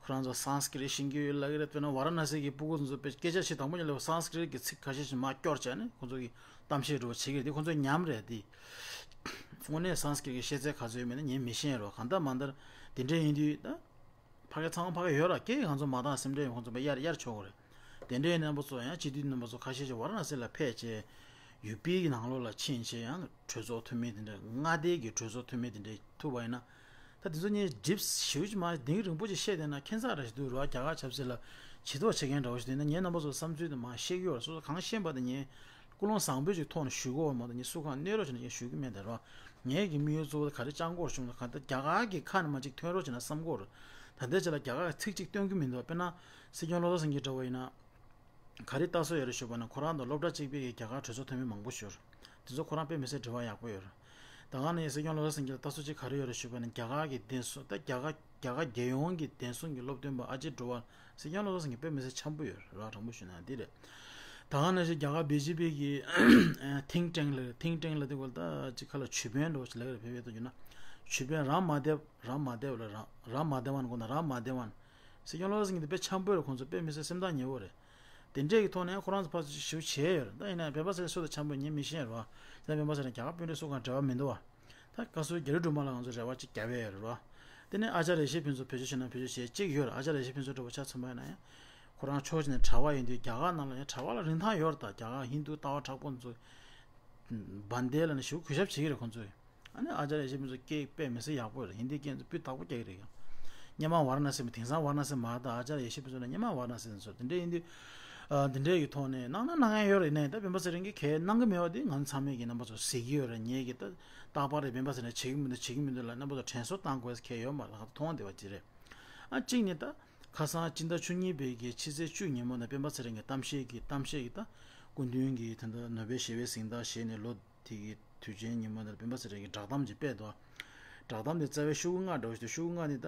ཁོ་རང་ཚོ་སཾ་སྐྲྀཏ་ཤེས་ཀྱི་ཡོད་ལབ་ཀྱི་རེད། དཔེར་ན་ཝཱ་ར་ཎ་སི་གི་སྤུ་གུ་ཚོ་དཔེ་སྐད་ཆ་བཤད་དང་པོ་ཉིད་ལ་སཾ་སྐྲྀཏ་གི་ཚིག་ཁ་ཤས་ཤིག་མར་སྐྱོར་བྱས་ནས་ཁོ་ཚོ་གི་གཏམ་བཤད་འདྲ་བོ་བྱེད་ཀྱི་རེད་དེ། ཁོ་ཚོ་ཉམས་རེད་དེ། དངོས་གནས་སཾ་སྐྲྀཏ་གི་ཤེས་ཚད་ག་ཚོད་ཡོད་མེད་ན་ངས་མི་ཤེས་རོགས། གང་ལྟར་མ་ལྟར་དེ་འདྲ་ཡིན་དུས་ད་ཕ་གི་ཚང་མ་ཕ་གི་ཡོད་ར། སྐད་ཡིག་ང་ཚོ་མ་བཏང་སེམས་ཁྲལ་ཡོད། ཁོ་ཚོ་དཔེ་གཡར་གཡར་ཆོག་གི་རེད། དེ་འདྲའི་རྣམ་པ་ཚོ་ཡང་སྤྱི་འཐུས་རྣམ་པ་ཚོ་ཁ་ཤས་ཤིག་ཝཱ་ར་ཎ་སི་ལ་ཕེབས་བྱས་ཡུ་པི་གི་ནང་ལོགས་ལ་ཕྱིན་བྱས་ཡང་གྲོས་ཚོགས་འཐུས་མི་དེ་འདྲ་མངའ་སྡེ་གི་གྲོས་ཚོགས་འཐུས་མི་དེ་འདྲ་ཐུག་པ་ཡིན་ན། ད་དེ་ཚོ་ངས་སྒྲིབ་ཞེ་པོ་ཅིག་མ་གཏིང་རིང་པོ་ཅིག་བཤད་བསྡད་ན་ཁྱད་མཚར་ར་ཞིག་འདུག་ར། རྒྱ་གར་ཆབ་སྲིད་ལ་བྱེད་ཐབས་བྱེད་མཁན་འདྲ་བོ་ཞིག་འདུག་ན། ངས་རྣམ་པ་ཚོ་བསམ་ཚུལ་དེ་མར་བཤད་ཀྱི་ཡོད་ར། སོ་སོ་གང་ཤེས་པ་དེ་ངས་ཀུན་སློང་བཟང་པོའི་ཅིག་ཐོག་ནས་ཞུ་གི་ཡོད་མ་གཏོགས་ངས་སུ་གང་གནོད་རོགས་བྱས་ནས་ངས་ཞུ་གི་མེད་ད་ར། ངས་ཀྱི་དམིགས་ཡུལ་གཙོ་བོ་དེ་ག་རེ་བཅང་དགོས་རེད་བྱུང་ན། གང་ལྟར་རྒྱ་གར་གྱི་ཁ་ནས་མར་ཅིག་ཐོན་རོགས་བྱས་ན་བསམ་གྱི་ཡོད་ར། ད་ལྟའི་ཆ་ལ་རྒྱ་གར་གྱི་ཚིག་གཅིག་སྟོན་གྱི་མི་འདུག་དཔེར་ན་སྲིད་སྐྱོང་བློ་བཟང་སེང་གེ་འདྲ་བོ་ཡིན་ན། ག་རེ་ལྟ་སྲོལ་ཡོད་རེད་ཞུས་པ་ན། ཁོ་རང་དང་སློབ་གྲྭ་གཅིག་པའི་རྒྱ་གར་གྲོས་ཚོགས་འཐུས་མི་མང་པོ་ཞིག་ཡོད་རེད། དེ་ཚོ་ཁོ་རང་དཔེ་མི་སྲིད་འབྲེལ་བ་ཡག་པོ་ཡོད་རེད། ད་ག་ནས་སྲིད་སྐྱོང་བློ་བཟང་སེང་གེ་ལ་ལྟ་སྲོལ་གཅིག་ག་རེ་ཡོད་རེད་ཞུས་པ་ན། རྒྱ་གར་གྱི་བདེན་སྲུང་ད་རྒྱ་གར་རྒྱ་གར་རྒྱལ་ཡོངས་ཀྱི་བདེན་སྲུང་གི་སློབ་སྟོན་པ་ཨ་ཇེ་ཌོ་ཝལ། སྲིད་སྐྱོང་བློ་བཟང་སེང་གེ་དཔེ་མི་སྲིད་འཆམ་པོ་ཡོད་རེད། དྲང་པོ་ཞུས་ན་འདི་རེད། ད་ག་ནང་བཞིན་རྒྱ་གར་བི་ཇེ་པི་གི་ཐིང་ཀྲེང་ལ། ཐིང་ཀྲེང་ལ་དེ་སྐོར་ད་ཅིག་ཁ་ལ་ཇུས་འབེན་འདྲ་བོ་ཞིག་ལབ་ཀྱི་རེད། བོད་སྐད་ཐོག་བསྒྱུར་ན་ཇུས་འབེན་རམ་མ་དེབ། རམ་མ་དེབ་ལ་རམ་རམ་མ་དེ་ཝན་དགོངས་དག་རམ་མ་དེ་ཝན། སྲིད་སྐྱོང་བློ་བཟང་སེང་གེ་དེ་དཔེ་འཆམ་པོ་ཡོད་རེད། ཁོང་ཚོ་དཔེ་མི་སྲིད་སེམས་ཐག་ཉེ་བོ་རེད། དེ་འདྲས་ཀྱི་ཐོག་ནས་ཁོ་རང་ཚོ་ཕར་ཚུར་ཞིབ་བྱས་ཡོད་རེད། ད་ཡིན་ན་སྤེན་པ་ཚེ་རིང་སུ་དང་འཆམ་པོ་ངས་མི་ཤེས་རོ། ད་སྤེན་པ་ཚེ་རིང་རྒྱ་གར་དཔོན་རིགས་སུ་གང་འབྲེལ་བ་མི་འདུག་བ། ད་བཀའ་ཟུར་རྒྱ་རི་སྒྲོལ་མ་ལགས་ང་ཚོ་རེ་བ་ཅིག་རྒྱབ་ཡས་ཡོད་རེད་བ། དེ་ནས་ཨ་ཅར་ཡེ་ཤེས་ཕུན་ཚོགས་བེད་སྤྱོད་བྱེད་ན་བེད་སྤྱོད་བྱེད་གཅིག་ཡོད་རེད། ཨ་ཅར་ཡེ་ཤེས་ཕུན་ཚོགས་འདྲ་པོ་ཆ་མཚོན་པ་ཡིན་ན་ཡང་ཁོ་རང་ཕྱོགས་གཅིག་ནས་གྲྭ་པ་ཡིན་དུས་རྒྱ་གར་ནང་ལ་ཡང་གྲྭ་པ་ལ་རིན་ཐང་ཡོད་རེད། ད་རྒྱ་གར་ཧིན་དུ་ལྟ་བ་དྲག་པོ་ཚོ་བན་དེ་ལ་ནི་ཞེ་པོ་གུས་ཞབས་བྱེད་ཀྱི་རེད་ཁོང་ཚོས། ཨ་ནི་ཨ་ཅར་ཡེ་ཤེས་ཕུན་ཚོགས་སྐད་དཔེ་མི་སྲིད་ཡག་པོ་རེད། ཧིན་དིའི་སྐད་ཚོ་སྤུས་དག་པོ་རྒྱག་གི་རེད་ཡང་། སྔོན་མ་ཝཱ་ར་ཎ་སི་མ་དེང་སང་ཝཱ་ར་ཎ་སི་མ་རེད། ད་ཨ་ཅར་ཡེ་ཤེས་ཕུན་ཚོགས་ནི་སྔོན་མ་ཝཱ་ར་ཎ་སི་ཚོ་དེ་འདྲ་ཡིན་དུས། ཨ་དེ་འདྲའི་གི་ཐོག་ནས་གནང་ན་གནང་ཡ་ཡོད་རེད། ནས་ད་སྤེན་པ་ཚེ་རིང་གིས་གལ་གནང་གི་མེད་པ་དེ་ང་ཚོ་ཚང་མས་ཀྱི་རྣམ་པ་ཚོ་གཟིགས་ཀྱི་ཡོད་རེད། ངས་ཀྱི་ད་རྟག་པར་རེད། སྤེན་པ་ཚེ་རིང་བྱེད་ཀྱི་མི་འདུག་བྱེད་ཀྱི་མི་འདུག་ལ་རྣམ་པ་ཚོ་དྲན་གསོ་བཏང་དགོས་ཡ་གལ་ཡོད་མ་རེད། ད་མཐོང་བསྡད་པ་ཅིག་རེད། ཨ་གཅིག་ནས་ད་ཁ་སང་སྤྱི་ཟླ་བཅུ་གཉིས་པའི་གི་ཕྱི་ཚེས་བཅུ་ཉིན་མོ་ནས་སྤེན་པ་ཚེ་རིང་གི་གཏམ་བཤད་ཀྱི་གཏམ་བཤད་ཀྱི་ད་སྐུ་མདུན་གྱི་ད་ལྟ་ནོ་བེལ་ཞི་བའི་གཟེངས་རྟགས་བཞེས་ནས་ལོ་དེ་གི་དུས་ཆེན་ཉིན་མོ་ནས་སྤེན་པ་ཚེ་རིང་གི་བསྒྲགས་གཏམ་ཅིག་སྤེལ་འདུག་བསྒྲགས་གཏམ་དེ་རྩ་བའི་ཤོག་གུ་ལྔ་འདྲ་བོ་ཞིག་འདུག་ཤོག་གུ་ལྔ་ནི་ད་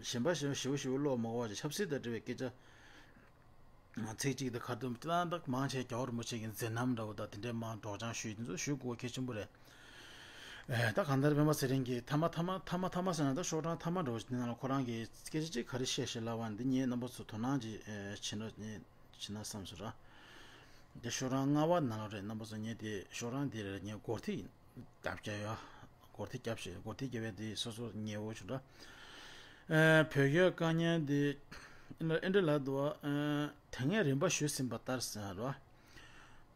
གཞན་པ་གཞན་པ་ཞེ་པོ་ཞེ་པོ་ཀློག་མ་དགོས་པ་ཅིག་ཆབ་སྲིད་དང་འབྲེལ་བའི་སྐད་ཆ་ཚིག་གཅིག་དང་ཁ་བསྡུམ་ཏག་ཏག་མང་ཆེ་རྒྱལ་བ་རིན་པོ་ཆེ་གི་མཛད་རྣམ་འདྲ་བོ་དང་དེ་འདྲའི་མང་སྒྲོག་སྦྱང་ཞུས་དེ་ཚོ་ཞུ་དགོས་གལ་ཆེན་པོ་རེད། ཨེ་ད་གང་ལྟར་སྤེན་པ་ཚེ་རིང་གིས་མཐའ་མ་མཐའ་མ་མཐའ་མ་མཐའ་མ་ཟེར་ན་ད་ཤོག་གྲངས་མཐའ་མ་འདྲ་བོ་ཞིག་འདི་ནང་ལ་ཁོ་རང་གིས་སྐད་ཆ་གཅིག་ག་རེ་བཤད་ཤེས་ལབ་པ་འདི་ངས་རྣམ་པ་ཚོ་དོ་སྣང་ཅིག་ཨེ་བྱེད་ན་ངས་བྱེད་ན་བསམ་སོང་ར། འདི་ཤོག་གྲངས་ལྔ་པ་ནང་ལ་རེད། རྣམ་པ་ཚོ་ངས་དེ་ཤོག་གྲངས་འདི་རེད། ངས་སྒོར་ཐིག་རྒྱབ་རྒྱབ་ཡོད། སྒོར་ཐིག་རྒྱབ་ཞེས་སྒོར་ཐིག་རྒྱབ་པའི་དེ་སོ་སོ་ཉེ་བོ་བྱུང་འདྲ། ཨེ་བོད་སྐད་དཀའ་ཉེན་དེ་ཨེ་འདྲ་ལབ་འདུག་ཨེ་དེ་སྔའི་རིམ་པ་ཞུས་ཟིན་པ་ལྟར་ཟེར་རོ།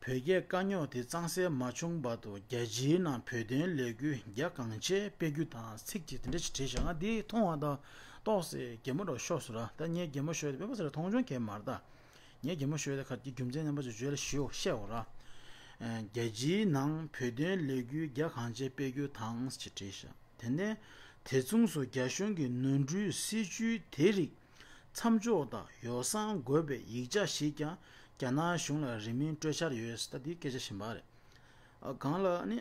བོད་སྐད་དཀའ་རྙོག་དེ་གཙང་སེལ་མ་བྱུང་བར་དུ་རྒྱལ་སྤྱིའི་ནང་བོད་དོན་ལས་འགུལ་རྒྱ་གང་ཆེ་སྤེལ་རྒྱུ་དང་ཚིག་གཅིག་དེ་འདྲ་ཞིག་བྲིས་བཞག་ང་འདི་མཐོང་བ་དང་ཏོག་ཙེ་གད་མོ་འདྲ་ཤོར་སོང་ར། ད་ངས་གད་མོ་ཤོར་ཏེ་སྤེན་པ་ཚེ་རིང་མཐོང་ཆུང་གས་མ་རེད་ད། ངས་གད་མོ་ཤོར་ཏེ་ཁ་ཀྱི་རྒྱུ་མཚན་རྣམ་པ་ཚོ་བརྗོད་ལ་ཞུ་བཤད་འོ་ར། རྒྱལ་སྤྱིའི་ནང་བོད་དོན་ལས་འགུལ་རྒྱ་གང་ཆེ་སྤེལ་རྒྱུ་དང་ཞེས་བྲིས་ཤག་དེ་ནས་དེ་མཚུངས་སུ་རྒྱ་གཞུང་གི་ནོར་འཁྲུལ་སྲིད་ཇུས་དེ་རིགས་མཚམས་འཇོག་དང་ཡོ་བསྲང་དགོས་པའི་ཡིག་ཆ་ཞིག་ཀྱང་རྒྱ་ནག་གཞུང་ལ་རིན་མེད་སྤྲོད་འཆར་ཡོད། ད་འདི་སྐད་ཆ་གཞན་པ་རེད། ཨ་གང་ལ་ནི།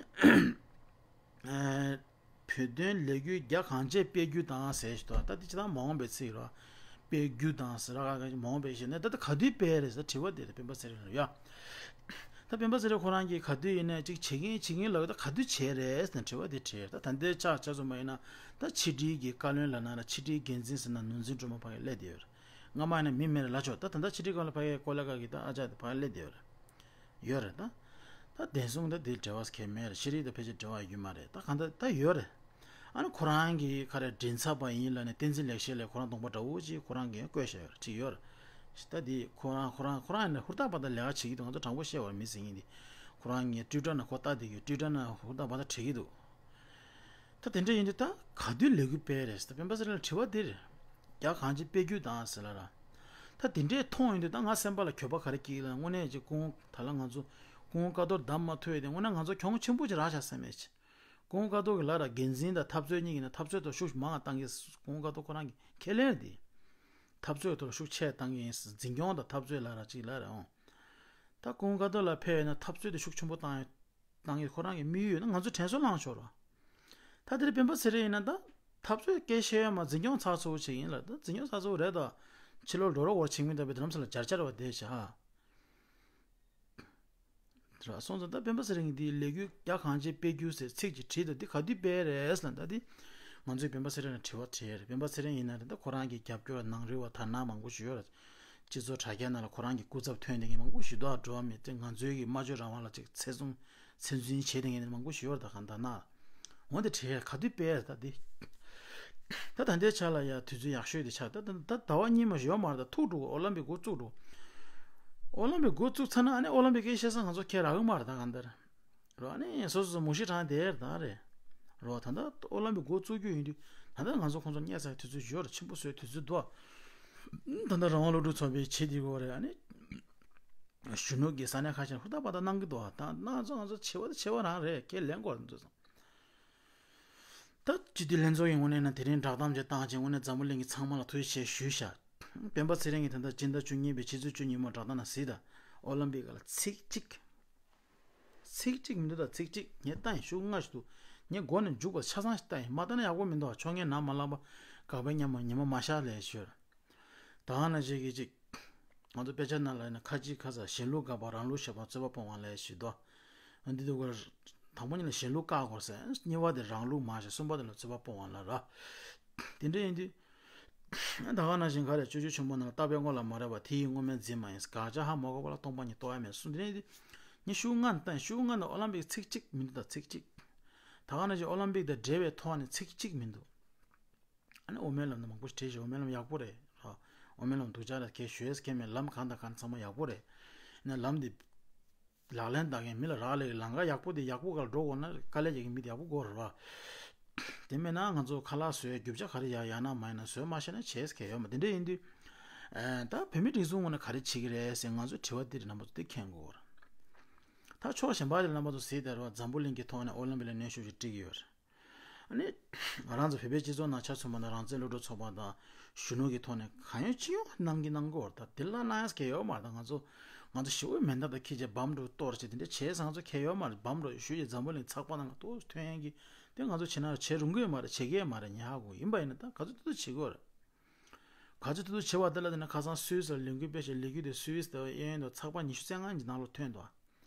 བོད་དོན་ལས་འགུལ་རྒྱ་གང་ཆེ་སྤེལ་རྒྱུ་དང་ཟེར་ཞིག་འདུག་ད་འདི་ཅི་ད་མ་འོངས་པའི་ཚིག་རོ། སྤེལ་རྒྱུ་དང་ཟེར་ར་ག་ག་མ་འོངས་པའི་ཞིག་ནས་ད་ལྟ་ག་དུས་སྤེལ་རེད་ཟེར་དྲི་བ་དེ་རེད། སྤེན་པ་ཚེ་རིང་ལ་ཡ། ད་སྤེན་པ་ཚེ་རིང་ཁོ་རང་གིས་ག་དུས་ཡིན་ནའི་ཅིག་བྱེད་ཀྱིན་བྱེད་ཀྱིན་ལབ་ད་ག་དུས་བྱེད་རེད་ཟེར་དྲི་བ་དེ་དྲིས། ད་ད་ལྟའི་ཆ་ཆ་ཚང་མ་ཡིན་ན་ད་ཕྱི་དྲིལ་གྱི་བཀའ་བློན་ལབ་ན་ར་ཕྱི་དྲིལ་འགན་འཛིན་ཟེར་ན་ནོར་འཛིན་སྒྲོལ་མ་ཕ་གི་སླེབས་བསྡད་ཡོད་རེད། སྔ་མ་ཡིན་ན་མི་མེད་རེད་ལབ་ཆོག་ད་ད་ལྟ་ཕྱི་དྲིལ་བཀའ་བློན་ཕ་གི་ཀོ་ལེ་ག་གི་ད་ཨ་ཅག་དེ་ཕ་གི་སླེབས་བསྡད་ཡོད་རེད། ཡོད་རེད་ད། ད་བདེན་སྲུང་ད་དེ་འབྲེལ་བ་གལ་མེད་རེད། ཤེས་རིག་དང་ཕལ་ཆེར་འབྲེལ་བ་ཡོད་མ་རེད། ད་གང་ལྟར་ད་ཡོད་རེད། ཨ་ནི་ཁོ་རང་གི་ཁ་རེ་མགྲིན་ཚབ་པ་ཡིན་ལབ་ནས་བསྟན་འཛིན་ལེགས་བཤད་ལས་ཁོ་རང་གདོང་པ་འདྲ་བོ་ཅིག་ཁོ་རང་གིས་བཀོད་བཞག་ཡོད་རེད། ཅིག་ཡོད་རེད། ད་དེ་ཁོ་རང་ཁོ་རང་ཁོ་རང་ཡིན་ན་ཧུར་ཐག་པ་ད་ལས་ཀ་བྱེད་ཀྱི་འདུག་ང་ཚོ་དྲང་པོ་བཤད་པར་མི་ཟེར་མཁན་དེ་ཁོ་རང་ངའི་ཊུའི་ཊར་ནང་ཁོ་ལྟ་བསྡད་ཀྱི་ཊུའི་ཊར་ནང་ཧུར་ཐག་པ་ད་བྲིས་ཀྱི་འདུག་ད་དེ་འདྲ་ཡིན་དུས་ད་ག་དུས་ལས་འགུལ་སྤེལ་རེད་ཟེར། ད་སྤེན་པ་ཚེ་རིང་ལ་དྲི་བ་འདི་རེད། རྒྱ་གང་ཆེ་སྤེལ་རྒྱུ་དང་ཟེར་ལ་ར། ད་དེ་འདྲས་མཐོང་ཡོང་དུས་ད་ང་སེམས་པ་ལ་འགྱོད་པ་ག་རེ་སྐྱེས་ལ་དངོས་གནས་ཀྱི་སྐུ་ངོ་ད་ལ་ང་ཚོ་སྐུ་ངོ་ཀ་ཏོར་བདམས་མ་ཐུབ་ཡོད་དེ་དངོས་གནས་ང་ཚོ་གྱོང་ཆེན་པོ་ཅིག་རག་ཤག་བསམ་ཡས་ཅིག་སྐུ་ངོ་ཀ་ཏོར་གི་ལ་ར་འགན་འཛིན་དང་འཐབ་རྩོད་གཉིས་ཀྱི་ནང་འཐབ་རྩོད་དང་ཤུགས་མང་བ་བཏང་གི་སྐུ་ངོ་ཀ་ཏོར་ཁོ་རང་གི་ཁས་ལེན་རེད་དེ། འཐབ་རྩོད་ཐོག་ལ་ཤུགས་ཆེ་བཏང་གི་ཡིན་འཛིན་སྐྱོང་དང་འཐབ་རྩོད་ལ་ར་ཅིག་ལ་ར་འོང་། ད་སྐུ་ངོ་ཀ་ཏོ་ལ་ཕེབས་ཡོད་ན་འཐབ་རྩོད་དེ་ཤུགས་ཆེན་པོ་བཏང་ཡོད། བཏང་ཡོད་ཁོ་རང་གི་དམིགས་ཡུལ་ཡོད་ན་ང་ཚོ་དྲན་གསོ་བསླངས་ཆོག་རོགས། ད་དེར་སྤེན་པ་ཚེ་རིང་ཡིན་ན་ད་འཐབ་རྩོད་སྐད་བཤད་ཡོད་མ་འཛིན་སྐྱོང་ཚགས་ཚུད་པོ་བྱེད་ཀྱི་ཡིན་ལ་ད་འཛིན་སྐྱོང་ཚགས་ཚུད་པོ་རེད་ད། ཕྱི་ལོགས་འགྲོ་རོགས་བར་ཆིང་མིན་ད་པའི་དེ་རམ་ས་ལ་འཇར་འཇར་བ་བསྡད་བྱ་ཧ། ར་སོང་ཙང་ད་སྤེན་པ་ཚེ་རིང་གི་འདིའི་ལས་འགུལ་རྒྱ་གང་ཆེ་སྤེལ་རྒྱུ་ཟེར་ཚིག་ཅིག་བྲིས་ད་འདི་ག་དུས་སྤེལ་རེད་ཟེར་ན་ད་འདི་ང་ཚོས་སྤེན་པ་ཚེ་རིང་ལ་དྲི་བ་དྲིས་རེད། སྤེན་པ་ཚེ་རིང་ཡིན་ན་རེད་ད་ཁོ་རང་གི་རྒྱབ་སྐྱོར་ནང་རུལ་བ་དར་ནག་མང་པོ་ཞིག་ཡོད་རེད། སྤྱི་ཚོགས་དྲ་རྒྱ་ནང་ལ་ཁོ་རང་གི་སྐུ་ཚབ་ཐོན་བསྡད་མཁན་མང་པོ་ཞིག་འདུག་འགྲོ་བ་མི་དེ་ང་ཚོའི་གི་སྨྲ་བརྗོད་རང་དབང་ལ་ཅིག་ཚེ་སྲུང་ཚེ་འཛིན་བྱེད་བསྡད་མཁན་མང་པོ་ཞིག་ཡོད་རེད་ད་གང་ལྟར་ན། འོན་ཏེ་དྲི་ཡ་ག་དུས་སྤེལ་ད་འདི། ད་ད་ལྟའི་ཆ་ལ་ཡ་དུས་ཚོད་ཡག་ཤོས་དེ་ཆགས་ད་ད་ཟླ་བ་གཉིས་མ་ཞིག་ཡོད་མ་རེད་ད་ཐུག་འགྲོ་གི་ཨོ་ལམ་པིག་འགོ་བཙུགས་འགྲོ། ཨོ་ལམ་པིག་འགོ་བཙུགས་ཚར་ན་ཨ་ནི་ཨོ་ལམ་པིག་སྐད་བཤད་ས་ང་ཚོ་ཁྱེད་རག་གི་མ་རེད་ད་གང་ལྟར། རོ་ཨ་ནི་སོ་སོ་སོ་མུ་ཤི་དྲང་དེར་ད་རེད། རོ་ད་ལྟ་ཨོ་ལམ་པིག་འགོ་བཙུགས་རྒྱུ་ཡིན་དུས་ད་ལྟ་ང་ཚོ་ཁོང་ཚོ་བསྙད་ཚར་དུས་ཚོད་ཡོད་རེད་ཆེན་པོ་བཟོས་དུས་ཚོད་འདུག་ད་ལྟ་རང་དབང་སློབ་ཕྲུག་ཚོགས་པའི་བྱེད་དེ་གོ་རེད་ཨ་ནི། གཞོན་ནུ་གི་ས་གནས་ཁ་ཤས་ཧུར་ཐག་པ་ཐག་གནང་གི་འདུག་ད་གནང་ཚོ་ང་ཚོ་ཆེ་བ་དང་ཆེ་བ་རང་རེད་ཁས་ལེན་དགོས་རེད་འདུག་ད་སྤྱི་འཐུས་ལྷན་ཚོགས་ཀྱི་ངོས་ནས་ན་དེ་རིང་བསྒྲགས་གཏམ་ཅིག་བཏང་རྗེས་དངོས་གནས་འཛམ་བུ་གླིང་གི་ཚང་མ་ལ་ཐུགས་རྗེ་ཆེ་ཞུས་ཤག་སྤེན་པ་ཚེ་རིང་གིས་ད་ལྟ་སྤྱི་ཟླ་བཅུ་གཉིས་པའི་ཕྱི་ཚེས་བཅུ་གཉིས་མོ་བསྒྲགས་གཏམ་ནང་གཟིགས་དང་ཨོ་ལམ་པིག་ལ་ཚིག་གཅིག་ཚིག་གཅིག་མི་འདུག་ད་ཚིག་གཅིག་ངས་ལྟ་ཡིན་ཤུགས་སྔ་ཞིག་འདུག་ངས་མགོ་ནས་མཇུག་བར་ཆ་ཚང་ཞིག་ལྟ་ཡིན་མ་ལྟ་ན་ཡག་པོ་མི་འདུག་ཕྱོགས་ངན་ནམ་མ་ལངས་པ་དགག་པའི་ཉམས་མ་ཉི་མ་མ་ཤར་ལས་ཞོར། ད་ག་ནང་བཞིན་གྱི་གཅིག་ང་ཚོ་དཔེ་ཆ་ནང་ལ་ཡིན་ན་ཁ་ཅིག་ཁ་ས་གཞན་ལུགས་དགག་པ་རང་ལུགས་བཤད་པ་རྩོད་པ་སྤོང་བ་ལས་ཞེས་དོ། འདི་འདུག་ག་དང་པོ་ཉིད་ལ་གཞན་ལུགས་བཀག་དགོས་ཟེར། གཉིས་པ་དེ་རང་ལུགས་མ་བཤད། གསུམ་པ་དེ་ལ་རྩོད་པ་སྤོང་བ་ལ་ར། དེ་འདྲ་ཡིན་དུས། ད་ག་ནང་བཞིན་ག་རེ་སྤྱོད་འཇུག་ཆེན་པོ་ནང་ལ་བརྟག་པའི་དངོས་ལ་མ་རེག་པ་དེ་ཡི་དངོས་མེད་འཛིན་མ་ཡིན། དགག་བྱ་ཧ་མ་གོ་བ་ལ་སྟོང་པ་ཉིད་རྟོགས་ཡ་མེད་གསུངས། དེ་འདྲ་ཡིན་དུས། ངས་ཤུགས་སྔ་ནས་ཤུགས་སྔ་ནས་ཨོ་ལམ་པིག་ཚིག་གཅིག་མི་འདུག་ད་ཚིག་གཅིག་ད་ག་ནང་བཞིན་ཨོ་ལམ་པིག་དང་འབྲེལ་བའི་ཐོག་ནས་ཚིག་གཅིག་མི་འདུག་ཨོ་མའི་ལམ་ནི་མང་པོ་ཞིག་བྲིས་ཤག་ཨོ་མའི་ལམ་ཡག་པོ་རེད་ར། ཨོ་མའི་ལམ་སྡུག་ཅག་རེད། ཁྱེད་ཞུ་ཡས་ཁྱེད་མེད། ལམ་གང་དང་གང་ཚང་མ་ཡག་པོ་རེད། ནས་ལམ་འདི་ལག་ལེན་བསྟར་མཁན་མི་ལ་རག་ལས་ཀྱི་ལམ་ཁ་ཡག་པོ་དེ་ཡག་པོ་ག་ལ་འགྲོ་དགོས་ན་དཀའ་ལས་རྒྱག་མཁན་མི་དེ་ཡག་པོ་དགོས་རེད་བ། དེ་མེད་ན་ང་ཚོ་ཁ་ལག་བཟོས་རྒྱུ་ཆ་ག་རེ་ཡག་ཡག་ན་མ་ཡིན་ན་བཟོས་མ་ཤེས་ན་བྱས་ཁེ་ཡོད་མ། དེ་འདྲ་ཡིན་དུས། ཨ་ད་བོད་མི་སྒྲིག་འཛུགས་ངོས་ནས་ག་རེ་བྱེད་ཀྱི་རེད་ཟེར་ང་ཚོ་དྲི་བ་འདི་རེད། རྣམ་པ་ཚོ་འདི་མཁྱེན་དགོས་རེད། ད་ཕྱོགས་གཞན་པ་ལ་རྣམ་པ་ཚོ་གཟིགས་བསྡད་རོགས། འཛམ་བུ་གླིང་གི་ཐོག་ནས་ཨོ་ལིམ་པིག་ལ་གནོན་ཤུགས་ཤིག་སྤྲད་ཀྱི་ཡོད་རེད། ཨ་ནི་ང་རང་ཚོ་བོད་པའི་སྤྱི་ཚོགས་ནང་ཆ་མཚོན་པ་ན་རང་བཙན་སློབ་ཕྲུག་ཚོགས་པ་དང་གཞོན་ནུ་གི་ཐོག་ནས་གང་ཡོད་ཅི་ཡོང་གནང་གི་གནང་གི་ཡོད་རེད། ད་དེ་ལ་གནང་ཡས་ཁེ་ཡོད་མ་རེད། ད་ང་ཚོ་ང་ཚོ་ཞི་བའི་མེ་མདའ་དང་ཁྱི་བྱས་བམ་འདྲ་གཏོར་བྱས་དེ་འདྲ་བྱས་ཙང་ང་ཚོ་ཁེ་ཡོད་མ་རེད། བམ་འདྲ་ཞུ་ཡས་འཛམ་བུ་གླིང་ཚགས་པར་ནང་ལ་ཏོག་ཙམ་ཐོན་ཡས་ཀྱི་དེ་ང་ཚོ་བྱེད་ན་བྱེད་རུང་གི་ཡོད་མ་རེད། བྱེད་ཀྱི་ཡོད་མ་རེད། ཉག་གོ་ཡིན་པ་ཡིན་ན་ད་ག་ཚོད་ཐུབ་ཐུབ་བྱེད་དགོས་རེད། ག་ཚོད་ཐུབ་ཐུབ་བྱེད་པ་དེ་ལ་དེ་ན་ཁ་སང་སུད་སི་ལ་ལས་འགུལ་སྤེལ་བྱས་ལས་འགུལ་དེ་སུད་སི་དང་གཡས་གཡོན་དུ་ཚགས་པར་ཉི་ཤུ་རྩ་ལྔ་གི་ནང་ལ་ཐོན་འདུག་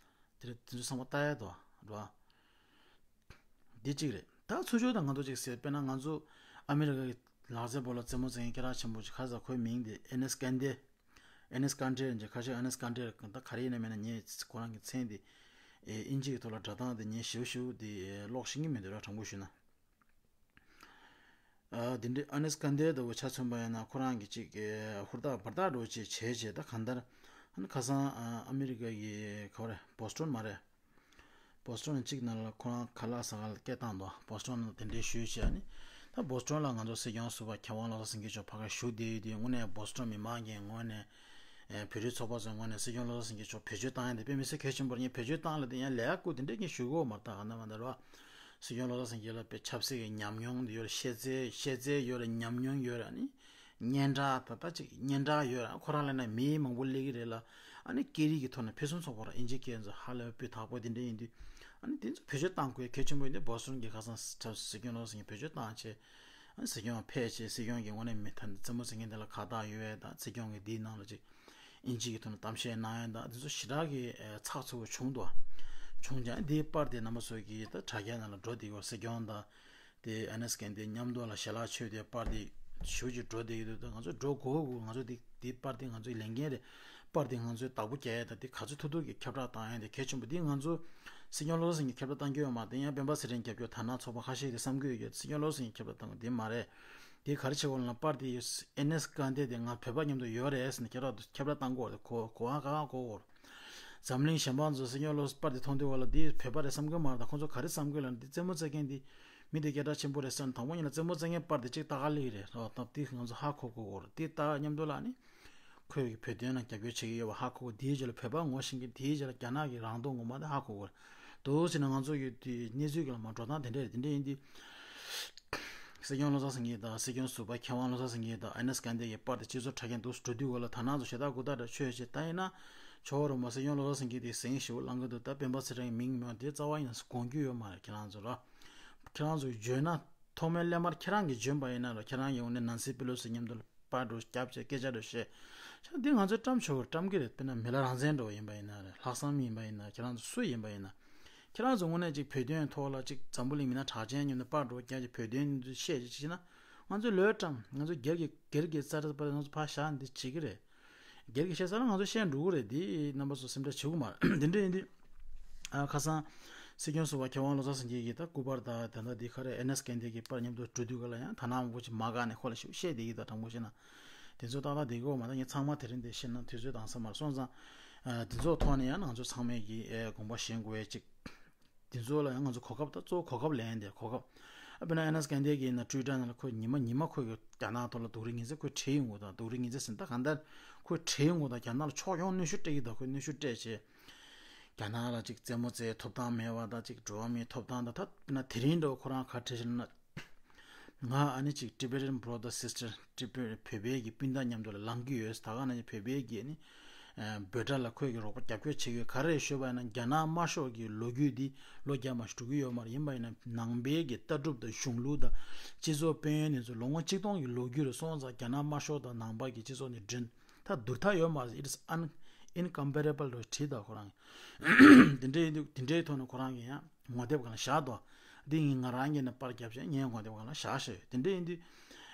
དེ་རེད། དེ་ཚོ་ཚང་མ་ལྟ་ཡ་འདུག་རེད་བ། འདི་གཅིག་རེད། ད་ཚུར་ཕྱོགས་དང་ང་ཚོ་གཅིག་ཟེར། དཔེར་ན་ང་ཚོ་ཨ་མི་རི་ཀ་གི་ལག་རྩེད་སྤོ་ལོ་རྩེད་མོ་རྩེ་མཁན་སྐད་གྲགས་ཆེན་པོ་ཅིག་ཁ་ས་ཁོའི་མིང་དེ་ཨེ་ནེས་ཀན་ཏེ། ཨེ་ནེས་ཀན་ཏེ་རེད། ཁ་ཤས་ཨེ་ནེས་ཀན་ཏེ་རེད། ད་ག་རེ་ཡིན་ན་མིན་ན་ངས་ཁོ་རང་གི་མཚན་དེ་ཨེ་དབྱིན་ཇི་གི་ཐོག་ལ་སྒྲ་གདངས་དེ་ངས་ཞིབ་ཞིབ་དེ་ཀློག་ཤེས་ཀྱི་མི་འདུག་ར། དྲང་པོ་ཞུས་ན། ཨ་དེ་འདྲའི་ཨེ་ནེས་ཀན་ཏེ་ལྟ་བུ་ཆ་མཚོན་པ་ཡིན་ན་ཁོ་རང་གི་ཅིག་ཧུར་ཐག་འབད་ཐག་འགྲོ་བྱས་བྱས་བྱས་ད་གང་ལྟར་ཨ་ནི་ཁ་སང་ཨ་ཨ་མི་རི་ཀ་གི་ག་བ་རེད། བོ་སི་ཊོན་མ་རེད། བོ་སི་ཊོན་གཅིག་ནང་ལ་ཁོ་རང་ཁ་ལག་ཟ་ག་ལ་སྐད་བཏང་འདུག་བོ་སི་ཊོན་ལ་དེ་འདྲའི་ཞུས་བྱས། ཨ་ནི་ད་བོ་སི་ཊོན་ལ་ང་ཚོ་སྲིད་སྐྱོང་ཟུར་པ་མཁས་དབང་བློ་བཟང་སེང་གེ་མཆོག་ཕ་གིར་བཞུགས་བསྡད་ཡོད་དུས་དངོས་གནས་བོ་སི་ཊོན་མི་མང་གི་ངོས་ནས་ཨེ་བོད་རིགས་ཚོགས་པ་ཚོའི་ངོས་ནས་སྲིད་སྐྱོང་བློ་བཟང་སེང་གེ་མཆོག་བེད་སྤྱོད་བཏང་ཡ་དེ་དཔེ་མི་སྲིད་གལ་ཆེན་པོ་རེད། ངས་བེད་སྤྱོད་བཏང་ལབ་དེ་ཡང་ལས་ཀ་སྐུ་དེ་འདྲས་ངས་ཞུ་གི་ཡོད་མ་རེད། ད་ག་ན་མ་ད་རེད་བ། སྲིད་སྐྱོང་བློ་བཟང་སེང་གེ་ལ་དཔེ་ཆབ་སྲིད་ཀྱི་ཉམས་མྱོང་དེ་ཡོད་རེད། ཤེས་ཚད་ཤེས་ཚད་ཡོད་རེད། ཉམས་མྱོང་ཡོད་རེད། ཨ་ནི་སྙན་གྲགས་ད་ལྟ་ཅིག་སྙན་གྲགས་ཡོད་རེད། ཁོ་རང་ལབ་ན་མི་མང་པོ་སླེབས་ཀྱི་རེད་ལ། ཨ་ནི་སྐད་རིགས་ཀྱི་ཐོག་ནས་ཕུན་སུམ་ཚོགས་པ་རེད། ཨིན་ཇི་སྐད་ཚོ་ཧ་ལས་པའི་སྤུས་དག་པོ་དེ་འདྲ་ཡིན་དུས། ཨ་ནི་དེ་ཚོ་བེད་སྤྱོད་བཏང་དགོས་གལ་ཆེན་པོ་ཡིན་དུས་བོ་སི་ཊོན་གྱི་ཁ་སང་ཆབ་སྲིད་སྐྱོང་བློ་བཟང་སེང་གེ་བེད་སྤྱོད་བཏང་བྱས། ཨ་ནི་སྲིད་སྐྱོང་ཕེབས་བྱས་སྲིད་སྐྱོང་གི་དངོས་གནས་མི་ཐ་རྩེད་མོ་རྩེ་མཁན་དེ་ལ་ཁ་བཏགས་ཡོད་པ་དང་། སྲིད་སྐྱོང་གི་འདིའི་ནང་ལ་ཅིག་ཨིན་ཇི་གི་ཐོག་ནས་གཏམ་བཤད་གནང་ཡ་དང་དེ་ཚོ་ཞེ་དྲག་གི་ཨེ་ཚགས་ཚུད་པོ་བྱུང་འདུག་བྱུང་ཀྱང་འདིའི་པར་དེ་རྣམ་པ་ཚོ་གིས་ད་དྲ་རྒྱ་ནང་ལ་འགྲོ་བསྡད་ཡོད། སྲིད་སྐྱོང་དང་དེ་ཨེ་ནེས་ཀན་ཏེ་མཉམ་དུ་ལ་ཞལ་ལག་མཆོད་དེ་པར་དེ་ཞེ་པོ་ཅིག་འགྲོ་བསྡད་ཀྱི་འདུག་ད་ང་ཚོ་འགྲོ་དགོས་དགོས། ང་ཚོ་འདི་འདིའི་པར་དེ་ང་ཚོའི་ལས་འགན་རེད། པར་འདི་ང་ཚོས་བདག་པོ་རྒྱག་ཡ་དང་འདི་ག་ཚོད་ཐུབ་ཐུབ་ཀྱིས་ཁྱབ་བསྒྲགས་བཏང་ཡ་འདི་གལ་ཆེན་པོ། འདི་ང་ཚོ་སྲིད་སྐྱོང་བློ་བཟང་སེང་གེས་ཁྱབ་བསྒྲགས་བཏང་གི་ཡོད་མ་རེད། ཡང་སྤེན་པ་ཚེ་རིང་རྒྱབ་སྐྱོར་དར་ནག་ཚོགས་པ་ཁ་ཤས་ཀྱིས་བསམ་གྱི་ཡོད་ཀྱི་སྲིད་སྐྱོང་བློ་བཟང་སེང་གེས་ཁྱབ་བསྒྲགས་བཏང་གི་འདི་མ་རེད། འདི་ག་རེ་བྱེད་དགོས་ལབ་ན་པར་འདི་ཨེ་ནེས་ཀན་ཏེ་དེ་ང་བོད་པ་མཉམ་དུ་ཡོད་རེད་ཟེར་ནས་ཁྱབ་བསྒྲགས་ཁྱབ་བསྒྲགས་བཏང་གི་ཡོད་རེད། གོ་གོ་བ་ག་ག་གོ་གོ་རེད། འཛམ་གླིང་གཞན་པ་ཚོ་སྲིད་སྐྱོང་བློ་པར་འདི་མཐོང་དུས་བ་ལ་འདི་བོད་པ་རེད་བསམ་གྱི་མ་རེད། ད་ཁོང་ཚོ་ག་རེ་བསམ་གྱི་ལབ་ན་འདི་རྩེད་མོ་རྩེ་མཁན་འདི་མི་འདི་སྐད་གྲགས་ཆེན་པོ་རེད་བསམ། དང་པོ་ཉིད་ལ་རྩེད་མོ་རྩེ་མཁན་པར་འདི་གཅིག་ལྟ་ག་སླེབས་ཀྱི་རེད་རོ། ད་འདི་ང་ཚོ་ཧ་གོ་དགོས་གོ་རེད། འདི་ལྟ་མཉམ་དུ་ལ་ནི། ཁོས་ཀྱི་བོད་དོན་ལ་རྒྱབ་སྐྱོར་བྱེད་ཀྱི་ཡོད་པ་ཧ་གོ་གོ། དེའི་རྗེས་ལ་བོད་པ་ངོ་ཤེས་མཁན། དེའི་རྗེས་ལ་རྒྱ་ནག་གི་རང་མདོག་ངོ་མ་དེ་ཧ་གོ་གོ་རེད། འདུག་ཟེར་ན་ང་ཚོ་ཡོད་དུས་གནས་ཚུལ་གྱི་ལ་མ་འགྲོ་སྟངས་དེ་འདྲ་རེད། དེ་འདྲ་ཡིན་དུས། སྲིད་སྐྱོང་བློ་བཟང་སེང་གེ་དང་སྲིད་སྐྱོང་ཟུར་པ་མཁས་དབང་བློ་བཟང་སེང་གེ་དང་ཨེ་ནེས་ཀན་ཏེ་གི་པར་དེ་སྤྱི་ཚོགས་དྲ་རྒྱ་འདུག་འགྲོ་དུས་གོ་ལ་ད་ནང་ཚོ་ཞེ་དྲག་དགུ་ཐག་འདྲ་ཆོད་ཅེས་ད་ཡིན་ན། ཇོ་བོ་རོང་མ་སྲིད་སྐྱོང་བློ་བཟང་སེང་གེ་དེ་ཟིང་ཞིག་བླང་གི་འདུག་ད་སྤེན་པ་ཚེ་རིང་མིང་མེད་དེ་རྩ་བ་ཡིན་ན་དགོངས་རྒྱུ་ཡོད་མ་རེད། ཁྱེད་རང་ཚོ་ར། ཁྱེད་རང་ཚོ་བརྗོད་ན། ཐོག་མའི་སླད་མར་ཁྱེད་རང་གིས་འཇོན་པ་ཡིན་ན་ར། ཁྱེད་རང་ཡོང་ནས་ནན་སི་པེ་ལོ་སི་མཉམ་དུ་པར་འདྲ་བརྒྱབ་བྱས་སྐད་ཆ་འདྲ་བཤད། ཤག་འདི་ང་ཚོས་བཀྲམ་ཆོག་གི་བཀྲམ་གི་རེད། དཔེར་ན་མི་ལ་རང་བཙན་འདྲ་བོ་ཡིན་པ་ཡིན་ན་རེད། ལྷག་བསམ་ཡིན་པ་ཡིན་ན། ཁྱེད་རང་ཚོ་སུ་ཡིན་པ་ཡིན་ན། ཁྱེད་རང་ཚོ་དངོས་གནས་ཅིག་བོད་དོན་ཐོག་ལ་ཅིག་འཛམ་བུ་གླིང་མི་སྣ་གྲགས་ཅན་མཉམ་དུ་པར་འདྲ་བོ་བརྒྱབ་བྱས་བོད་དོན་བཤད་ཅིག་བྱས་ན། ང་ཚོས་ལོས་བཀྲམ། ང་ཚོ་སྒེར་གྱི་སྒེར་གྱི་རྩ་རྩ་པར་ང་ཚོ་ཕར་བཞག་འདི་བྱེད་ཀྱི་རེད། སྒེར་གྱི་བཤད་ས་ལ་ང་ཚོ་བཤད་འགྲོ་གི་རེད། འདི་རྣམ་པ་ཚོ་སེམས་ཁྲལ་བྱེད་དགོས་མ་རེད། འདི་འདྲ་ཡིན་དུས། ཨ་ཁ་སང་སྲིད་སྐྱོང་ཟུར་པ་མཁས་དབང་བློ་བཟང་སེང་གེ་གིས་ད་སྐུ་པར་དང་ད་ལྟ་འདི་ག་རེ་ཨེ་ནེས་ཀན་ཏེ་གི་པར་མཉམ་དུ་འགྲོ་དུས་ག་ལ་ཡང་ད་ནང་མང་པོ་ཅིག་མ་དགའ་ནས་ཁོ་ལ་ཞིག་བཤད་བསྡད་ཀྱི། ད་དྲང་པོ་བཤད་ན་དེ་ཚོ་ཏག་ཏག་བསྡད་ཀྱི་ཡོད་མ་རེད། ངས་ཚང་མ་དེ་རིང་འདི་བཤད་ན་དུས་ཚོད་འདང་ས་མ་རེད། སོང་ཙང་ཨ་དེ་ཚོ་ཐོག་ནས་ཡང་ང་ཚོ་ཚང་མས་ཀྱི་ཨེ་དགོངས་པ་བཞེས་དགོས་ཡས་ཅིག་དེ་ཚོ་ལ་ཡང་ང་ཚོ་གོ་སྐབས་ད་གཙོ་བོ་གོ་སྐབས་ལེན་དེ་གོ་སྐབས། ཨ་དཔེར་ན་ཨེ་ནེས་ཀན་ཏེ་གིས་ན་ཊུའི་ཊར་ནང་ལ་ཁོས་ཉི་མ་ཉི་མ་ཁོས་ཀྱི་རྒྱ་ནག་ཐོག་ལ་སྡུག་རུས་ངན་ཚད་ཁོས་བྲིས་ཡོང་གི་འདུག་སྡུག་རུས་ངན་ཚད་ཟིན་ད་གང་ལྟར་ཁོས་བྲིས་ཡོང་གི་འདུག་རྒྱ་ནག་ལ་ཕྱོགས་ཡོངས་གནོན་ཤུགས་སྤྲད་ཀྱི་འདུག་ཁོས་གནོན་ཤུགས་སྤྲད་བྱས། རྒྱ་ནག་ལ་ཅིག་རྩེད་མོ་རྩེ་ཐོབ་ཐང་མེད་པ་དང་། ཅིག་འགྲོ་བ་མིའི་ཐོབ་ཐང་དང་། ད་དཔེར་ན་དེ་རིང་འདྲ་བོ་ཁོ་རང་ག་བྲིས་ཤག་ལབ་ན། ང་ཨ་ནི་ཅིག་Tibetan brother sister། ཊི་བེ་བོད་པའི་གི་སྤུན་ཟླ་མཉམ་དུ་ལ་ལངས་ཀྱི་ཡོད། ད་ག་ནང་བཞིན་བོད་པའི་གི་ཨ་ནི་ཨ་འབོད་སྒྲ་ལ་ཁོས་ཀྱི་རོགས་པ་རྒྱབ་སྐྱོར་བྱེད་ཀྱི་ཡོད། ག་རེ་ཞུས་པ་ཡིན་ན་རྒྱ་ནག་དམར་ཤོག་གི་ལོ་རྒྱུས་འདི་ལོ་བརྒྱ་མ་ཞིག་འགྲོ་གི་ཡོད་མ་རེད། ཡིན་པ་ཡིན་ན་ནང་པའི་གི་ལྟ་གྲུབ་དང་གཞུང་ལུགས་དང་སྤྱི་ཚོགས་དཔལ་ཡོན་འདི་ཚོ་ལོ་ངོ་ཆིག་སྟོང་གི་ལོ་རྒྱུས་རེད། སོང་ཙང་རྒྱ་ནག་དམར་ཤོག་དང་ནང་པ་གི་སྤྱི་ཚོགས་ནི་འགྲན་ད་བསྡུར་ཐབས་ཡོད་མ་རེད། It's un- incomparable འགྲོ་བྲིས་ད་ཁོ་རང་གི། དེ་འདྲའི་དེ་འདྲའི་ཐོག་ནས་ཁོ་རང་གི་ཡང་ངོ་དེབ་སྒང་ལ་བཞག་འདུག་འདི་ངས་ང་རང་གིས་ནས་པར་རྒྱབ་བྱས་ངའི་ངོ་དེབ་སྒང་ལ་བཞག་བཞག་ཡོད། དེ་འདྲ་ཡིན་དུས།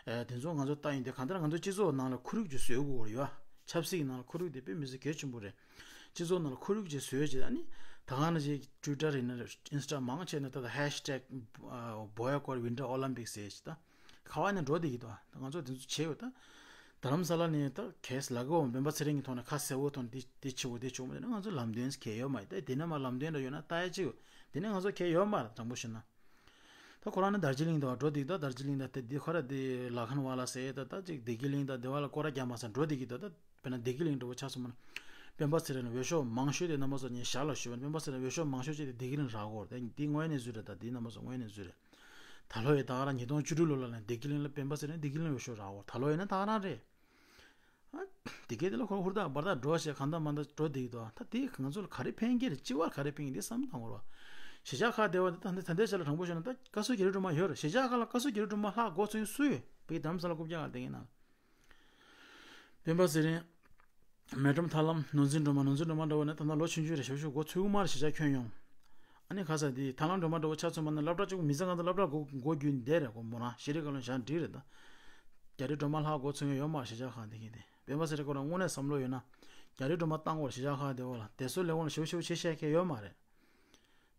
ཨེ་དེ་ཚོ་ང་ཚོ་ལྟ་ཡིན་དུས་གང་ལྟར་ང་ཚོ་སྤྱི་ཚོགས་ནང་ལ་ཁོར་ཡུག་ཅིག་བཟོ་དགོས་ཀྱི་ཡོད། ཆབ་སྲིད་ནང་ལ་ཁོར་ཡུག་དེ་དཔེ་མི་སྲིད་གལ་ཆེན་པོ་རེད། སྤྱི་ཚོགས་ནང་ལ་ཁོར་ཡུག་ཅིག་བཟོས་བྱས། ཨ་ནི་ད་ག་ནང་བཞིན་ཊུའི་ཊར་ཡིན་ན་རེད། ཨིན་སི་ཊ་མང་ཆེ་ནས་ད་ལྟ་ཧེཤ་ཊེག་བྷོ་ཡི་ཀོཊ་ཝིན་ཊར་ཨོ་ལིམ་པིག་ཟེར་བྱས། ད་ ཁ་བ་ནས་འགྲོ་བསྡད་ཀྱི་འདུག་ད་ང་ཚོ་དེ་ཚོ་བྱས་ཡོད་ད། རྡ་རམ་ས་ལ་ནས་ད་གས་ལ་གོ་སྤེན་པ་ཚེ་རིང་གི་ཐོག་ནས་ཁ་གསལ་བོ་ཐོག་ནས་དེ་དེ་བྱེད་དགོས་དེ་བྱེད་དགོས་མ་དེ་ནས་ང་ཚོ་ལམ་སྟོན་གལ་ཡོད་མ་ཡིན་ད། དེ་ནས་མ་ལམ་སྟོན་འདྲ་ཡོད་ན་ལྟ་ཡ་ཅིག་ཡོད། དེ་ནས་ང་ཚོ་གལ་ཡོད་མ་རེད་དྲང་པོ་བཤད་ན། ད་ཁོ་རང་ནི་དར་ཇི་ལིང་དུ་འགྲོ་བསྡད་ཀྱི་འདུག་དར་ཇི་ལིང་དང་དེ་དེ་ཁོ་ར་དེ་ལ་ཁན་ཝ་ལ་ཟེར་ད་ད་ཅིག་བདེ་སྐྱིད་གླིང་དང་དེ་བ་ལ་སྐོར་ར་རྒྱག་མ་ས་འགྲོ་བསྡད་ཀྱི་འདུག་ད་དཔེར་ན་བདེ་སྐྱིད་གླིང་འདྲ་བོ་ཆ་མཚོན་པ་ན། སྤེན་པ་ཚེ་རིང་ལ་འོས་ཤོག་མང་ཤོས་དེ་རྣམ་པ་ཚོ་ཉིད་ཞར་ལ་ཞུ་བ་ནི་སྤེན་པ་ཚེ་རིང་འོས་ཤོག་མང་ཤོས་ཅིག་དེ་བདེ་སྐྱིད་གླིང་རག་གོ་རེད། དེ་དེ་དངོས་གནས་བཟོས་རེད། ད་དེ་རྣམ་པ་ཚོ་དངོས་གནས་བཟོས་རེད། ད་ལོ་ཡི་ད་ག་རང་ཉིས་སྟོང་བཅུ་དྲུག་ལོ་ལ་ནས་བདེ་སྐྱིད་གླིང་ལ་སྤེན་པ་ཚེ་རིང་བདེ་སྐྱིད་གླིང་འོས་ཤོག་རག་གོ་ད་ལོ་ཡིན་ན་ད་ག་རང་རེད། ཨ། དེ་གས་དེ་ལ་ཁོ་ཧུར་ཐག་འབར་ཐག་འགྲོ་བྱས་གང་ལྟར་མ་ལྟར་འགྲོ་བསྡད་ཀྱི་འདུག་ད་དེ་ང་ཚོ་ལ་ག་རེ་ཕན་གྱི་རེད། སྤྱི་བར་ག་རེ་ཕན་གྱི་འདི་བསམ་བློ་བཏང་དགོས་རེད། གཞིས་ཆགས་ཁག་དེ་བ་དེ་ད་འདི་ད་ལྟའི་ཆ་ལ་དྲང་པོ་བཤད་ན་ད་བཀའ་ཟུར་རྒྱ་རི་སྒྲོལ་མ་ཡོད་རེད། གཞིས་ཆགས་ཁག་ལ་བཀའ་ཟུར་རྒྱ་རི་སྒྲོལ་མ་ལྷག་འགོ་ཚུགས་སུ་ཡོད། བོད་ཀྱི་རྡ་རམ་ས་ལ་རྐུབ་བཀྱག་ལ་བསྡད་མཁན་ནང་། སྤེན་པ་ཚེ་རིང་། མེ་ཀྲམ་ཐར་ལམ། ནོར་འཛིན་སྒྲོལ་མ། ནོར་འཛིན་སྒྲོལ་མ་འདྲ་བོ་ནི་ད་ལྟ་ལོ་ཆུང་ཆུང་རེད། ཞབས་ཞུ་འགོ་ཚུགས་མ་རེད། གཞིས་ཆགས་ཁྱོན་ཡོངས། ཨ་ནི་ཁ་ས་དེ་ཐར་ལམ་སྒྲོལ་མ་འདྲ་བོ་ཆ་མཚོན་པ་ན་སློབ་གྲྭ་གཅིག་མི་ཚེ་གང་ཚོ་སློབ་གྲྭ་འགོ་འགོ་རྒྱུ་འདས་རེད། གོ་མོ་རང་ཤེས་རིག་བཀའ་བློན་བཞག་འགྲིག་རེད་ད། རྒྱ་རི་སྒྲོལ་མ་ལྷག་འགོ་ཚུགས་ཡོད་ཡོད་མ་རེད། གཞིས་ཆགས་ཁག་འདི་གི་དེ་སྤེན་པ་ཚེ་རིང་ཁོ་རང་དངོས་གནས་བསམ་བློ་ཡོད་ན། རྒྱ་རི་སྒྲོལ་མ་བཏང་དགོས་རེད། གཞིས་ཆགས་ཁག་དེ་བ་ལ་དེ་ཚོ་ལས་ཁོ་ལ་ཞབས་ཞུ་བྱེད་ཤེས་མཁན་ཡོད་མ་རེད།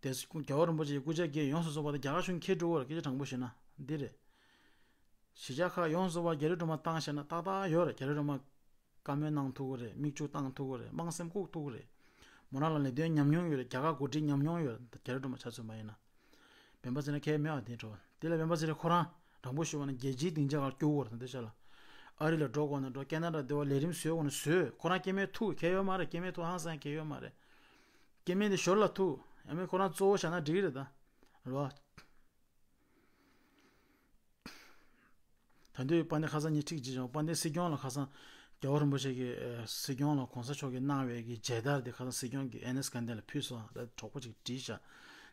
དེ་ཚོ་རྒྱལ་བ་རིན་པོ་ཆེའི་སྐུ་ཕྱྭ་གིས་ཡོངས་སུ་རྫོགས་པ་དེ་རྒྱ་གར་གཞུང་ཁྱེར་འགྲོ་བར་སྐད་ཆ་དྲང་པོ་བཤད་ན་འདི་རེད། གཞིས་ཆགས་ཁག་ཡོངས་སུ་རྫོགས་པ་རྒྱ་རི་སྒྲོལ་མ་བཏང་བཤད་ན་ཏག་ཏག་ཡོད་རེད། རྒྱ་རི་སྒྲོལ་མ་བཀའ་མོལ་གནང་ཐུབ་ཀྱི་རེད། མིག་ཆུ་བཏང་ཐུབ་ཀྱི་རེད། དམངས་སེམས་བཀུག་ཐུབ་ཀྱི་རེད། མོ་རང་ལ་ལས་དོན་ཉམས་མྱོང་ཡོད་རེད། རྒྱ་གར་འགོ་ཁྲིད་ཉམས་མྱོང་ཡོད་རེད། རྒྱ་རི་སྒྲོལ་མ་ཆ་མཚོན་པ་ཡིན་ན། སྤེན་པ་ཚེ་རིང་ཁས་མེད་པ་དེ་འགྲོ་དེ་ལ་སྤེན་པ་ཚེ་རིང་ཁོ་རང་དྲང་པོ་ཞུ་བ་ན་རྒྱལ་སྤྱིའི་སྡིངས་ཆ་ཁར་སྐྱོ་བོ་རེད། འདི་ཆ་ལ་ཨ་རི་ལ་འགྲོ་དགོས་ན་འགྲོ། ཁེ་ན་ཌ་འདི་བ་ལས་རིམ་བཟོས་དགོས་ན་བཟོས། ཁོ་རང་སྐྱེ་དམན་ཐུག་གལ་ཡོད་མ་རེད། སྐྱེ་དམན་ཐུག་ཧང་སང་གལ་ཡོད་མ་རེད། སྐྱེ་དམན་དེ་ཞོར་ལ་ཐུག་ཡང་མིན་ཁོ་རང་གཙོ་བོ་བཞག་ན་འགྲིག་གི་རེད་ད། རེད་བ། ད་དུས་དཔལ་ལྡན་ཁ་སང་ཉིན་ཁྲིག་ཅིག་བྱུང་། དཔལ་ལྡན་སྲིད་སྐྱོང་ལ་ཁ་སང་རྒྱལ་བ་རིན་པོ་ཆེ་གིས་ཨ་སྲིད་སྐྱོང་ལ་གོང་ས་མཆོག་གིས་གནང་བའི་གི་མཇལ་དར་དེ་ཁ་སང་སྲིད་སྐྱོང་གིས་ཨེན་ཨེས་དགའ་ལྡན་ལ་ཕུལ་སོང་། ད་གྲོགས་པོ་ཅིག་བྲིས་ཤག་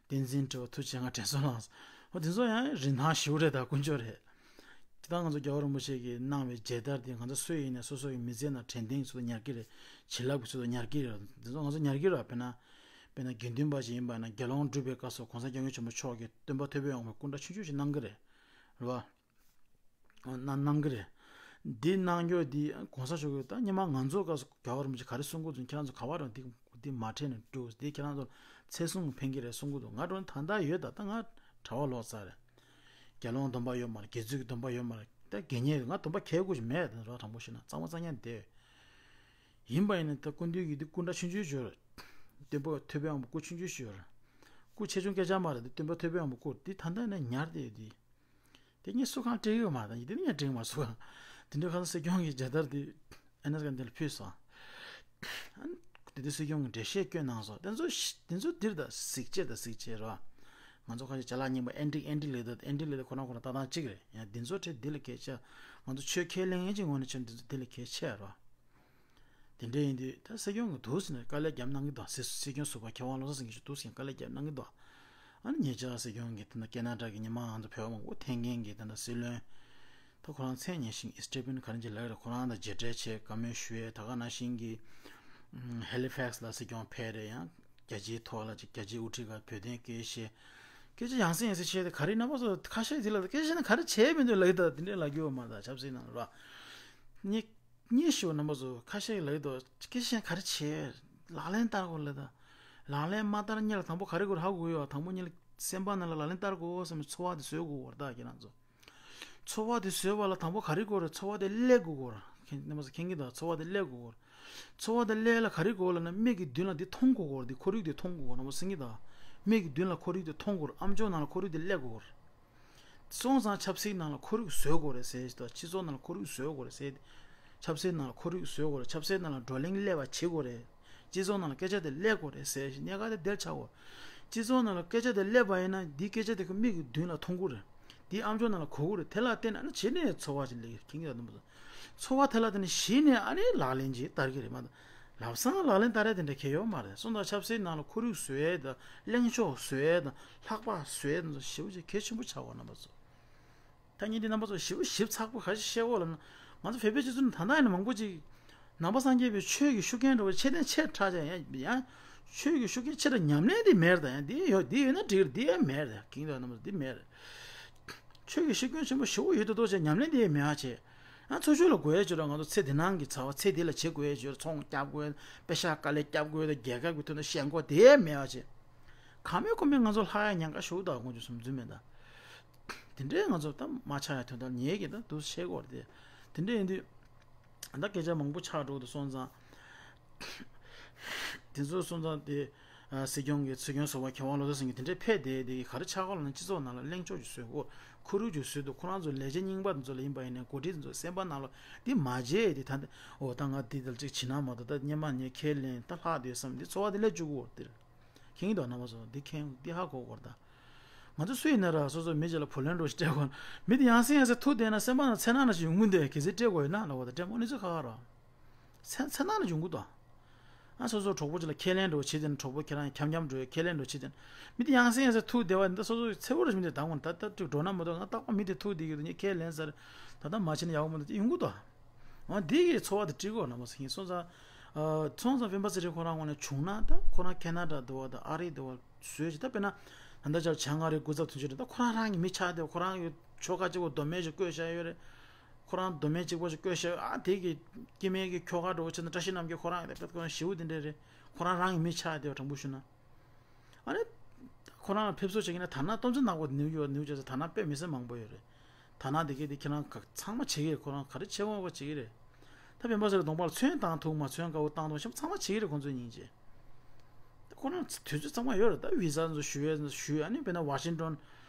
བསྟན་འཛིན་བཀྲ་བ་ཐུགས་རྗེ་ཆེ། ང་དྲན་གསོ་ལངས་སོང་། ཨོ་དེ་ཚོ་ཡང་རིན་ཐང་ཞེ་པོ་རེད། ད་དཀོན་མཆོག་རེད། ད་ང་ཚོ་རྒྱལ་བ་རིན་པོ་ཆེ་གིས་གནང་བའི་མཇལ་དར་དེ་ང་ཚོ་སུ་ཡིན་ནའི་སོ་སོ་ཡི་མི་ཚེ་ནང་དྲན་རྟེན་ཚོ་ཉར་གྱི་རེད། བྱིན་རླབས་ཀྱི་ཚོ་ཉར་གྱི་རེད། དེ་ཚོ་ང་ཚོ་ཉར་གྱི་རེད། དཔེར་ན། དཔེར་ན་དགེ་འདུན་པ་ཞིག་ཡིན་པ་ན་དགེ་སློང་སྒྲུབ་པའི་སྐབས་སུ་གོང་ས་སྐྱབས་མགོན་ཆེན་པོ་མཆོག་གིས་སྟོན་པ་ཐོད་པའི་དབང་པོའི་སྐུ་འདྲ་ཆུང་ཆུང་ཞིག་གནང་གི་རེད། རེད་བ། གནང་གནང་གི་རེད། འདི་གནང་རྒྱུ་འདི་གོང་ས་མཆོག་གིས་ད་སྔོན་མ་ང་ཚོའི་སྐབས་སུ་རྒྱལ་བ་རིན་པོ་ཆེ་ག་རེ་གསུང་གི་འདུག་ཁྱེད་རང་ཚོ་ག་བ་རང་འདི་འདི་མ་དྲན་ནས་འགྲོ། འདི་ཁྱེད་རང་ཚོ་ཚེ་སྲུང་ཕན་གྱི་རེད་གསུང་གི་འདུག་ང་འགྲོ་ད་ལྟ་ཡོད། ད་ལྟ་ང་གྲྭ་པ་ལོག་ཚར་རེད། དགེ་སློང་སྡོམ་པ་ཡོད་མ་རེད། དགེ་ཚུལ་གྱི་སྡོམ་པ་ཡོད་མ་རེད། ད་དགེ་བསྙེན་ང་སྡོམ་པ་ཁྱེར་དགོས་ཀྱི་མེད། ད་རོགས་དྲང་པོ་བཤད་ན་གཙང་མ་གཙང་རྐྱང་བསྡད། ཡིན་པ་ཡིན་ན་ད་སྐུ་མདུན་གྱི་འདི་སྐུ་འདྲ་ཆུང་ཆུང་ཞིག་ཡོད་རེད། སྟོན་པ་ཐོད་པའི་དབང་པོ་སྐུ་ཆུང་ཆུང་ཞིག་ཡོད་རེད། སྐུ་ཆེ་ཆུང་སྐད་ཆ་མ་རེད། འདི་སྟོན་པ་ཐོད་པའི་དབང་པོ་སྐུ་འདི་ད་ལྟ་ནས་ཉར་བསྡད་ཡོད་འདི། དེ་ངས་སུ་གང་སྤྲད་ཡོད་མ་རེད། འདི་ངས་སྤྲད་མ་སུ་གང་། དེ་འདྲའི་ཁ་སང་སྲིད་སྐྱོང་གི་མཇལ་དར་འདི་ཨ་ནེ་ག་འདི་ལ་ཕུལ་སོང་། ཨ་ནི་དེ་དུས་སྲིད་སྐྱོང་གི་འགྲེལ་བཤད་བསྐྱོན་གནང་སོང་། དེ་ཚོ་ཤི་དེ་ཚོ་འདིར་ད་གཟིགས་བྱེད་ད་གཟིགས་བྱེད་རོ། ང་ཚོ་ཁ་ཤས་ཅ་ལག་རྙིང་པ་ཨེན་ཊིག་ཨེན་ཊིག་ལབ་ད་ཨེན་ཊིག་ལབ་ད་ཁོ་རང་ཁོ་རང་ལྟ་སྟངས་གཅིག་རེད། ཡང་འདི་ཚོ་ཁྲིད་འདི་ལ་གལ་ཆེ། ང་ཚོ་ཆོས་ཁས་ལེན་མཁན་གྱི་ངོས་ནས་ཆོས་འདི་ཚོ་འདི་ལ་གལ་ཆེ་རོ། དེ་འདྲ་ཡིན་དུས་ད་སྲིད་སྐྱོང་གི་འདུག་ཟེར་ནས་དཀའ་ལས་བརྒྱབ་གནང་གི་འདུག་སྲིད་སྲིད་སྐྱོང་ཟུར་པ་མཁས་དབང་བློ་བཟང་སེང་གེ་ཞིག་འདུག་ཟེར་ནས་དཀའ་ལས་བརྒྱབ་གནང་གི་འདུག་ཨ་ནི་ཉེ་ཆར་སྲིད་སྐྱོང་གིས་ད་ལྟ་ཁེ་ན་ཌ་གི་ཉི་མ་ང་ཚོ་བོད་མང་པོ་འཐེན་མཁན་གྱི་ད་ལྟ་སྲིད་བློན། ད་ཁོ་རང་མཚན་ཉེ་ཞིང་ཨི་སི་ཊེ་ཕན་ག་རེ་ཅིག་ལབ་རེད། ཁོ་རང་དང་མཇལ་འཕྲད་བྱས་བཀའ་མོལ་ཞུ་ཡས། ད་ག་ནང་བཞིན་གྱི་ཧེ་ལི་ཕེག་སི་ལ་སྲིད་སྐྱོང་ཕེབས་རེད། ཡང་རྒྱལ་སྤྱིའི་ཐོག་ལ་ཅིག་རྒྱལ་སྤྱིའི་དབུ་ཁྲིད་ཁ་བོད་དོན་སྐད་བཤད། སྐད་ཆ་ཡང་སེ་ཡང་སེ་བཤད་དེ་ག་རེ་རྣམ་པ་ཚོ་ཁ་ཤས་དེ་ལ་སྐད་ཆ་ནི་ག་རེ་བྱས་མི་འདུག་ལབ་ཀྱི་འདུག་དེ་འདྲས་ལབ་རྒྱུ་ཡོད་མ་རེད། ད་ཆབ་སྲིད་ནང་ལ་ར། ཉེ་ཉེ་ཞུ་རྣམ་པ་ཚོ་ཁ་ཤས་ལབ་ཀྱི་འདུག་སྐད་ཆ་ག་རེ་བྱས། ལག་ལེན་བསྟར་དགོས་ལབ་ད། ལག་ལེན་མ་བསྟར་སྔོན་ལ་དང་པོ་ག་རེ་དགོས་རེད་ཧ་གོ་ཡོད། དང་པོ་སྔོན་ལ་སེམས་པ་ནང་ལ་ལག་ལེན་བསྟར་དགོས་བསམ་པའི་ཚོར་བ་དེ་བཟོ་དགོས་རེད། ད་ཁྱེད་རང་ཚོ། ཚོར་བ་དེ་བཟོས་པ་ལ་དང་པོ་ག་རེ་དགོས་རེད། ཚོར་བ་དེ་སླེབས་དགོས་རེད། མཁྱེན་རྣམ་པ་ཚོ་མཁྱེན་གྱི་འདུག་ཚོར་བ་དེ་སླེབས་དགོས་རེད། ཚོར་བ་དེ་སླེབས་ལ་ག་རེ་དགོས་ལབ་ན་མིག་གི་མདུན་ལ་འདི་མཐོང་དགོས་རེད། འདི་ཁོར་ཡུག་དེ་མཐོང་དགོས་རེད། རྣམ་པ་ཚོ་མཁྱེན་གྱི་འདུག་མིག་གི་མདུན་ལ་ཁོར་ཡུག་དེ་མཐོང་དགོས་རེད། ཨ་མཆོག་ནང་ལ་ཁོར་ཡུག་དེ་སླེབས་དགོས་རེད། སོང་ཙང་ཆབ་སྲིད་ནང་ལ་ཁོར་ཡུག་བཟོ་དགོས་རེད་ཟེར་ཞིག་དང་། སྤྱི་ཚོགས་ནང་ལ་ཁོར་ཡུག་བཟོ་དགོས་རེད་ཟེར། ཆབ་སྲིད་ནང་ལ་ཁོར་ཡུག་བཟོ་དགོས་རེད། ཆབ་སྲིད་ནང་ལ་བགྲོ་གླེང་སླེབས་པ་བྱེད་དགོས་རེད། སྤྱི་ཚོགས་ནང་ལ་སྐད་ཆ་དེ་སླེབས་དགོས་རེད་ཟེར་ཞིག་གནད་འགག་དེ་དེར་ཆགས་དགོས། སྤྱི་ཚོགས་ནང་ལ་སྐད་ཆ་དེ་སླེབས་པ་ཡིན་ན་འདིའི་སྐད་ཆ་དེ་ཁོ་མིག་གི་མདུན་ལ་མཐོང་གི་རེད། འདིའི་ཨ་མཆོག་ནང་ལ་གོ་གི་རེད། དེ་ལ་བརྟེན་ནས་ཨ་ནི་གཞི་ནས་ཚོར་བ་ཞིག་སླེབས་ཀྱི་འདུག་ཚོར་བ་དེ་ལ་བརྟེན་ནས་གཞི་ནས་ཨ་ནི་ལག་ལེན་ཅིག་བསྟར་གྱི་རེད་མ་གཏོགས། ལམ་སང་ལག་ལེན་བསྟར་ཡ་དེ་འདྲ་གལ་ཡོད་མ་རེད། སོང་ཙང་ཆབ་སྲིད་ནང་ལ་ཁོར་ཡུག་བཟོ་ཡས་དང་གླེང་ཕྱོགས་བཟོ་ཡས་དང་ལྷག་པ་བཟོ་ཡས་དང་ཞེ་པོ་ཅིག་གལ་ཆེན་པོ་ཆགས་པ་རྣམ་པ་ཚོ། ཐ་སྙད་འདི་རྣམ་པ་ཚོ་ཞིབ་ཞིབ་ཚགས་པོ་ག་ཞིག་བཤད་འོ་ལ་ན། ང་ཚོ་བོད་པའི་སྤྱི་ཚོགས་ནང་ད་ལྟ་ཡིན་ན་མང་པོ་ཅིག་ནང་པ་སངས་རྒྱས་པའི་ཆོས་ཀྱི་ཤུགས་རྐྱེན་འདྲ་བོ་ཆེ་ལྡན་ཆེ་དྲགས་ཀྱང་ཡང་ཡང་ཆོས་ཀྱི་ཤུགས་རྐྱེན་ཆེ་དྲགས་ཉམས་ལེན་འདི་མེད་ད། ཡང་འདི་ཡོད་འདི་ཡོད་ན་འགྲིག་འདི་ཡང་མེད་ད། གིང་དུ་རྣམ་པ་ཚོ་འདི་མེད་རེད། ཆོས་ཀྱི་ཤུགས་རྐྱེན་ཆེན་པོ་ཞེ་པོ་ཡོད་དོ་དོ་ཆེ་ཉམས་ལེན་འདི་ཡང་མེད་ཨ་ཆེ། ཡང་འཚོ་བཅུད་ལ་དགོས་ཡ་ཅིག་ར་ང་ཚོ་ཚེ་འདི་ནང་གི་ཚ་བ་ཚེ་འདི་ལ་བྱེད་དགོས་ཡ་ཅིག་ར་ཚོང་རྒྱབ་དགོས་པེ་ཤ་དཀའ་ལས་རྒྱབ་དགོས་ད་རྒྱལ་ཁབ་ཀྱི་དོན་དུ་ཞེན་ཁོག་དེ་ཡང་མེད་ཨ་ཆེ། གང་མེད་ཁོ་མེད་ང་ཚོ་ལྷག་ཡ་ཉེན་ཁ་ཞེ་པོ་ད་དགོངས་རྒྱུ་བསམ་ཚུལ་མེད་ད། དེ་འདྲའི་ང་ཚོ་ད་མ་ཆགས་ཡ་དོན་དག་ཉེ་གི་ད་དུ་ཤེས་དགོས་རེད་དེ། དེ་འདྲ་ཡིན་དུས་ད་སྐད་ཆ་མང་པོ་ཆགས་འགྲོ་འདུག་སོང་ཙང་། དེ་ཚོ་སོང་ཙང་དེ་ཨ་སྲིད་སྐྱོང་གི་སྲིད་སྐྱོང་ཟུར་པ་མཁས་དབང་བློ་བཟང་སེང་གེ་དེ་འདྲའི་ཕེབས་བསྡད་དེ་ག་རེ་ཆགས་གོ་ལབ་ན། སྤྱི་ཚོགས་ནང་ལ་གླེང་ཕྱོགས་ཅིག་བཟོས་གོ་ཁོར་ཡུག་ཅིག་བཟོས་འདུག་ཁོ་རང་ཚོ་ལས་བྱེད་རྙིང་པ་དེ་ཚོ་ལ་ཡིན་པ་ཡིན་ནའི་འགོ་ཁྲིད་དེ་ཚོ་སེམས་པ་ནང་ལ་དེ་མ་བརྗེད་དེ། ད་འོ་ད་ང་འདི་དང་གཅིག་བྱེད་ན་མ་གཏོགས་ད་སྔོན་མ་ངས་ཁས་ལེན་ད་ལྷག་བསྡད་བསམ་དེ་ཚོར་བ་དེ་སླེབས་བཅུག་གོ་དེར། མཁྱེན་གྱི་འདུག་རྣམ་པ་ཚོ། འདི་མཁྱེན། འདི་ཧ་གོ་དགོས་རེད་ད། ང་ཚོ་སུ་ཡིན་ན་ར་སོ་སོ་མི་གཅིག་ལ་བུ་ལོན་འདྲ་བོ་ཞིག་སྤྲད་དགོས་ན། མི་དེ་ཡང་སེ་ཡང་སེ་ཐུག་བསྡད་ན་སེམས་པ་ནང་འཚེར་སྣང་འདྲ་ཞིག་ཡོང་གི་འདུག་གལ་སྲིད་སྤྲད་དགོས་ཡོད་ན་ལབ་པ་དང་། སྤྲད་མོ་གནས་ཚུལ་ཁག་ཁག་རེད། འཚེར་འཚེར་སྣང་འདྲ་ཞིག་ཡོང་གི་འདུག་ཨ་སོ་སོ་གྲོགས་པོ་གཅིག་ལ་ཁས་ལེན་འདྲ་བོ་བྱེད་དེ་ན། གྲོགས་པོ་ཁྱེད་རང་འཁྱམ་འཁྱམ་འགྲོ་ཡ་ཁས་ལེན་འདྲ་བོ་བྱེད་དེ་ན། མི་དེ་ཡང་སེ་ཡང་སེ་ཐུག་བསྡད་པ་འདི་སོ་སོ་འཚེར་པོ་འདྲ་ཞིག་མི་དེ་ད་འོང་ད་ལྟ་འགྲིག་འགྲོ་ན་མ་གཏོགས། ང་རྟག་པར་མི་དེ་ཐུག་བསྡད་ཀྱི་འདུག་ངས་ཁས་ལེན་ཟེར། ད་ལྟ་མ་བྱས་ན་ཡག་པོ་མི་འདུག་ཅེས་ཡོང་གི་འདུག་ཨ་འདི་གི་ཚོར་བ་དེ་འགྲིག་གོ་རྣམ་པ་ཚོ་ཡིན་སོང་ཙང་། ཨ་སོང་ཙང་སྤེན་པ་ཚེ་རིང་ཁོ་རང་ངོས་ནས་བྱུང་ན། ད་ཁོ་རང་ཁེ་ན་ཌ་འདྲ་བོ་དང་ཨ་རི་འདྲ་བོ་བཟོས་ཅིག་ད་དཔེར་ན་ད་ལྟ་ཅར་བྱང་ཨ་རིའི་སྐུ་ཚབ་དོན་གཅོད་རེད། ད་ཁོ་རང་རང་གི་མི་ཆགས་བསྡད། ཁོ་རང་གི་ཁྱོ་ག་གཅིག་པོ་མདོ་སྨད་ཅིག་བསྐོས་བཞག་ཡོད་རེད། ཁོ་རང་མདོ་སྨད་གཅིག་པོ་ཅིག་བསྐོས་བཞག་ཡོད། ཨ་དེ་གི་སྐྱེ་དམན་གྱི་ཁྱོ་ག་འདྲ་བོ་བྱས་ན་བཀྲ་ཤིས་རྣམ་རྒྱལ་ཁོ་རང་ཡོད་རེད། དཔེ་ཁོ་རང་ཞེ་པོ་དེ་འདྲ་རེད། ཁོ་རང་རང་གི་མི་ཆགས་བསྡད་པ་དྲང་པོ་ཞུ་ན། ཨ་ནི། ཁོ་རང་ལ་ཕེབས་བསུ་བྱེད་ཀྱི་ན་དར་ནག་སྟོབས་ཆེན་ནག་པོ་ནིའུ་ཡོག་ནིའུ་ཇར་སི་དར་ནག་དཔེ་མི་སྲིད་མང་པོ་ཡོད་རེད། དར་ནག་དེ་གས་དེ་ཁྱེད་རང་ག་ཚང་མ་བྱེད་ཀྱི་རེད། ཁོ་རང་ག་རེ་བྱེད་དགོས་པ་བྱེད་ཀྱི་རེད། ད་སྤེན་པ་ཚེ་རིང་གདོང་པ་ལ་ཚོན་བཏང་ཐུབ་མ་ཚོན་དཀར་པོ་བཏང་ཐུབ་མ་ཚང་མ་བྱེད་ཀྱི་རེད་ཁོང་ཚོའི་སྙིང་རྗེ། ད་ཁོ་རང་དུས་ཚོད་ཚང་མ་ཡོད་རེད། ད་བི་ཟ་ཚོ་ཞུ་ཡས་ཞུ། ཨ་ནི་དཔེར་ན་ཝ་ཤིང་ཏོན།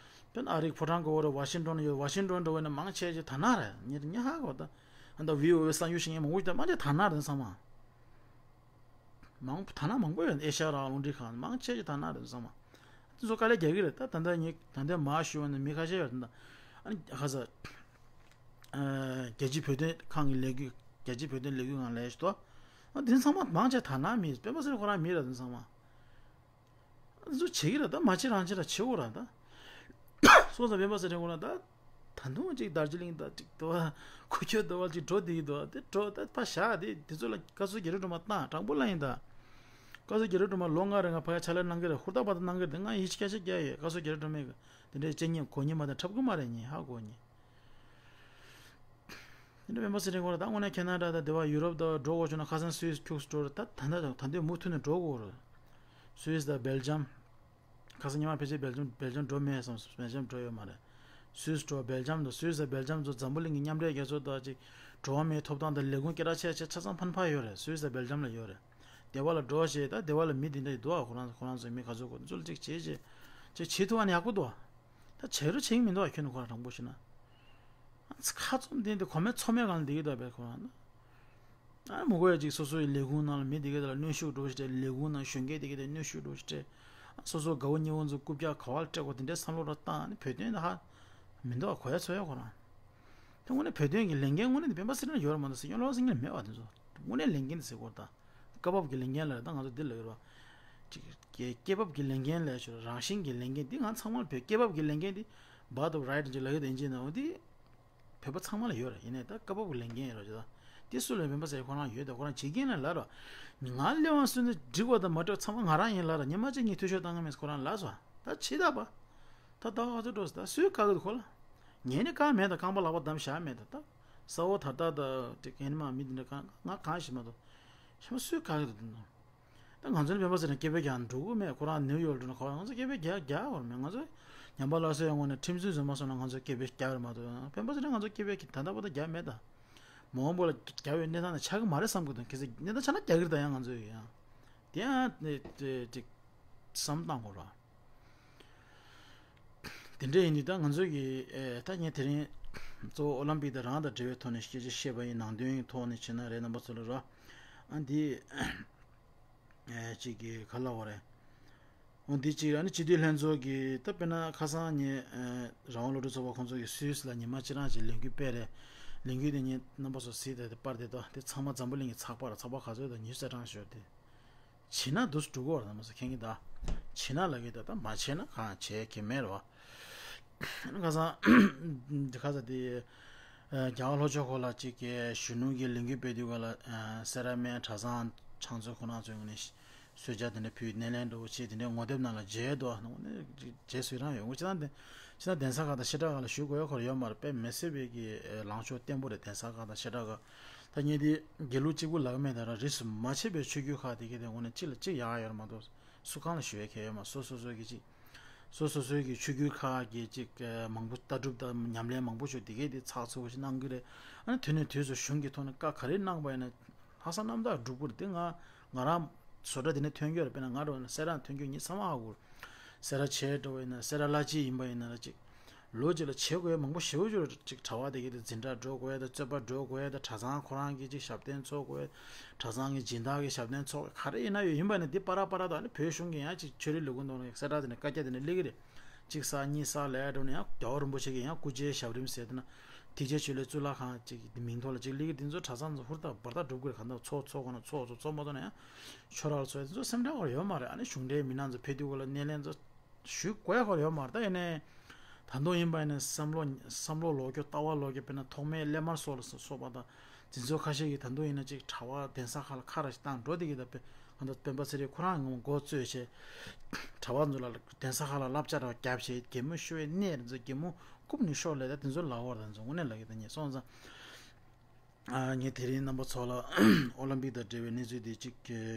དཔེར་ན་ཨ་རིའི་ཕོ་བྲང་གི་འོག་རེད། ཝ་ཤིང་ཏོན་ཡོད། ཝ་ཤིང་ཏོན་འགྲོ་བས་ན་མང་ཆེ་ཆེ་དར་ནག་རེད། ངས་ངས་ཧ་གོ་ད། ཨ་ད་བི་ཨོ་ཨེ་གསར་འགྱུར་ཞིག་ངས་མང་པོ་ཞིག་ད་མ་འདྲེ་དར་ནག་རེད་ཚང་མ། མང་པོ་དར་ནག་མང་པོ་ཡོད། ཨེ་ཤ་ཡ་རང་དབང་འདུས་ཁང་མང་ཆེ་ཆེ་དར་ནག་རེད་ཚང་མ། དེ་ཚོ་དཀའ་ལས་རྒྱག་གི་རེད། ད་ད་ལྟ་ངས་ད་ལྟ་མར་ཞུ་བ་ནི་མི་ཁ་ཤས་ཡོད་རེད་ད། ཨ་ནི་ཁ་ས། རྒྱལ་སྤྱིའི་བོད་དོན་ཁང་གི་ལས་འགུལ། རྒྱལ་སྤྱིའི་བོད་དོན་ལས་འགུལ་ཁང་ལས་ཤོག་ད། ཨ་དེ་ཚང་མ་མང་ཆེ་དར་ནག་མི། སྤེན་པ་ཚེ་རིང་ཁོ་རང་མི་རེད་དེ་ཚང་མ། ཨ་དེ་ཚོ་བྱེད་ཀྱི་རེད་ད། མ་བྱེད་རང་བྱེད་ར་བྱེད་འོ་ར་ད། སོང་ཙང་སྤེན་པ་ཚེ་རིང་ཁོ་རང་ད། ད་དུང་གཅིག་དར་ཇི་ལིང་དང་གཅིག་དུ་བ་ཁུ་ཁྱོད་དུ་བ་གཅིག་འགྲོ་བསྡད་ཀྱི་འདུག་དེ་འགྲོ་ད་ཕ་བཞག་དེ་དེ་ཚོ་ལ་བཀའ་ཟུར་རྒྱ་རི་སྒྲོལ་མ་བཏང་དྲང་པོ་ལ་ཡིན་ད། བཀའ་ཟུར་རྒྱ་རི་སྒྲོལ་མ་ལོ་ལྔ་རིང་ང་ཕ་ཡ་ཕྱག་ལས་གནང་གི་རེད། ཧུར་ཐག་པ་ཐག་གནང་གི་རེད། ང་ཡིད་ཆེས་སྐྱ་ཆ་རྒྱག་ཡོད། བཀའ་ཟུར་རྒྱ་རི་སྒྲོལ་མས་དེ་འདྲའི་ཅན་ཉེ་གོ་ཉེ་མ་དང་འཁྲབ་གི་མ་རེད། ཉེ་ཧ་གོ་ཉེ། དེ་འདྲ་སྤེན་པ་ཚེ་རིང་ཁོ་རང་ད་དངོས་གནས་ཁེ་ན་ཌ་དང་དེ་བ་ཡུ་རོབ་དང་འགྲོ་དགོས་བྱུང་ན་ཁ་སང་སུད་སི་ཁྱུགས་སུ་འགྲོ་རེད། ད་ད་ད་ད་དུང་མུ་མཐུད་ནས་འགྲོ་དགོས་རེད། སུད་སི་དང་སྦེལ་ཇམ། ཁ་སང་ཉི་མ་ཕལ་ཆེར་སྦེལ་ཇམ་སྦེལ་ཇམ་འགྲོ་མེད་བསམ། སྦེལ་ཇམ་འགྲོ་ཡོད་མ་རེད། སུད་སི་འགྲོ། སྦེལ་ཇམ་དང་སུད་སི་དང་སྦེལ་ཇམ་ཚོ་འཛམ་བུ་གླིང་གི་མཉམ་འབྲེལ་རྒྱལ་ཚོགས་དང་ཅིག་འགྲོ་བ་མིའི་ཐོབ་ཐང་དང་ལས་ཁུངས་སྐད་གྲགས་ཆེ་ཆེ་ཆ་ཚང་ཕན་ཕ་ཡོད་རེད། སུད་སི་དང་སྦེལ་ཇམ་ལ་ཡོད་རེད། དེ་བ་ལ་འགྲོ་ཞེས་ད་དེ་བ་ལ་མི་དེ་འདྲ་ཡི་འདུག་ཨ་ཁོ་རང་ཁོ་རང་ཚོའི་མི་ག་ཚོད་གོ་ཚོད་ཅིག་བྱེད་བྱེད་ཅིག་བྱེད་ཐུབ་ཨ་ནི་ཡག་པོ་འདུག་ད་བྱེད་རོགས་བྱེད་ཀྱི་མི་འདུག་ཨ་ཁྱོད་ནི་ཁོ་རང་དྲང་པོ་ཞུ་ན། ཁ་བཙུམ་དེ་འདི་གོ་མེད་ཚོར་མེད་སྒང་ལ་བསྡད་ཀྱི་འདུག་པས་ཁོ་རང་ན། ཨ་མི་དགོས་ཡ་ཅིག་སོ་སོའི་ལས་ཁུངས་ནང་ལ་མི་དེ་ག་དེ་ལ་གནོན་ཤུགས་འགྲོ་ཞིག་སྤྲད། ལས་ཁུངས་ནང་གཞོན་སྐྱེས་དེ་ག་དེ་གནོན་ཤུགས་འགྲོ་ཞིག་སྤྲད། སོ་སོ་དགའ་བོ་ཉེ་བོ་ཚོ་རྐུབ་བཀྱག་ག་བ་ལ་སྤྲད་དགོས་དེ་འདྲའི་བསམ་བློ་ར་བཏང་ནས་བོད་དོན་དེ་ཧ་མི་འདུག་གོ་ཡ་ཚོར་ཡ་ཁོ་རང་། དེ་དངོས་གནས་བོད་དོན་གྱི་ལས་འགན་དངོས་གནས་དེ་སྤེན་པ་ཚེ་རིང་ལ་ཡོད་རེད་མ་གཏོགས་སྲིད་སྐྱོང་བློ་བཟང་སེང་གེ་ལ་མེད་པ་དེ་ཚོ་དངོས་གནས་ལས་འགན་དེ་ཟེར་དགོས་རེད་ད། སྐབས་བབ་ཀྱི་ལས་འགན་ལ་རེད་ད། ང་ཚོ་འདི་ལ་ཡོད་རེད་བ། ཅིག་སྐྱེ་སྐྱེ་བབ་ཀྱི་ལས་འགན་ལས་ཤོར་རང་བཞིན་གྱི་ལས་འགན་འདི་ང་ཚང་མ་ལ་བོད་སྐྱེ་བབ་ཀྱི་ལས་འགན་འདི་birthright ཅིག་ལ་ཡོད་དེ་ཡིན་གཅིག་ན་འོ་འདི། བོད་པ་ཚང་མ་ལ་ཡོད་རེད། ཡིན་ནའི་ད་སྐབས་བབ་ཀྱི་ལས་འགན་ཡིན་རོགས་ཅེས་དང་། དེ་སུ་ལ་སྤེན་པ་ཚེ་རིང་ཁོ་རང་ཡོད་དེ་ཁོ་རང་བྱེད་ཀྱིན་ལ་ལབ་རོགས། ང་སླེབས་དབང་སུན་ནས་འགྲིག་པ་དང་མ་འགྲིག་ཚང་མ་ང་རང་ཡིན་ལབ་རོགས། ཉི་མ་གཅིག་གཉིས་འཐུས་ཤོར་བཏང་གི་མེད་ཁོ་རང་ལབ་སོང་། ད་ཕྱི་ད་པ། ད་ད་ཧ་ཚོད་འགྲོ་སོང་། ད་སུས་བཀག་གི་འདུག་ཁོ་ལ། ངས་ནི་བཀག་མེད་ད། རྐང་པ་ལག་པ་བསྡམས་བཞག་མེད་ད། ད་ས་འོག་ད་ལྟ་ད་དེ་གན་མ་མི་འདི་འདྲ་གང་ང་གང་ཞིག་མ་གཏོགས། ཤ་མ་སུས་བཀག་གི་འདུག་དེ་ནོ། ད་ང་ཚོ་ནི་སྤེན་པ་ཚེ་རིང་སྐད་འབོད་རྒྱག་འགྲོ་གི་མེད། ཁོ་རང་ནིའུ་ཡོག་འགྲོ་ན་ཁོ་རང་ང་ཚོ་སྐད་འབོད་རྒྱག་རྒྱག་བར་མེད། ང་ཚོ་ཉམས་པ་སླར་གསོའི་ངོས་ནས་ཁྲིམས་སྲུང་བཟོས་མ་སོང་ན་ང་ཚོ་སྐད་འབོད་རྒྱག་རེད་མ་གཏོགས། སྤེན་པ་ཚེ་རིང་ང་ཚོ་སྐད་འབོད་ད་ལྟ་བར་དུ་རྒྱག་མེད་ད། མ་འོངས་པ་ལ་རྒྱག་པའི་གནས་སྟངས་དེ་ཆགས་ཀྱི་མ་རེད་བསམ་གི་འདུག་གལ་སྲིད་གནས་སྟངས་ཆགས་ན་རྒྱག་གི་རེད་ད། ཡང་ང་ཚོས་ཡང་དེ་ཡང་ཅིག་བསམ་བཏང་དགོས་ར། དེ་འདྲ་ཡིན་དུས་ད་ང་ཚོ་གི་ཨེ་ད་ངས་དེ་རིང་གཙོ་བོ་ཨོ་ལམ་པིག་དང་རང་དང་འབྲེལ་བའི་ཐོག་ནས་སྐད་ཆ་བཤད་པ་ཡིན། ནང་དོན་གྱི་ཐོག་ནས་བྱས་ན་རེད། རྣམ་པ་ཚོ་ལ་ར་ཨ་འདི་ཨེ་ཅིག་གི་ག་ལབ་དགོས་རེད། འོ་འདི་གཅིག་ར་ནི་སྤྱི་འཐུས་ལྷན་ཚོགས་ཀྱི་ད་དཔེར་ན་ཁ་སང་ངས་ཨེ་རང་དབང་སློབ་ཕྲུག་ཚོགས་པ་ཁོང་ཚོ་གི་སུད་སི་ལ་ཉི་མ་གཅིག་རང་ཅིག་ལས་འགུལ་སྤེལ་རེད། ལས་འགུལ་དེ་ངས་རྣམ་པ་ཚོ་གཟིགས་ཏེ་དེ་པར་དེ་ད་དེ་ཚང་མ་འཛམ་བུ་གླིང་གི་ཚགས་པར་ཚགས་པར་ག་ཚོད་དང་ཉུས་གསལ་དྲངས་ཤོར་ཏེ། བྱེད་ན་འདུག་སེ་འགྲོ་གི་ཡོད་རེད། རྣམ་པ་ཚོ་མཁྱེན་གྱི་ད། བྱེད་ན་ལབ་ཀྱི་ད། ད་མ་བྱེད་ན་གང་བྱེད་ཀྱི་མེད་རེད་བ། ཁ་སང་འདི་ཁ་སང་དེ་རྒྱལ་བ་ལྷོ་ཕྱོགས་ཁོ་ལ་གཅིག་གི་གཞོན་ནུ་གི་ལས་འགུལ་སྤེལ་དུས་ག་ལ་སེ་ར་སྨད་གྲྭ་ཚང་ཕྱག་མཛོད་ཁོ་རང་ཚོའི་ངོས་ནས་གསོལ་ཇ་དེ་འདྲ་ཕུལ། སྣེ་ལེན་འདྲ་བོ་བྱས། དེ་འདྲའི་ངོ་དེབ་ནང་ལ་མཇལ་འདུག་ཨ། ནང་ནས་མཇལ་སྲོལ་རང་ཡོད། འོ་ཅི་ད་འདི་ཅི་ད་གདན་ས་ཁག་དང་བཤད་གྲྭ་ཁག་ལ་ཞུ་དགོས་ཡ་ཁོ་རང་ཡོད་མ་རེད། དཔེ་མི་སྲིད་པའི་གི་ལངས་ཕྱོགས་བརྟན་པོ་རེད། གདན་ས་ཁག་དང་བཤད་གྲྭ་ཁག་ད་ངས་འདི་དགེ་ལུགས་གཅིག་པུ་ལབ་ཀྱི་མེད། ད་ར་རིས་སུ་མ་ཆད་པའི་ཆོས་བརྒྱུད་ཁག་དེ་གའི་དེ་ངོས་ནས་གཅིག་ལ་གཅིག་ཡག་ཡོད་རེད་མ་གཏོགས་སུ་གང་ལ་ཞུ་ཡ་གལ་ཡོད་མ། སོ་སོ་སོ་གི་གཅིག་ སོ་སོ་སོའི་གི་ཆོས་བརྒྱུད་ཁག་གི་ཅིག་མང་པོ་ལྟ་གྲུབ་དང་ཉམས་ལེན་མང་པོ་ཞིག་དེ་གས་དེ་ཚགས་ཚུད་པོ་ཞིག་གནང་གི་རེད། ཨ་ནི་དུས་ནས་དུས་སུ་གཞུང་གི་ཐོག་ནས་བཀའ་ག་རེ་གནང་པ་ཡིན་ན་ལྷག་བསམ་རྣམ་དག་སྒྲུབ་དགོས་རེད། དེ་ང་ང་རང་བཟོ་གྲྭ་དེ་ནས་ཐོན་རྒྱུ་རེད། དཔེར་ན་ང་འགྲོ་ན་སེ་ར་ཐོན་རྒྱུ་ཉིད་ཚང་མ་ཧ་གོ། སེ་ར་བྱེས་འགྲོ་བ་ཡིན་ན་སེ་ར་བླ་སྤྱི་ཡིན་པ་ཡིན་ན་ཅིག་ལོ་གཅིག་ལ་བྱེད་དགོས་མང་པོ་ཞེ་པོ་ཅིག་གྲྭ་པ་དེ་གས་དེ་འཛིན་གྲྭ་འགྲོ་དགོས་ཡ་དང་རྩོད་པ་འགྲོ་དགོས་ཡ་དང་གྲྭ་ཚང་ཁོ་རང་གིས་ཅིག་ཞབས་བརྟན་འཚོགས་དགོས་ཡ། གྲྭ་ཚང་གི་སྦྱིན་བདག་གི་ཞབས་བརྟན་འཚོགས་ག་རེ་ཡིན་ན་ཡོད། ཡིན་པ་ནི་འདི་པ་ར་པ་ར་དང་ནི་བོད་གཞུང་གི་ཡང་ཅིག་ཆོས་རིག་ལས་ཁུངས་ནང་ནས་གསལ་བསྒྲགས་དེ་ནི་བཀའ་རྒྱ་དེ་ནི་སླེབས་ཀྱི་རེད། གཅིག་བསགས་གཉིས་བསགས་ལས་འགྲོ་ནས་ཡང་རྒྱལ་བ་རིན་པོ་ཆེ་གི་ཡང་སྐུ་ཕྱྭའི་ཞབས་རིམ་ཟེར་དེ་ན་ཐེག་ཆེན་ཆོས་གླིང་གཙུག་ལག་ཁང་ཅིག་གི་མིང་ཐོག་ལ་ཅིག་སླེབས་ཀྱི་དེ་ཚོ་གྲྭ་ཚང་ཚོ་ཧུར་ཐག་འབར་ཐག་སྒྲུབ་དགོས་རེད། གང་ལྟར་ཚོགས་ཚོགས་གོ་ན་ཚོགས་ཚོགས་ཚོགས་མ་ཐུབ་ན་ཡང་ཆོས་ར་ལ་ཚོགས་དེ་ཚོ་སེམས་ཁྲལ་བ་ཡོད་མ་རེད། ཨ་ནི་གཞུང་འབྲེལ་མི་སྣ་ཚོ་ཕེབས་དུས་གོ་ལ་སྣེ་ལེན་ཚོ་ཞུ་དགོས་ཡ་ཁོ་ཡོད་མ་རེད། ད་ཡིན་ནའི་ད་དུང་ཡིན་པ་ཡིན་ན་བསམ་བློ་བསམ་བློ་ལོག་སྐྱོ་ལྟ་བ་ལོག་སྐྱོ་དཔེར་ན་ཐོགས་མེད་སླེབས་མར་སོགས་ལ་སོགས་པ་དང་དེ་ཚོ་ཁ་ཤས་ཀྱིས་ད་དུང་ཡིན་ན་ཅིག་གྲྭ་པ་གདན་ས་ཁག་ལ་ཁ་ར་ཞིག་བཏང་འགྲོ་བསྡད་ཀྱི་ད་དཔེ་ང་ཚོ་སྤེན་པ་ཚེ་རིང་ཁོ་རང་ངོ་མགོ་བཙོས་བྱས་གྲྭ་པ་ཚོ་ལ་གདན་ས་ཁག་ལ་བསླབ་བྱ་ར་བརྒྱབ་བྱས་གད་མོ་ཤོར་བའི་གནས་རེད། ཚོ་གད་མོ་རྐུབ་ནས་ཤོར་ལས་ད་དེ་ཚོ་ལ་བར་ད་ཚོ་དངོས་གནས་ལ་གི་ད་ཉེ་སོང་ཙང་། ཨ་ངས་དེ་རིང་རྣམ་པ་ཚོ་ལ་ཨོ་ལམ་པིག་དང་འབྲེལ་བའི་གནས་ཚུལ་དེ་གཅིག་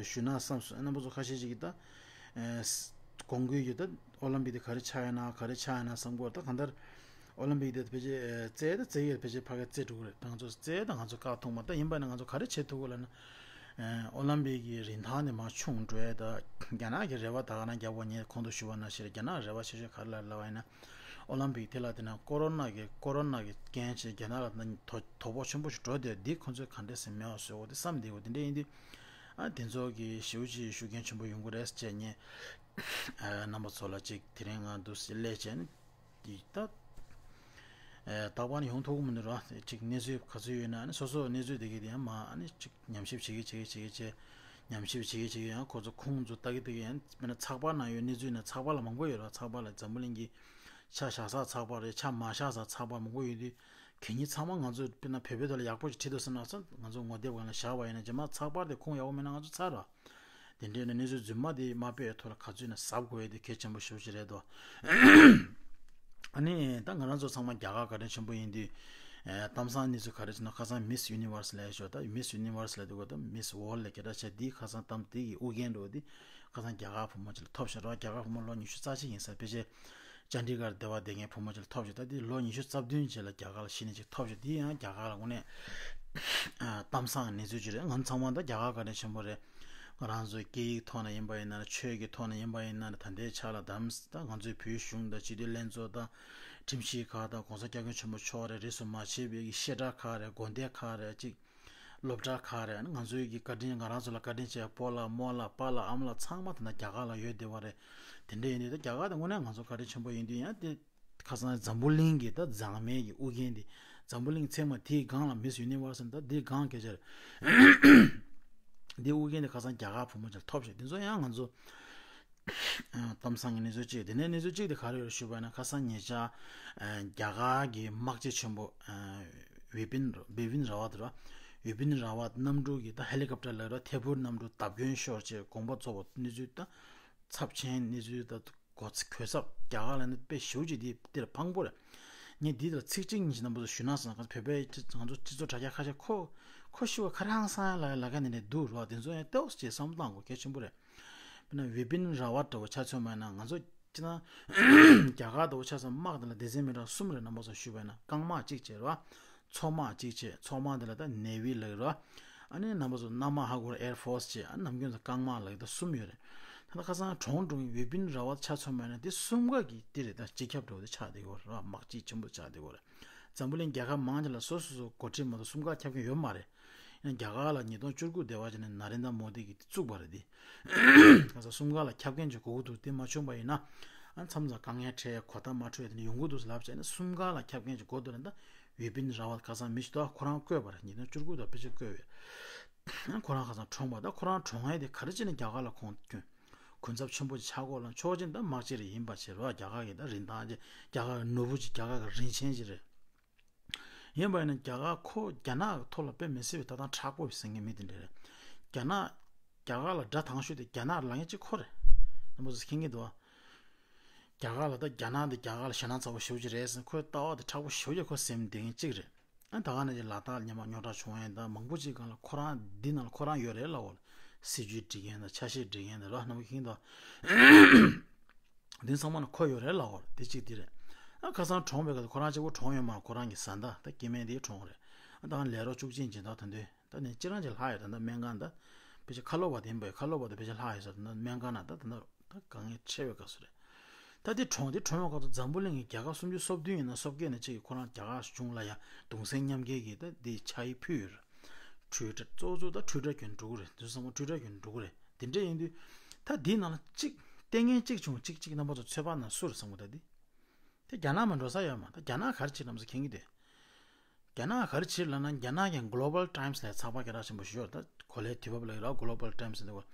ཞུ་ན་བསམ་སོང་། རྣམ་པ་ཚོ་ཁ་ཤས་ཅིག་གིས་ད་དགོངས་ཀྱི་ཡོད། ད་ཨོ་ལམ་པིག་དེ་ག་རེ་ཆགས་ཡོད་ན་ག་རེ་ཆགས་ཡོད་ན་བསམ་གྱི་ཡོད། ད་གང་ལྟར་ཨོ་ལམ་པིག་དེ་ཕལ་ཆེར་རྩེད་ད་རྩེད་ཡོད། ཕལ་ཆེར་ཕ་གི་རྩེད་འགྲོ་གི་རེད། ད་ང་ཚོ་རྩེད་ད་ང་ཚོ་བཀག་ཐུབ་མ། ད་ཡིན་པ་ན་ང་ཚོ་ག་རེ་བྱེད་ཐུབ་གི་ལབ་ན་ཨོ་ལམ་པིག་གི་རིན་ཐང་དེ་མར་ཆུང་འགྲོ་ཡ། ད་རྒྱ་ནག་གི་རེ་བ་ད་ག་ན་རྒྱབ་པ་ངས་གོང་དུ་ཞུས་པ་ནང་བཞིན་རྒྱ་ནག་རེ་བ་ཆེ་ཤོས་ག་རེ་ལབ་ལབ་པ་ཡིན་ན། ཨོ་ལམ་པིག་དེ་ལ་དེ་ན་ཀོ་རོ་ན་གི་ཀོ་རོ་ན་གི་རྐྱེན་བྱས་རྒྱ་ནག་ལ་ན་དོ་དོ་ཕོག་ཆེན་པོ་ཞིག་འགྲོ་བསྡད་འདི་ཁོ་ཚོས་ག་འདྲས་སེ་མེད་པ་བཟོས་འོ་དེ་བསམ་བསྡད་འོ་དེ་འདྲས་ཡིན་དུས། ཨ་དེ་ཚོ་གི་ཞེ་པོ་ཅིག་ཤུགས་རྐྱེན་ཆེན་པོ་ཡོང་གི་རེད་ཅེས་ངས་ཨ་རྣམ་པ་ཚོ་ལ་ཅིག་དེ་རིང་ང་འདུག་སེ་སླེབས་བྱས་ནས་འདི་ད་ཨ་རྟག་པར་ནས་ཡོང་ཐུབ་ཀྱི་མི་འདུག་ར། ཅིག་གནས་ཚུལ་ག་ཚོད་ཡོད་ན་ཨ་ནི་སོ་སོ་གནས་ཚུལ་དེ་གི་དེ་ཡང་མ་ཨ་ནི་ཅིག་ཉམས་ཞིབ་བྱེད་ཀྱི་བྱེད་ཀྱི་བྱེད་ཀྱི་བྱེད། ཉམས་ཞིབ་བྱེད་ཀྱི་བྱེད་ཀྱི་ཡང་ཁོ་ཚོ་ཁུངས་ཚོ་ལྟ་གི་ལྟ་གི་ཡང་དཔེར་ན་ཚགས་པར་ནང་ཡོད་གནས་ཚུལ་ན་ཚགས་པར་ལ་མང་པོ་ཡོད་ར། ཚགས་པར་ལ་འཛམ་བུ་གླིང་གི་ཆ་བཞག་ས་ཚགས་པར་རེད། ཆ་མ་བཞག་ས་ཚགས་པར་མང་པོ་ཡོད་དུས་གན་ཡིན་ཚང་མ་ང་ཚོ་དཔེར་ན་བོད་པའི་ཐོག་ལ་ཡག་པོ་ཞིག་བྲིས་འདུག་ཟེར་ན་ཚོ་ང་ཚོ་ངོ་དེབ་སྒང་ལ་བཞག་པ་ཡིན་ན་རྗེས་མ་ཚགས་པར་དེ་ཁུངས་ཡག་པོ་མེད་ན་ང་ཚོ་ཚར་ར། དེ་འདྲའི་ནས་གནས་ཚུལ་རྫུན་མ་དེ་མ་སྤེལ་ཐོག་ལ་ག་ཚོད་ནས་གཟབ་དགོས་ཡ་དེ་གལ་ཆེན་པོ་ཞེ་པོ་ཅིག་རེད་དོ། ཨ་ནི་ད་ང་རང་ཚོ་ཚང་མ་རྒྱ་གར་བཀའ་དྲིན་ཆེན་པོ་ཡིན་དུས། ཨེ་གཏམ་བཟང་གནས་ཚུལ་ག་རེ་བྱས་ན་ཁ་སང་མིས་ཡུ་ནི་ཝར་སི་ལབ་ཡ་ཞོ་ད་མིས་ཡུ་ནི་ཝར་སི་ལབ་དུས་གོ་ད་མིས་ཝོལ་ལབ་སྐད་གྲགས་ཆེ་འདི་ཁ་སང་གཏམ་དེ་གི་ཨུ་རྒྱན་འགྲོ་འདི་ཁ་སང་རྒྱ་གར་བུ་མོ་ཅིག་ལ་ཐོབ་ཤག་རོ། རྒྱ་གར་བུ་མོ་ལོ་ཉི་ཤུ་རྩ་གཅིག་ཡིན་ས་ཕལ་ཆེར་ཅན་ཌི་གར་སྡེ་བ་བསྡད་མཁན་བུ་མོ་ཅིག་ལ་ཐོབ་ཤག་ད་འདི་ལོ་ཉི་ཤུ་རྩ་བདུན་ཅིག་ལ་རྒྱ་གར་ལ་གཞི་ནས་ཅིག་ཐོབ་ཤག་འདི་ཡང་རྒྱ་གར་ལ་དངོས་གནས་ཨ་གཏམ་བཟང་གི་གནས་ཚུལ་ཅིག་རེད། ང་ཚང་མ་ད་རྒྱ་གར་བཀའ་དྲིན་ཆེན་པོ་རེད། ང་རང་ཚོའི་སྐད་ཡིག་ཐོག་ནས་ཡིན་པ་ཡིན་ན་ཆོས་ཀྱི་ཐོག་ནས་ཡིན་པ་ཡིན་ན་ད་ལྟའི་ཆ་ལ་དམ་ད་ང་ཚོའི་བོད་གཞུང་དང་སྤྱི་འཐུས་ལྷན་ཚོགས་དང་ཁྲིམས་ཞིབ་ཁག་དང་༸གོང་ས་༸སྐྱབས་མགོན་ཆེན་པོ་མཆོག་རེད། རིས་སུ་མ་ཆད་པའི་བཤད་གྲྭ་ཁག་རེད། དགོན་སྡེ་ཁག་རེད། ཅིག་སློབ་གྲྭ་ཁག་རེད། ང་ཚོའི་གི་བཀའ་དྲིན་ང་རང་ཚོ་ལ་བཀའ་དྲིན་ཆེ་སྤོ་ལགས་རྨོ་ལགས་པཱ་ལགས་ཨ་མ་ལགས་ཚང་མ་ད་ལྟ་རྒྱ་གར་ལ་ཡོད་བསྡད་པ་རེད། དེ་འདྲ་ཡིན་དུས་ད་རྒྱ་གར་དེ་དངོས་གནས་ང་ཚོ་བཀའ་དྲིན་ཆེན་པོ་ཡིན་དུས་ཡང་དེ། ཁ་སང་འཛམ་བུ་གླིང་གི་ད་མཛངས་མའི་གི་ཨུ་རྒྱན་དེ། འཛམ་བུ་གླིང་ཚད་མ་དེའི་སྒང་ལ་མིས་ཡུ་ནི་ཝར་སི་ད་དེའི་སྒང་སྐད་ཆ་རེད། དེ་ཨུ་རྒྱན་དེ་ཁ་སང་རྒྱ་གར་བུ་མོ་ཅིག་ལ་ཐོབ་ཤག་དེ་ཚོ་ཡང་ང་ཚོ་གཏམ་བཟང་གི་གནས་ཚུལ་གཅིག་དེ་ནས་གནས་ཚུལ་གཅིག་དེ་ག་རེ་ཡོད་ཞུས་པ་ན་ཁ་སང་ཉེ་ཆར་རྒྱ་གར་གི་དམག་སྤྱི་ཆེན་པོ་བི་པིན་བི་པིན་ར་ཝ་ཏི་ར་བི་པིན་ར་ཝ་ཏི་གནམ་གྲུ་གི་ད་ཧེ་ལི་ཀོབ་ཊར་ལ་ར་ཐད་འཕུར་གནམ་གྲུ་བརྡབ་སྐྱོན་ཤོར་བྱས་དགོངས་པ་རྫོགས་པ་གནས་ཚུལ་ད་ཚབས་ཆེན་གནས་ཚུལ་ད། གོ་ཚ་གོ་ཚབ་རྒྱ་གར་ལ་ནི་དཔེ་ཞེ་པོ་ཅིག་འདི་འདིར་ཕངས་པོ་རེད། ངས་འདི་ལ་ཚིག་གཅིག་གཉིས་ཤིག་རྣམ་པ་ཚོ་ཞུ་ན་བསམ། ང་ཚོ་བོད་པའི་སྤྱི་ང་ཚོ་སྤྱི་ཚོགས་དྲ་རྒྱ་ཁ་ཤས་ཁོ་ཁོ་ཤི་བ་ཁ་རང་སང་ལ་ལ་ཁ་ནས་ནས་འདུག་རོགས་དེ་ཚོ་ཡང་ལྟེ་བ་ཅིག་བསམ་བློ་བཏང་དགོས་གལ་ཆེན་པོ་རེད། དཔེར་ན་བི་པིན་ར་ཝ་འདྲ་བོ་ཆ་མཚོན་པ་ཡིན་ན་ང་ཚོ་སྤྱི་ན་རྒྱ་གར་འདྲ་བོ་ཆ་ཚང་དམག་དེ་ལ་སྡེ་ཚན་མི་འདྲ་གསུམ་རེད། རྣམ་པ་ཚོ་ཞུས་པ་ཡིན་ན་རྐང་དམག་གཅིག་བྱས་རོགས། མཚོ་དམག་གཅིག་བྱས། མཚོ་དམག་དེ་ལ་ད་ནེ་ཝི་ལབ་ཀྱི་རེད། ཨ་ནི་རྣམ་པ་ཚོ་གནམ་དམག་ཧ་གོ་རེད། ཨེར་ཕོར་སི་བྱས། ཨ་ནམ་རྒྱུན་ཚོ་རྐང་དམག་ལབ་ཀྱི་ད་གསུམ་ཡོད་རེད། ད་ལྟ་ཁ་སང་གྲོངས་འགྲོ་མཁན་བི་པིན་ར་ཝ་ཆ་མཚོན་པ་ཡིན་ན་དེ་གསུམ་ཀ་གི་དེ་རེད། ད་སྤྱི་ཁྱབ་འདྲ་བོ་དེ་ཆགས་བསྡད་ཀྱི་ཡོད་རེད། དམག་སྤྱི་ཆེན་པོ་ཆགས་བསྡད་ཀྱི་ཡོད་རེད། འཛམ་བུ་གླིང་རྒྱལ་ཁབ་མང་ཆེ་ལ་སོ་སོ་སོ་འགོ་ཁྲིད་མ་གཏོགས་གསུམ་ཀ་ཁྱབ་མཁན་ཡོད་མ་རེད། ཡིན་ན་རྒྱ་གར་ལ་ཉིས་སྟོང་བཅུ་དགུ་སྡེ་བ་བྱས་ནས་ན་རེན་དྲ་མོ་དི་གིས་དེ་བཙུགས་པ་རེད་དེ། ཁ་སང་གསུམ་ཀ་ལ་ཁྱབ་མཁན་ཅིག་དགོས་ཀྱི་འདུག་དེ་མ་བྱུང་པ་ཡིན་ན། ཨ་མཚམས་མཚམས་དཀའ་ངལ་འཕྲད། གོ་བརྡ་མ་འཕྲོད་དེ་ནི་ཡོང་གི་འདུག་ལབ་བྱས་ནས་གསུམ་ཀ་ལ་ཁྱབ་མཁན་ཅིག་དགོས་འདུག་ལབ་ན་ད་བི་པིན་ར་ཝ་ཁ་སང་མི་ཞིག་འདུག་ཁོ་རང་བསྐོས་པ་རེད། ཉིས་སྟོང་བཅུ་དགུ་དང་ཕལ་ཆེར་བསྐོས་པས། ཨ་ཁོ་རང་ཁ་སང་གྲོངས་པ། ད་ཁོ་རང་གྲོངས་ཡས་དེ་ག་རེ་བྱས་ནས་རྒྱ་གར་ལ་ཁོང་སྐྱོན་གུན་གསབ་ཆེན་པོ་ཅིག་ཆགས་དགོས་ལ། ཆོག་མཆན་ད་དམག་སྤྱི་རེད། ཡིན་པ་བྱས་རོགས། རྒྱ་གར་གི་ད་རིན་ཐང་ཅིག་རྒྱ་གར་གི་ནོར་བུ་ཅིག་རྒྱ་གར་གི་རིན་ཆེན་ཅིག་རེད། ཡིན་པ་ཡིན་ན་རྒྱ་གར་ཁོ་རྒྱ་ནག་གི་ཐོག་ལ་དཔེ་མི་སྲིད་པའི་ལྟ་སྟངས་མཁྲེགས་པོ་ཟེར་མཁན་མི་དེ་འདྲ་རེད། རྒྱ་ནག་རྒྱ་གར་ལ་དགྲ་དང་ཤོས་དེ་རྒྱ་ནག་ལབ་མཁན་གཅིག་ཁོ་རེད། རྣམ་པ་ཚོ་མཁྱེན་གྱི་འདུག་བ། རྒྱ་གར་ལ་ད་རྒྱ་ནག་འདི་རྒྱ་གར་ལ་ཞེད་སྣང་ཚ་པོ་ཞེ་པོ་ཅིག་རེད་ཟེར་ཁོའི་ལྟ་བ་དེ་མཁྲེགས་པོ་ཞེ་པོ་ཅིག་ཁོ་ཟེར་མི་དེ་མཁན་གཅིག་རེད། ཨ་ད་ག་ནང་བཞིན་ལ་དྭགས་ཉི་མ་རྙོག་དྲ་བྱུང་ཡས་དང་མང་པོ་ཅིག་སྒང་ལ་ཁོ་རང་འདི་ནང་ལ་ཁོ་རང་ཡོད་རེད་ལབ་འོ། སྲིད་ཇུས་སྒྲིག་མཁན་དང་ཆ་ཤས་སྒྲིག་མཁན་དང་རོ། རྣམ་པ་མཁྱེན་གྱི་འདུག་བ། དེ་ཚང་མ་ན་ཁོ་ཡོད་རེད་ལབ་ཀྱི་ཡོད་རེད། དེ་གཅིག་དེ་རེད། ཨ་ཁ་སང་གྲོངས་པའི་སྐབས་སུ་ཁོ་རང་གཅིག་པོ་གྲོངས་ཡོད་མ་རེད། ཁོ་རང་གི་བཟའ་ཟླ་ད་སྐྱེ་དམན་དེའི་གྲོངས་རེད། ཨ་ད་ལས་རོགས་བཅུ་གཅིག་སྦྱིན་བདག་ད་འདོད་ད་ནི་ཅི་རང་ཅིག་ལྷག་ཡོད། ད་ད་སྨན་ཁང་ད་ཕལ་ཆེར་ཁ་ལོ་བ་དེ་ཡིན་པས། ཁ་ལོ་བ་དེ་ཕལ་ཆེར་ལྷག་ཡོད་ས་རེད། ད་སྨན་ཁང་ན་ད་ད་ད་དཀའ་ངལ་ཆེ་བའི་སྐབས་སུ་རེད། ད་དེ་གྲོངས་དེ་གྲོངས་ཡོང་སྐབས་སུ་འཛམ་བུ་གླིང་གི་རྒྱལ་ཁབ་སུམ་ཅུ་སོ་བདུན་ཡིན་ན་སོ་བརྒྱད་ནས་གཅིག་གིས་ཁོ་རང་རྒྱ་གར་གཞུང་ལ་ཡ་གདུང་སེམས་མཉམ་སྐྱེད་ཀྱི་ད་དེ་ཕྱག་ཡིག་ཕུལ་ཡོད་རེད། འཕྲུལ་རིག་གཙོ་བོ་གཙོ་ད་འཕྲུལ་རིག་གྱོན་འགྲོ་གི་རེད། དེ་ཚོ་ཚང་མ་འཕྲུལ་རིག་གྱོན་འགྲོ་གི་རེད། དེ་འདྲ་ཡིན་དུས་ད་དེའི་ནང་ལ་གཅིག་ལྟས་ངན་གཅིག་བྱུང་གཅིག་གཅིག་རྣམ་པ་ཚོ་ཚོད་དཔག་ན་སུ་རེད་བསམ་གི། ད་དེ་དེ་རྒྱ་ནག་མ་འགྲོ་ས་ཡོད་མ། ད་རྒྱ་ནག་ག་རེ་བྱེད་རྣམ་པ་ཚོ་མཁྱེན་གི་འདུག་རྒྱ་ནག་ག་རེ་བྱེད་ལབ་ན། རྒྱ་ནག་གི་Global Times་ལ་ཚགས་པར་སྐད་གྲགས་ཆེན་པོ་ཞིག་ཡོད་རེད། ད་གོ་ལའི་དུས་བབ་ལབ་ཡོད་རེད། Global Times་ཟེར་དུས་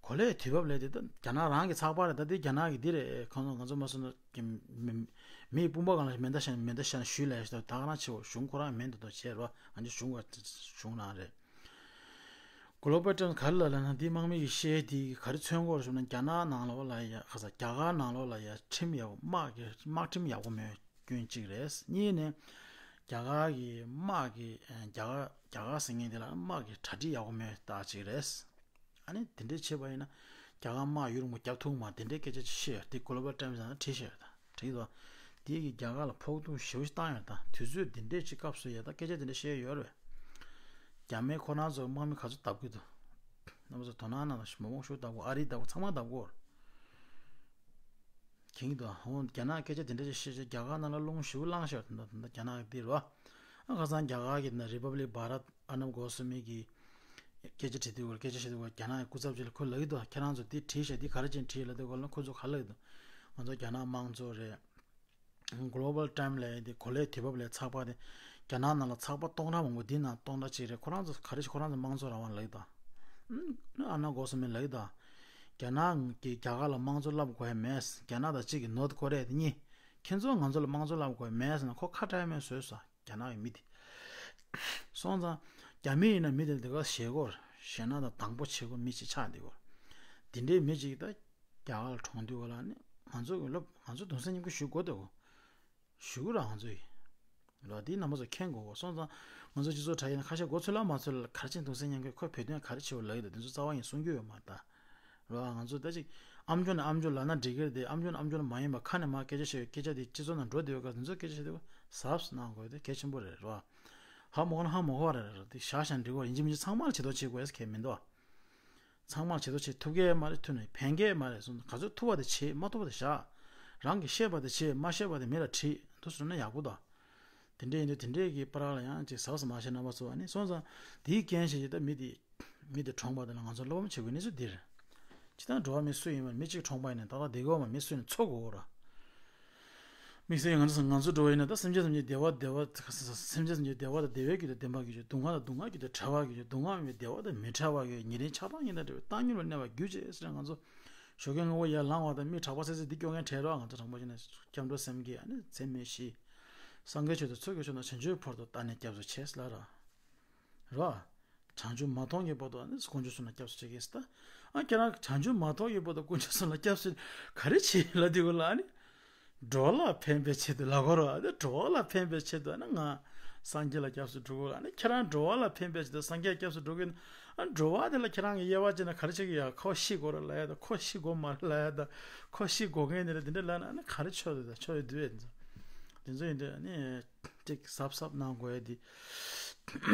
གོ་ལའི་དུས་བབ་ལབ་དེ་ད་རྒྱ་ནག་རང་གི་ཚགས་པར་རེད། ད་དེ་རྒྱ་ནག་གི་འདི་རེད། ཁོང་ཚོ་ང་ཚོ་མ་སོང་ན་གི་མི་མི་དཔུང་པ་སྒང་ལ་མེ་མདའ་བཞག་མེ་མདའ་བཞག་ཞུས་ལབ་ཡ་ཞིག་ད་ག་རང་ཆེ་བ་གཞུང་ཁོ་རང་མེད་འདུག་ད་བྱས་རོགས། ང་ཚོ་གཞུང་ག་གཞུང་རང་རེད། Global Times་ག་རེ་ལབ་ལབ་ན། འདི་དམག་མི་གི་བཤད་དེ་ག་རེ་མཚོན་གྱི་ཡོད་རེད་ཟེར་ན། རྒྱ་ནག་ནང་ལོགས་ལ་ཡ་ཁ་ས་རྒྱ་གར་ནང་ལོགས་ལ་ཡ་ཁྲིམས་ཡག་པོ་དམག་གི་དམག་ཁྲིམས་ཡག་པོ་མེད་སྐྱོན་གཅིག་རེད། གཉིས་ནས་རྒྱ་གར་གི་དམག་གི་རྒྱ་གར་རྒྱ་གར་ཟེར་མཁན་དེ་ལ་དམག་གི་གྲ་སྒྲིག་ཡག་པོ་མེད་རྟགས་གཅིག་རེད། ཨ་ནི་དེ་འདྲས་བྱས་པ་ཡིན་ན་རྒྱ་གར་དམག་ཡུན་རིང་པོ་རྒྱབ་ཐུབ་མ། དེ་འདྲའི་སྐད་ཆ་ཅིག་བཤད་ཡོད་རེད། དེ་Global Times་ནང་བྲིས་བཞག་ཡོད་ད། བྲིས་འདུག་དེ་གིས་རྒྱ་གར་ལ་ཕོག་ཐུག་ཞེ་པོ་ཞིག་བཏང་ཡོད་རེད་ད། དུས་ཚོད་འདི་འདྲས་ཅིག་སྐབས་སུ་ཡ་ད་སྐད་ཆ་འདི་འདྲས་བཤད་ཡོད་རེད། རྒྱ་མི་ཁོ་རང་ཚོ་དམག་མི་ག་ཚོད་བརྡབ་ཀྱི་འདུག་རྣམ་པ་ཚོ་དོ་སྣང་གནང་དང་། མོ་མོ་ཤུགས་བརྡབ་དགོས། ཨ་རི་བརྡབ་དགོས། ཚང་མ་བརྡབ་དགོས། མཁྱེན་གྱི་འདུག་འོ་རྒྱ་ནག་སྐད་ཆ་འདི་འདྲས་ཅིག་བཤད་བྱས་རྒྱ་གར་ནང་ལ་རླུང་ཞེ་པོ་ལངས་བཞག་ཡོད་རེད་ད། ད་རྒྱ་ནག་གི་འདི་རེད་བ། ཨ་ཁ་སང་རྒྱ་གར་གྱི་ན་Republic Bharat Arnab Goswami་གིས་སྐད་ཆ་དྲིས་དུས་སྐོར། སྐད་ཆ་བཤད་དུས་སྐོར་རྒྱ་ནག་གི་སྐུ་ཚབ་ཅིག་ལ་ཁོས་ལབ་ཀྱི་འདུག་ཁྱེད་རང་ཚོ་འདི་བྲིས་ཤག་འདི་ག་རེ་བྱས་ནས་བྲིས་ལབ་དུས་སྐོར་ལ་ཁོ་ཚོ་ག་ལབ་ཀྱི་འདུག་ང་ཚོ་རྒྱ་ནག་དམངས་གཙོ་རེད། Global Time་ལབ་ཡ་དེ་གོ་ལའི་དུས་བབ་ལ་ཚགས་པར་དེ་རྒྱ་ནག་ནང་ལ་ཚགས་པར་སྟོང་ཕྲག་མང་པོ་འདི་ནང་སྟོང་ཕྲག་གཅིག་རེད། ཁོ་རང་ཚོ་ག་རེ་བྱས། ཁོ་རང་ཚོ་དམངས་གཙོ་རང་དབང་ལབ་ཀྱི་འདུག་ཨ་ནི་ཨར་ནབ་གོ་སྭ་མི་ལབ་ཀྱི་འདུག་རྒྱ་ནག་གིས་རྒྱ་གར་ལ་དམངས་གཙོ་བསླབ་དགོས་ཡ་མེད། རྒྱ་ནག་དང་གཅིག་གི་North Korea་དེ་གཉིས། ཁྱེད་ཚོ་ང་ཚོ་ལ་དམངས་གཙོ་བསླབ་དགོས་ཡ་མེད་ཟེར་ན་ཁོ་ཁ་བྲལ་མེད་བཟོས་སོང་། རྒྱ་ནག་གི་མི་དེ། སོང་ཙང་རྒྱ་མི་ཡིན་ན་མི་དེ་དེ་ག་ཞེད་དགོས་རེད། ཞེད་སྣང་དང་སྡང་པོ་བྱེད་དགོས་མི་ཅིག་ཆགས་བསྡད་ཡོད་རེད། དེ་འདྲའི་མི་ཅིག་ད་རྒྱ་གར་ལ་གྲོངས་དུས་ག་ལ་ནི་ང་ཚོ་གི་སློབ་ང་ཚོ་གདུང་སེམས་མཉམ་སྐྱེད་ཞུ་དགོས་འདུག་ཞུ་གི་རེད་ང་ཚོ་ཡིས། ལོ་དེའི་རྣམ་པ་ཚོ་མཁྱེན་དགོས་གོ་སོང་ཙང་། ང་ཚོ་སྤྱི་ཚོགས་དྲ་རྒྱ་ནས་ཁ་ཤས་མགོ་ཚོས་ལ་མ་ཚོས་ལ་ག་རེ་བྱས་གདུང་སེམས་མཉམ་སྐྱེད་ཁོ་བོད་དོན་ག་རེ་བྱེད་པ་ལབ་ཡོད་ད། དེ་ཚོ་རྩ་བ་ཡིན་གསུང་རྒྱུ་ཡོད་མ་རེད་ད། རེད་བ། ང་ཚོ་ད་ཅིག་ཨམ་ཅོག་ནས་ཨམ་ཅོག་ལབ་ན་འགྲིག་གི་རེད་དེ། ཨམ་ཅོག་ནས་ཨམ་ཅོག་ལ་མ་ཡིན་པ་ཁ་ནས་མར་སྐད་ཆ་བཤད་ཡོད། སྐད་ཆ་དེ་སྤྱི་ཚོགས་ནང་འགྲོ་བསྡད་ཡོད་སྐབས་དེ་ཚོ་སྐད་ཆ་བཤད་དུས་གཟབ་གནང་དགོས་དེ་གལ་ཆེན་པོ་རེད། རེད་བ། ཧ་མ་གོ་ན་ཧ་མ་གོ་བ་རེད། རེད་དེ་བཞག་བཞག་འགྲིག་གི་རེད། ཡིན་གཅིག་མིན་གཅིག་ཚང་མ་ལ་བྱེད་དོ་བྱེད་དགོས་ཡ་གལ་མི་འདུག་བ། ཚང་མ་བྱེད་དོ་བྱེད། ཐུབ་ཀྱི་མ་རེད། ཐུབ་ནས་ཕན་གྱི་མ་རེད་སོང་། ག་ཚོད་ཐུབ་པ་དེ་བྱེད། མ་ཐུབ་པ་དེ་བཞག་རང་གིས་ཤེས་པ་དེ་བྱེད། མ་ཤེས་པ་དེ་མི་ལ་དྲིས། འདུག་སེ་ན་ཡག་པོ་འདུག་དེ་འདྲའི་ཡིན་དུས་དེ་འདྲའི་གི་བར་ལ་ཡང་ཅིག་གཟབ་གཟབ་མ་བྱས་རྣམ་པ་ཚོ། ཨ་ནི་སོང་ཙང་དེའི་རྐྱེན་བྱས་ཀྱི་ད་མི་དེ་མི་དེ་གྲོངས་པ་དེ་ལ་ང་ཚོ་བློ་ཕམ་བྱེད་དགོས་གནས་ཚུལ་འདི་རེད། ཇི་ལྟར་འགྲོ་བ་མི་སུ་ཡིན་པ་མི་གཅིག་གྲོངས་པ་ཡིན་ན་ཏག་ཏག་བསྡད་དགོས་མ། མི་སུ་ཡིན་ན་འཚོ་དགོས་ར། དམིགས་བསལ་ང་ཚོ་ང་ཚོ་འགྲོ་བ་ཡིན་ན་ད་སེམས་ཅན་ཐམས་ཅད་བདེ་བ་བདེ་བ། སེམས་ཅན་ཐམས་ཅད་བདེ་བ་དང་བདེ་བའི་རྒྱུ་དང་ལྡན་པ་གྱུར་ཅིག་སྡུག་བསྔལ་དང་སྡུག་བསྔལ་རྒྱུ་དང་བྲལ་བར་གྱུར་ཅིག་སྡུག་བསྔལ་མེད་པའི་བདེ་བ་དང་མི་འབྲལ་བར་གྱུར་ཅིག་ཉེ་རིང་ཆགས་སྡང་གཉིས་དང་བྲལ་བའི་བཏང་སྙོམས་ལ་གནས་པར་གྱུར་ཅིག་ཟེར་ང་ཚོ་ཞོགས་ཀས་སྔ་པོ་ཡར་ལངས་པ་དང་མི་དྲག་པོ་ཚེ་ཚེ་འདི་སྐྱོ་ངན་བྲལ་རོགས། ང་ཚོ་དྲང་པོ་བྱས་ན་སྐྱབས་འགྲོ་སེམས་བསྐྱེད། ཨ་ནི་འཛད་མེད་བཞི། སངས་རྒྱས་ཆོས་དང་ཚོགས་ཀྱི་མཆོག་རྣམས་བྱང་ཆུབ་བར་དུ་བདག་ནི་སྐྱབས་སུ་མཆི་ལབ་ར། ར། བྱང་ཆུབ་མ་ཐོབ་ཀྱི་བར་དུ་ཨ་ནི་དཀོན་མཆོག་གསུམ་ལ་སྐྱབས་སུ་མཆི་གི་ཟེར་ད། ཨ་ཁྱེད་རང་བྱང་ཆུབ་མ་ཐོབ་ཀྱི་བར་དུ་དཀོན་མཆོག་གསུམ་ལ་སྐྱབས་སུ་ག་རེ་བྱེད་ལབ་དུས་གོ་ལ་ཨ་ནི། འགྲོ་བ་ལ་ཕན་པའི་ཆེད་དུ་ལབ་དགོས་ར། ཨ་ནི་འགྲོ་བ་ལ་ཕན་པའི་ཆེད་དུ་ཨ་ནི་ང་སངས་རྒྱས་ལ་སྐྱབས་སུ་འགྲོ་དགོས། ཨ་ནི་ཁྱེད་རང་འགྲོ་བ་ལ་ཕན་པའི་ཆེད་དུ་སངས་རྒྱས་ལ་སྐྱབས་སུ་འགྲོ་གི་ཡིན། ཨ་འགྲོ་བ་དེ་ལ་ཁྱེད་རང་གི་དབྱེ་བ་བྱས་ན་ག་རེ་བྱེད་ཀྱི་ཡ། ཁོ་ཤི་དགོས་རེད་ལབ་ཡ་ད། ཁོ་ཤི་དགོས་མ་རེད་ལབ་ཡ་ད། ཁོ་ཤི་དགོས་མཁན་དེ་རེད། དེ་འདྲ་ལབ་ན་ཨ་ནི་ག་རེ་ཆོག་རེད་ད། ཆོག་ཡོད་དུས་ཡོད་དེ་ཚོ། དེ་ཚོ་ཡིན་དུས་ཨ་ནི་ཅིག་གཟབ་གཟབ་གནང་དགོས་ཡ་དེ་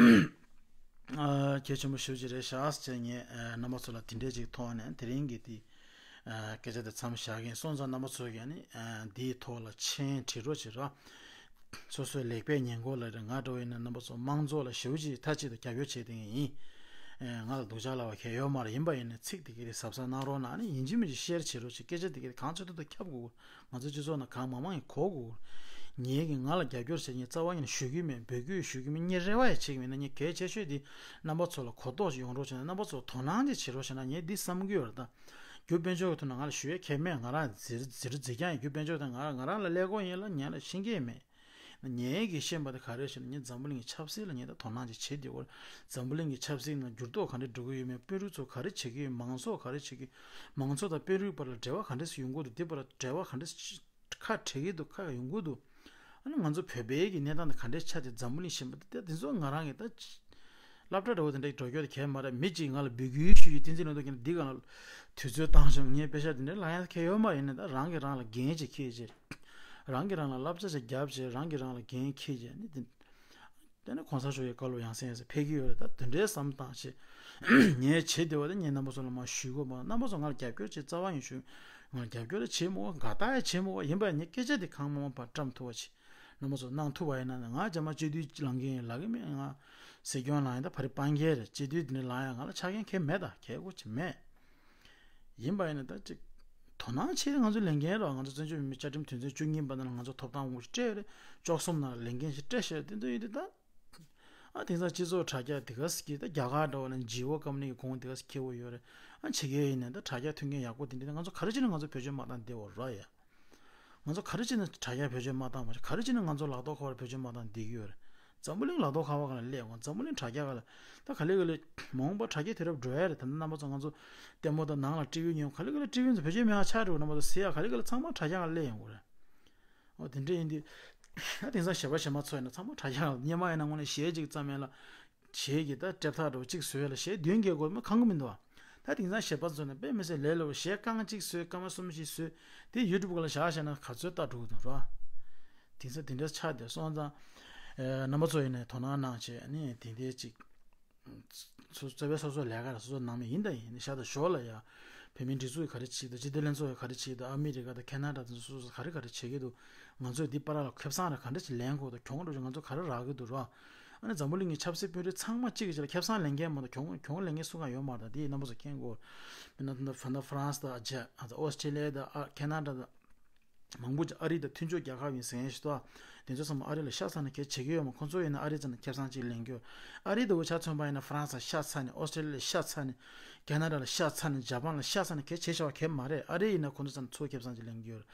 ཨ་གལ་ཆེན་པོ་ཞེ་པོ་ཅིག་རེད་ཤག་ཟེར་ངས་ཨ་རྣམ་པ་ཚོ་ལ་དེ་འདྲའི་ཅིག་ཐོག་ནས་དེ་རིང་གི་དེ་ཨ་སྐད་ཆ་དེ་མཚམས་བཞག་གི་ཡིན། སོང་ཙང་རྣམ་པ་ཚོ་གིས་ཨ་ནི་ཨ་འདིའི་ཐོག་ལ་མཆན་བྲིས་རོགས་བྱེད་རོགས། སོ་སོའི་ལེགས་སྤེལ་ཉེས་འགོག་ལ་རེད། ང་འདྲ་བོ་ཡིན་ན་རྣམ་པ་ཚོ་དམངས་གཙོ་ལ་ཞེ་པོ་ཅིག་མཐའ་གཅིག་ཏུ་རྒྱབ་སྐྱོར་བྱེད་བསྡད་མཁན་ཡིན། ཨེ་ང་ལ་སྡུག་ཅག་ལབ་པ་གང་ཡང་ཡོད་མ་རེད། ཡིན་པ་ཡིན་ན་ཚིག་དེ་ག་དེ་གཟབ་གཟབ་གནང་རོགས་གནང་། ཨ་ནི་ཡིན་གཅིག་མིན་གཅིག་ཤེར་བྱེད་རོགས་བྱེད། སྐད་ཆ་དེ་ག་དེ་གང་ཚོད་ཐུབ་ཐུབ་ཁྱབ་དགོས། ང་ཚོ་སྤྱི་ཚོགས་ནང་གང་མང་མང་ཡིན་གོ་དགོས། ངས་ཀྱིས་ང་ལ་རྒྱབ་སྐྱོར་བྱེད་མཁན་རྩ་བ་ཉིད་ནས་ཞུ་གི་མེད། འབོད་སྐུལ་ཞུ་གི་མེད། ངས་རེ་བ་ཡང་བྱེད་ཀྱི་མེད། ན་ངས་གལ་ཆེ་ཤོས་དེ་རྣམ་པ་ཚོ་ལ་གོ་རྟོགས་ཤིག་ཡོང་རོགས་བྱས་ན། རྣམ་པ་ཚོ་དོ་སྣང་ཅིག་བྱེད་རོགས་བྱས་ན་ངས་འདི་བསམ་གྱི་ཡོད་རེད་ད། རྒྱུ་དཔལ་འབྱོར་གྱི་ཐོག་ནས་ང་ལ་ཞུ་ཡས་ཁྱད་མེད། ང་རང་ཟིར་ཟིར་འཛིན་རྐྱང་ཡིན། རྒྱུ་དཔལ་འབྱོར་དང་ང་ང་རང་ལ་ཀླད་ཀོར་ཡིན་ལ་ཉན་ལ་ཤེས་ཀྱི་མེད། ངས་ཀྱིས་ཤེས་པ་དེ་ག་རེ་ཞེ་ན། ངས་འཛམ་བུ་གླིང་གི་ཆབ་སྲིད་ལ་ངས་ད་དོ་སྣང་ཅིག་བྱེད་བསྡད་ཡོད། འཛམ་བུ་གླིང་གི་ཆབ་སྲིད་ནང་འགྱུར་ལྡོག་ག་འདྲས་འགྲོ་གི་ཡོད་མེད། དཔོན་རིགས་ཚོ་ག་རེ་བྱེད་ཀྱི་ཡོད། མང་ཚོགས་ག་རེ་བྱེད་ཀྱི། མང་ཚོགས་དང་དཔོན་རིགས་བར་ལ་འབྲེལ་བ་ག་འདྲས་ཡོང་གི་འདུག་འདི་བར་ལ་འབྲེལ་བ་ག་འདྲས་ཁ་བྲལ་གྱི་འདུག་ཁ་ཡོང་གི་འདུག་ཨ་ནི་ང་ཚོ་བོད་པའི་གི་གནས་སྟངས་དེ་ག་འདྲས་ཆགས་ཏེ། འཛམ་བུ་གླིང་གཞན་པ་དེ་དེ་ཚོ་ང་རང་གི་ད་སློབ་གྲྭ་འདྲ་བོ་དེ་འདྲ་འགྲོ་རྒྱུ་དེ་གལ་མ་རེད། མི་གཅིག་ང་ལ་འབོད་སྐུལ་ཞུ་རྒྱུ་བསྟན་འཛིན་ལྷུན་གྲུབ་ཁྱེད་འདི་ག་ལ་ དུས་ཚོད་བཏང་བྱུང་། ངས་དཔེ་ཆ་དེ་འདྲའི་ལབ་ཡ་ཁྱད་ཡོད་མ་ཡིན་ན། ད་རང་གིས་རང་ལ་འགན་ཅིག་འཁྱེར་བྱས། རང་གིས་རང་ལ་བསླབ་བྱ་ཅིག་བརྒྱབ་བྱས། རང་གིས་རང་ལ་འགན་འཁྱེར་བྱས་ནི་དེ། དེ་ནི་གོང་ས་མཆོག་གི་བཀའ་སློབ་ཡང་སེ་ཡང་སེ་ཕེབས་ཀྱི་ཡོད་རེད། ད་དེ་འདྲའི་བསམ་བཏང་བྱས། ངས་བྱེད་བདེ་བ་དེ་ངས་རྣམ་པ་ཚོ་ལ་མར་ཞུ་དགོས་པ། རྣམ་པ་ཚོ་ང་ལ་རྒྱབ་སྐྱོར་བྱེད་རྩ་བ་ཡིན་ཞུ། ང་ལ་རྒྱབ་སྐྱོར་ལ་བྱེད་མི་དགོས། དགའ་རྟགས་ཡང་བྱེད་མི་དགོས། ཡིན་པ་ཡིན་ནའི་སྐད་ཆ་དེ་གང་མང་མང་བར་བཀྲམ་ཐུབ་པ་བྱེད། རྣམ་པ་ཚོ་གནང་ཐུབ་པ་ཡིན་ན། ང་རྗེས་མ་སྤྱི་འཐུས་ལངས་མཁན་ཡིན་ལབ་ཀྱི་མེད། ང་སྲིད་སྐྱོང་ལངས་ཡིན། ད་ཕ་རི་སྤང་རྒྱལ་རེད། སྤྱི་འཐུས་དེ་འདྲ་ལངས་ཡ་ང་ལ་ཆ་རྐྱེན་གང་ཡང་མེད། ད་གལ་དགོས་ཀྱི་མེད། ཡིན་པ་ཡིན་ན་ད་ཅིག་དོ་སྣང་ཆེ། ང་ཚོ་ལས་འགན་རེད། ང་ཚོ་བཙན་བྱོལ་བོད་མིའི་བཅའ་ཁྲིམས་དོན་ཚན་བཅུ་གཉིས་པ་ནང་ལ་ང་ཚོ་ཐོབ་ཐང་དབང་ཆ་སྤྲད་ཡོད་རེད། བཅུ་གསུམ་ནང་ལ་ལས་འགན་ཞིག་སྤྲད་བཞག་ཡོད། དེ་འདྲ་ཡིན་དུས་ད། ཨ་དེང་སང་སྤྱི་ཚོགས་དྲ་རྒྱ་དེ་ག་ཟེ་གི་ད་རྒྱ་གར་འདྲ་བོ་ན་ཇི་ཨོ་ཀམ་པ་ནི་གི་གོང་དེ་ག་ཟེ་ཁེ་བོ་ཡོད་རེད། ཨ་ཕྱི་རྒྱལ་ཡིན་ནའི་ད་དྲ་རྒྱ་མཐུན་རྐྱེན་ཡག་པོ་དེ་འདྲ་དེ། ང་ཚོ་ག་རེ་བྱས་ན་ང་ཚོ་བེད་སྤྱོད་མ་བཏང་བདེ་བོ་ར་ཡ། ང་ཚོ་ག་རེ་བྱས་ན་དྲ་རྒྱ་བེད་སྤྱོད་མ་བཏང་བ། ག་རེ་བྱས་ན་ང་ཚོ་ལག་ཐོག་ཁ་པར་བེད་སྤྱོད་མ་བཏང་བསྡད་ཀྱི་ཡོད་རེད། འཛམ་བུ་གླིང་ལག་ཐོག་ཁ་པར་སྒང་ལ་སླེབས་འོང་། འཛམ་བུ་གླིང་དྲ་རྒྱ་སྒང་ལ། ད་ག་ལེ་ག་ལེ་མ་འོངས་པ་དྲ་རྒྱ་དུས་རབས་འགྲོ་ཡ་རེད། ད་ལྟ་རྣམ་པ་ཚོ་ང་ཚོ་ལྟད་མོ་དང་ནང་ལ་ཊི་བི་ཉོ། ག་ལེ་ག་ལེ་ཊི་བི་ཚོ་བེད་སྤྱོད་མེད་པ་ཆགས་འགྲོ། རྣམ་པ་ཚོ་ཟེར་ཡ་ག་ལེ་ག་ལེ་ཚང་མ་དྲ་རྒྱ་སྒང་ལ་སླེབས་ཡོང་གི་རེད། འོ་དེ་འདྲ་ཡིན་དུས། ད་དེང་སང་གཞས་པ་གཞས་མ་ཚོ་ཡིན་ན་ཚང་མ་དྲ་རྒྱ་སྒང་ལ། སྔོན་མ་ཡིན་ན་དངོས་གནས་གཞས་གཅིག་བརྩམས་ཡ་ལ། གཞས་ཀྱི་ད་དེབ་ཐེར་འདྲ་བོ་གཅིག་བཟོ་ཡ་ལ་གཞས་བདུན་བརྒྱད་དགོས་མ་གང་གི་མི་འདུག་བ། ད་དེང་སང་གཞས་པ་ཚོ་ནི་དཔེ་མི་སྲིད་ལས་སླ་པོ། གཞས་རྐང་གཅིག་བཟོས། སྐར་མ་གསུམ་བཞི་བཟོས། དེ་ཡུ་ཊུབ་སྒང་ལ་བཞག་བཞག་ན་ག་ཚོད་ལྟ་འགྲོ་གི་འདུག་ར། དེང་སང་དེ་འདྲ་ཆགས་བསྡད་སོང་ཙང་། ཨེ་རྣམ་པ་ཚོ་ཡིན་ནའི་དོ་སྣང་གནང་བྱས་ནི་དེ་འདྲའི་གཅིག་སོ་སོ་སོ་སོ་ལས་ཀ་ར་སོ་སོ་ནང་མི་ཡིན་ད་ཡིན་ཤ་ད་ཞོར་ལ་ཡ། བོད་མིའི་སྒྲིག་འཛུགས་ཀྱིས་ག་རེ་བྱེད་ཀྱི་འདུག་སྤྱི་འཐུས་ལྷན་ཚོགས་ཀྱིས་ག་རེ་བྱེད་ཀྱི་འདུག་ཨ་མི་རི་ཀ་དང་ཁེ་ན་ཌ་དང་སོ་སོ་ག་རེ་ག་རེ་བྱེད་ཀྱི་འདུག་ང་ཚོས་འདི་བར་ལ་ཁེ་བཟང་ར་ག་འདྲ་ཞིག་ལེན་དགོས་འདུག་གྱོང་འདྲ་ཞིག་ང་ཚོ་ག་རེ་རག་གི་འདུག་ར། ཨ་ནི་འཛམ་བུ་གླིང་གི་ཆབ་སྲིད་དཔོན་རིགས་ཚང་མ་གཅིག་གི་རྗེས་ལ་ཁེ་བཟང་ལེན་མཁན་མ་གཏོགས་གྱོང་གྱོང་ལེན་མཁན་སུ་གང་ཡོད་མ་རེད། ད་འདི་རྣམ་པ་ཚོ་མཁྱེན་དགོས། མིན་ན་ད་ལྟ་ཧྥ་རན་སི་དང་ཨ་ཇ་ཨ་ཨོ་སི་ཁྲེ་ལི་ཡ་དང་ཨ་ཁེ་ན་ཌ་དང་། མང་པོ་ཅིག་ཨ་རི་དང་མཐུན་ཕྱོགས་རྒྱལ་ཁབ་ཡིན་ཟེར་མཁན་ཞིག་འདུག་དེ་ཚོ་ཚང་མ་ཨ་རི་ལ་ཤ་ཚ་ནས་གལ་བྱེད་ཀྱི་ཡོད་མ། ཁོང་ཚོ་ཡིན་ན་ཨ་རི་ཚ་ནས་ཁེ་བཟང་ཅིག་ལེན་རྒྱུ། ཨ་རི་དང་འུ་ཅག་མཚོན་པ་ཡིན་ན་ཧྥ་རན་སི་ལ་ཤ་ཚ་ནས། ཨོ་སི་ཁྲེ་ལི་ཡ་ལ་ཤ་ཚ་ནས། ཁེ་ན་ཌ་ལ་ཤ་ཚ་ནས། ཇ་པན་ལ་ཤ་ཚ་ནས་གལ་བྱེད་བྱ་བ་གལ་མ་རེད། ཨ་རི་ཡིན་ན་ཁོང་ཚོ་ཚ་ནས་ཚུར་ཁེ་བཟང་ཅིག་ལེན་རྒྱུ་ཡོད་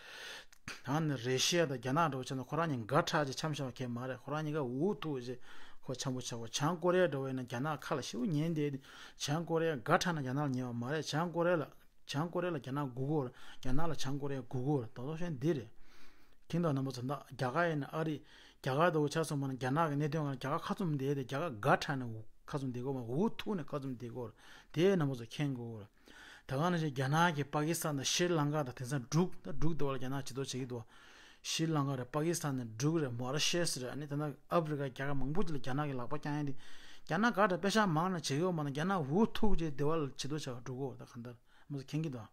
རེད། ད་ནི་རེ་ཤི་ཡ་དང་རྒྱ་ནག་འདྲ་བོ་བྱས་ན་ཁོ་རང་གཉིས་དགའ་དྲགས་ཅིག་འཆམ་བྱ་བ་གལ་མ་རེད། ཁོ་རང་གཉིས་ཀ་འུ་ཐུག་ཅིག་ཁོ་འཆམ་པོ་བྱ་བ། བྱང་ཀོ་རི་ཡ་འདྲ་བོ་ཡིན་ན་རྒྱ་ནག་ཁ་ལ་ཞེ་པོ་ཉན་བསྡད་དེ། བྱང་ཀོ་རི་ཡ་དགའ་དྲགས་ན་རྒྱ་ནག་ལ་ཉན་པ་མ་རེད། བྱང་ཀོ་རི་ཡ་ལ། བྱང་ཀོ་རི་ཡ་ལ་རྒྱ་ནག་སྒུག་གི་ཡོད་རེད། རྒྱ་ནག་ལ་བྱང་ཀོ་རི་ཡ་སྒུག་གི་ཡོད་རེད། རྡོག་རྡོག་བཤད་འདི་རེད། ཁྱེད་དང་རྣམ་པ་ཚོ་ད་རྒྱ་གར་ཡིན་ན་ཨ་རི། རྒྱ་གར་དུ་ཆ་སོང་བ་ན་རྒྱ་ནག་གི་གནད་དོན་སྒང་ལ་རྒྱ་གར་ཁ་བཙུམ་བསྡད་དེ། རྒྱ་གར་དགའ་དྲགས་ནས་ཁ་བཙུམ་བསྡད་དགོས་མ། འུ་ཐུག་ནས་ཁ་བཙུམ་བསྡད་དགོས་རེད། དེ་རྣམ་པ་ཚོ་མཁྱེན་དགོས་རེད། ད་ག་ནང་བཞིན་རྒྱ་ནག་གིས་པ་ཀི་སི་ཐན་དང་ཤྲི་ལང་ཀ་དང་དེང་སང་འབྲུག་ད་འབྲུག་དེ་བ་ལ་རྒྱ་ནག་ཇུས་གཏོགས་བྱེད་ཀྱི་འདུག་ཤྲི་ལང་ཀ་རེད། པ་ཀི་སི་ཐན་ནས་འབྲུག་རེད། མོ་རི་ཤེ་སི་རེད། ཨ་ནི་ད་ནང་ཨ་ཧྥི་རི་ཀ་རྒྱལ་ཁབ་མང་པོ་ཅིག་ལ་རྒྱ་ནག་གིས་ལག་པ་བརྐྱངས་ཡ་དེ། རྒྱ་ནག་དགའ་དྲགས་པེ་ཤག་མང་ན་བྱེད་ཀྱི་ཡོད་མ་ན། རྒྱ་ནག་འུ་ཐུག་ཅིག་དེ་བ་ལ་ཇུས་གཏོགས་བྱ་བ་འགྲོ་གི་ཡོད་རེད། ད་གང་ལྟར་མོ་ཚོ་མཁྱེན་གྱི་འདུག་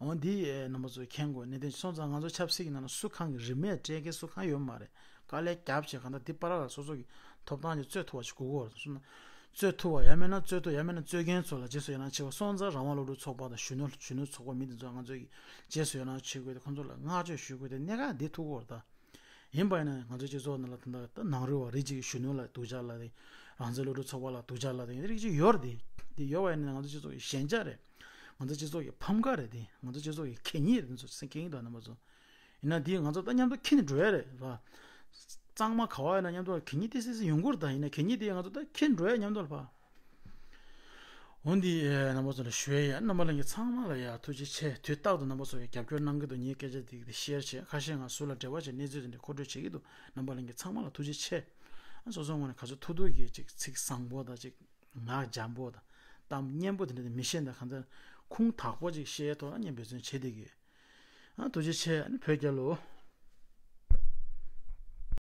འོ་འདི་ཨེ་རྣམ་པ་ཚོས་མཁྱེན་དགོས། གནད་དོན་སོང་ཙང་ང་ཚོ་ཆབ་སྲིད་ཀྱི་ནང་ལ་སུ་གང་གི་རིན་མེད་སྤྲད་མཁན་སུ་གང་ཡོད་མ་རེད། དཀའ་ལས་རྒྱབ་བྱས་གང་ལྟར་འདི་བར་ལ་སོ་སོ་གི་ཐོབ་ཐང་གི་རྩོད་ཐུབ་པ་ཞིག་དགོས་ཀྱི་ཡོད་རེད། སོང་ན་རྩོད་ཐུབ་པ། ཡང་མིན་ན་རྩོད་ཐུབ། ཡང་མིན་ན་རྩོད་མཁན་ཚོ་ལ་རྗེས་སུ་ཡི་རང་བྱེད་པ། སོང་ཙང་རང་དབང་སློབ་ཕྲུག་ཚོགས་པ་དང་གཞོན་ནུ་གཞོན་ནུ་ཚོགས་པ་མི་དེ་ཚོ་ང་ཚོས་ཀྱི་རྗེས་སུ་ཡི་རང་བྱེད་དགོས་ཏེ། ཁོང་ཚོ་ལ་བསྔགས་བརྗོད་ཞུ་དགོས་ཏེ། གནད་འགག་འདི་ཐུག་གི་ཡོད་རེད་ད། ཡིན་པ་ཡིན་ན་ང་ཚོའི་སྤྱི་ཚོགས་ནང་ལ་ད་ལྟ་ད་ནང་རུལ་བ་རེད། གཅིག་གཞོན་ནུ་ལ་སྡུག་ཅག་ལབ་དེ། རང་བཙན་སློབ་ཕྲུག་ཚོགས་པ་ལ་སྡུག་ཅག་ལབ་དེ། རིགས་གཅིག་ཡོད་རེད་དེ། དེ་ཡོད་པ་ཡིན་ན་ང་ཚོའི་སྤྱི་ཚོགས་ཀྱི་ཞན་ཆ་རེད། ང་ཚོའི་སྤྱི་ཚོགས་ཀྱི་ཕམ་ཁ་རེད་དེ། ང་ཚོའི་སྤྱི་ཚོགས་ཀྱི་གད་སྙིགས་རེད། འདི་ཚོ་སེམས་ཁེངས་ཀྱི་འདུག་རྣམ་པ་ཚོ། ཡིན་ན་འདི་ང་ཚོ་ད་མཉམ་དུ་འཁྱེར་ནས་འགྲོ་ཡ་རེད་བ། གཙང་མ་ག་བ་ཡོད་ན་མཉམ་དུ་གད་སྙིགས་དེ་སེ་སེ་ཡོང་གི་རེད་ད། ཡིན་ན་གད་སྙིགས་དེ་ང་ཚོ་ད་འཁྱེར་འགྲོ་ཡ་མཉམ་དུ་ལ་ཕ། འོ་འདི་ཨེ་རྣམ་པ་ཚོ་ལ་ཞུ་ཡ་ཡིན། རྣམ་པ་ལྷན་རྒྱས་ཚང་མ་ལ་ཡ་ཐུགས་རྗེ་ཆེ། དུས་རྟག་ཏུ་རྣམ་པ་ཚོ་ཡ་རྒྱབ་སྐྱོར་གནང་གི་འདུག་ངའི་སྐད་ཆ་འདི་གི་ཤེར་བྱས། ཁ་ཤས་ང་སུ་ལ་འབྲེལ་བ་བྱས་གནས་ཚུལ་དེ་འདྲ་མཁོ་སྤྲོད་བྱེད་ཀྱི་འདུག་རྣམ་པ་ལྷན་རྒྱས་ཚང་མ་ལ་ཐུགས་རྗེ་ཆེ། ཨ་སོ་སོའི་ངོས་ནས་ག་ཚོད་ཐུབ་ཐུབ་ཀྱིས་ཅིག་ཚིག་བཟང་པོ་དང་ཅིག་ངག་འཇམ་པོ་དང་གཏམ་སྙན་པོ་དེ་འདྲ་དེ་མི་བཤད་ན་གང་ལྟར་ཁུངས་དག་པོ་ཅིག་བཤད་ཐུབ་ན་ངས་འབད་བརྩོན་བྱེད་བསྡད་ཀྱི་ཡོད། ཨ་ཐུགས་རྗེ་ཆེ། ཨ་ནི་བོད་རྒྱལ་ལོ།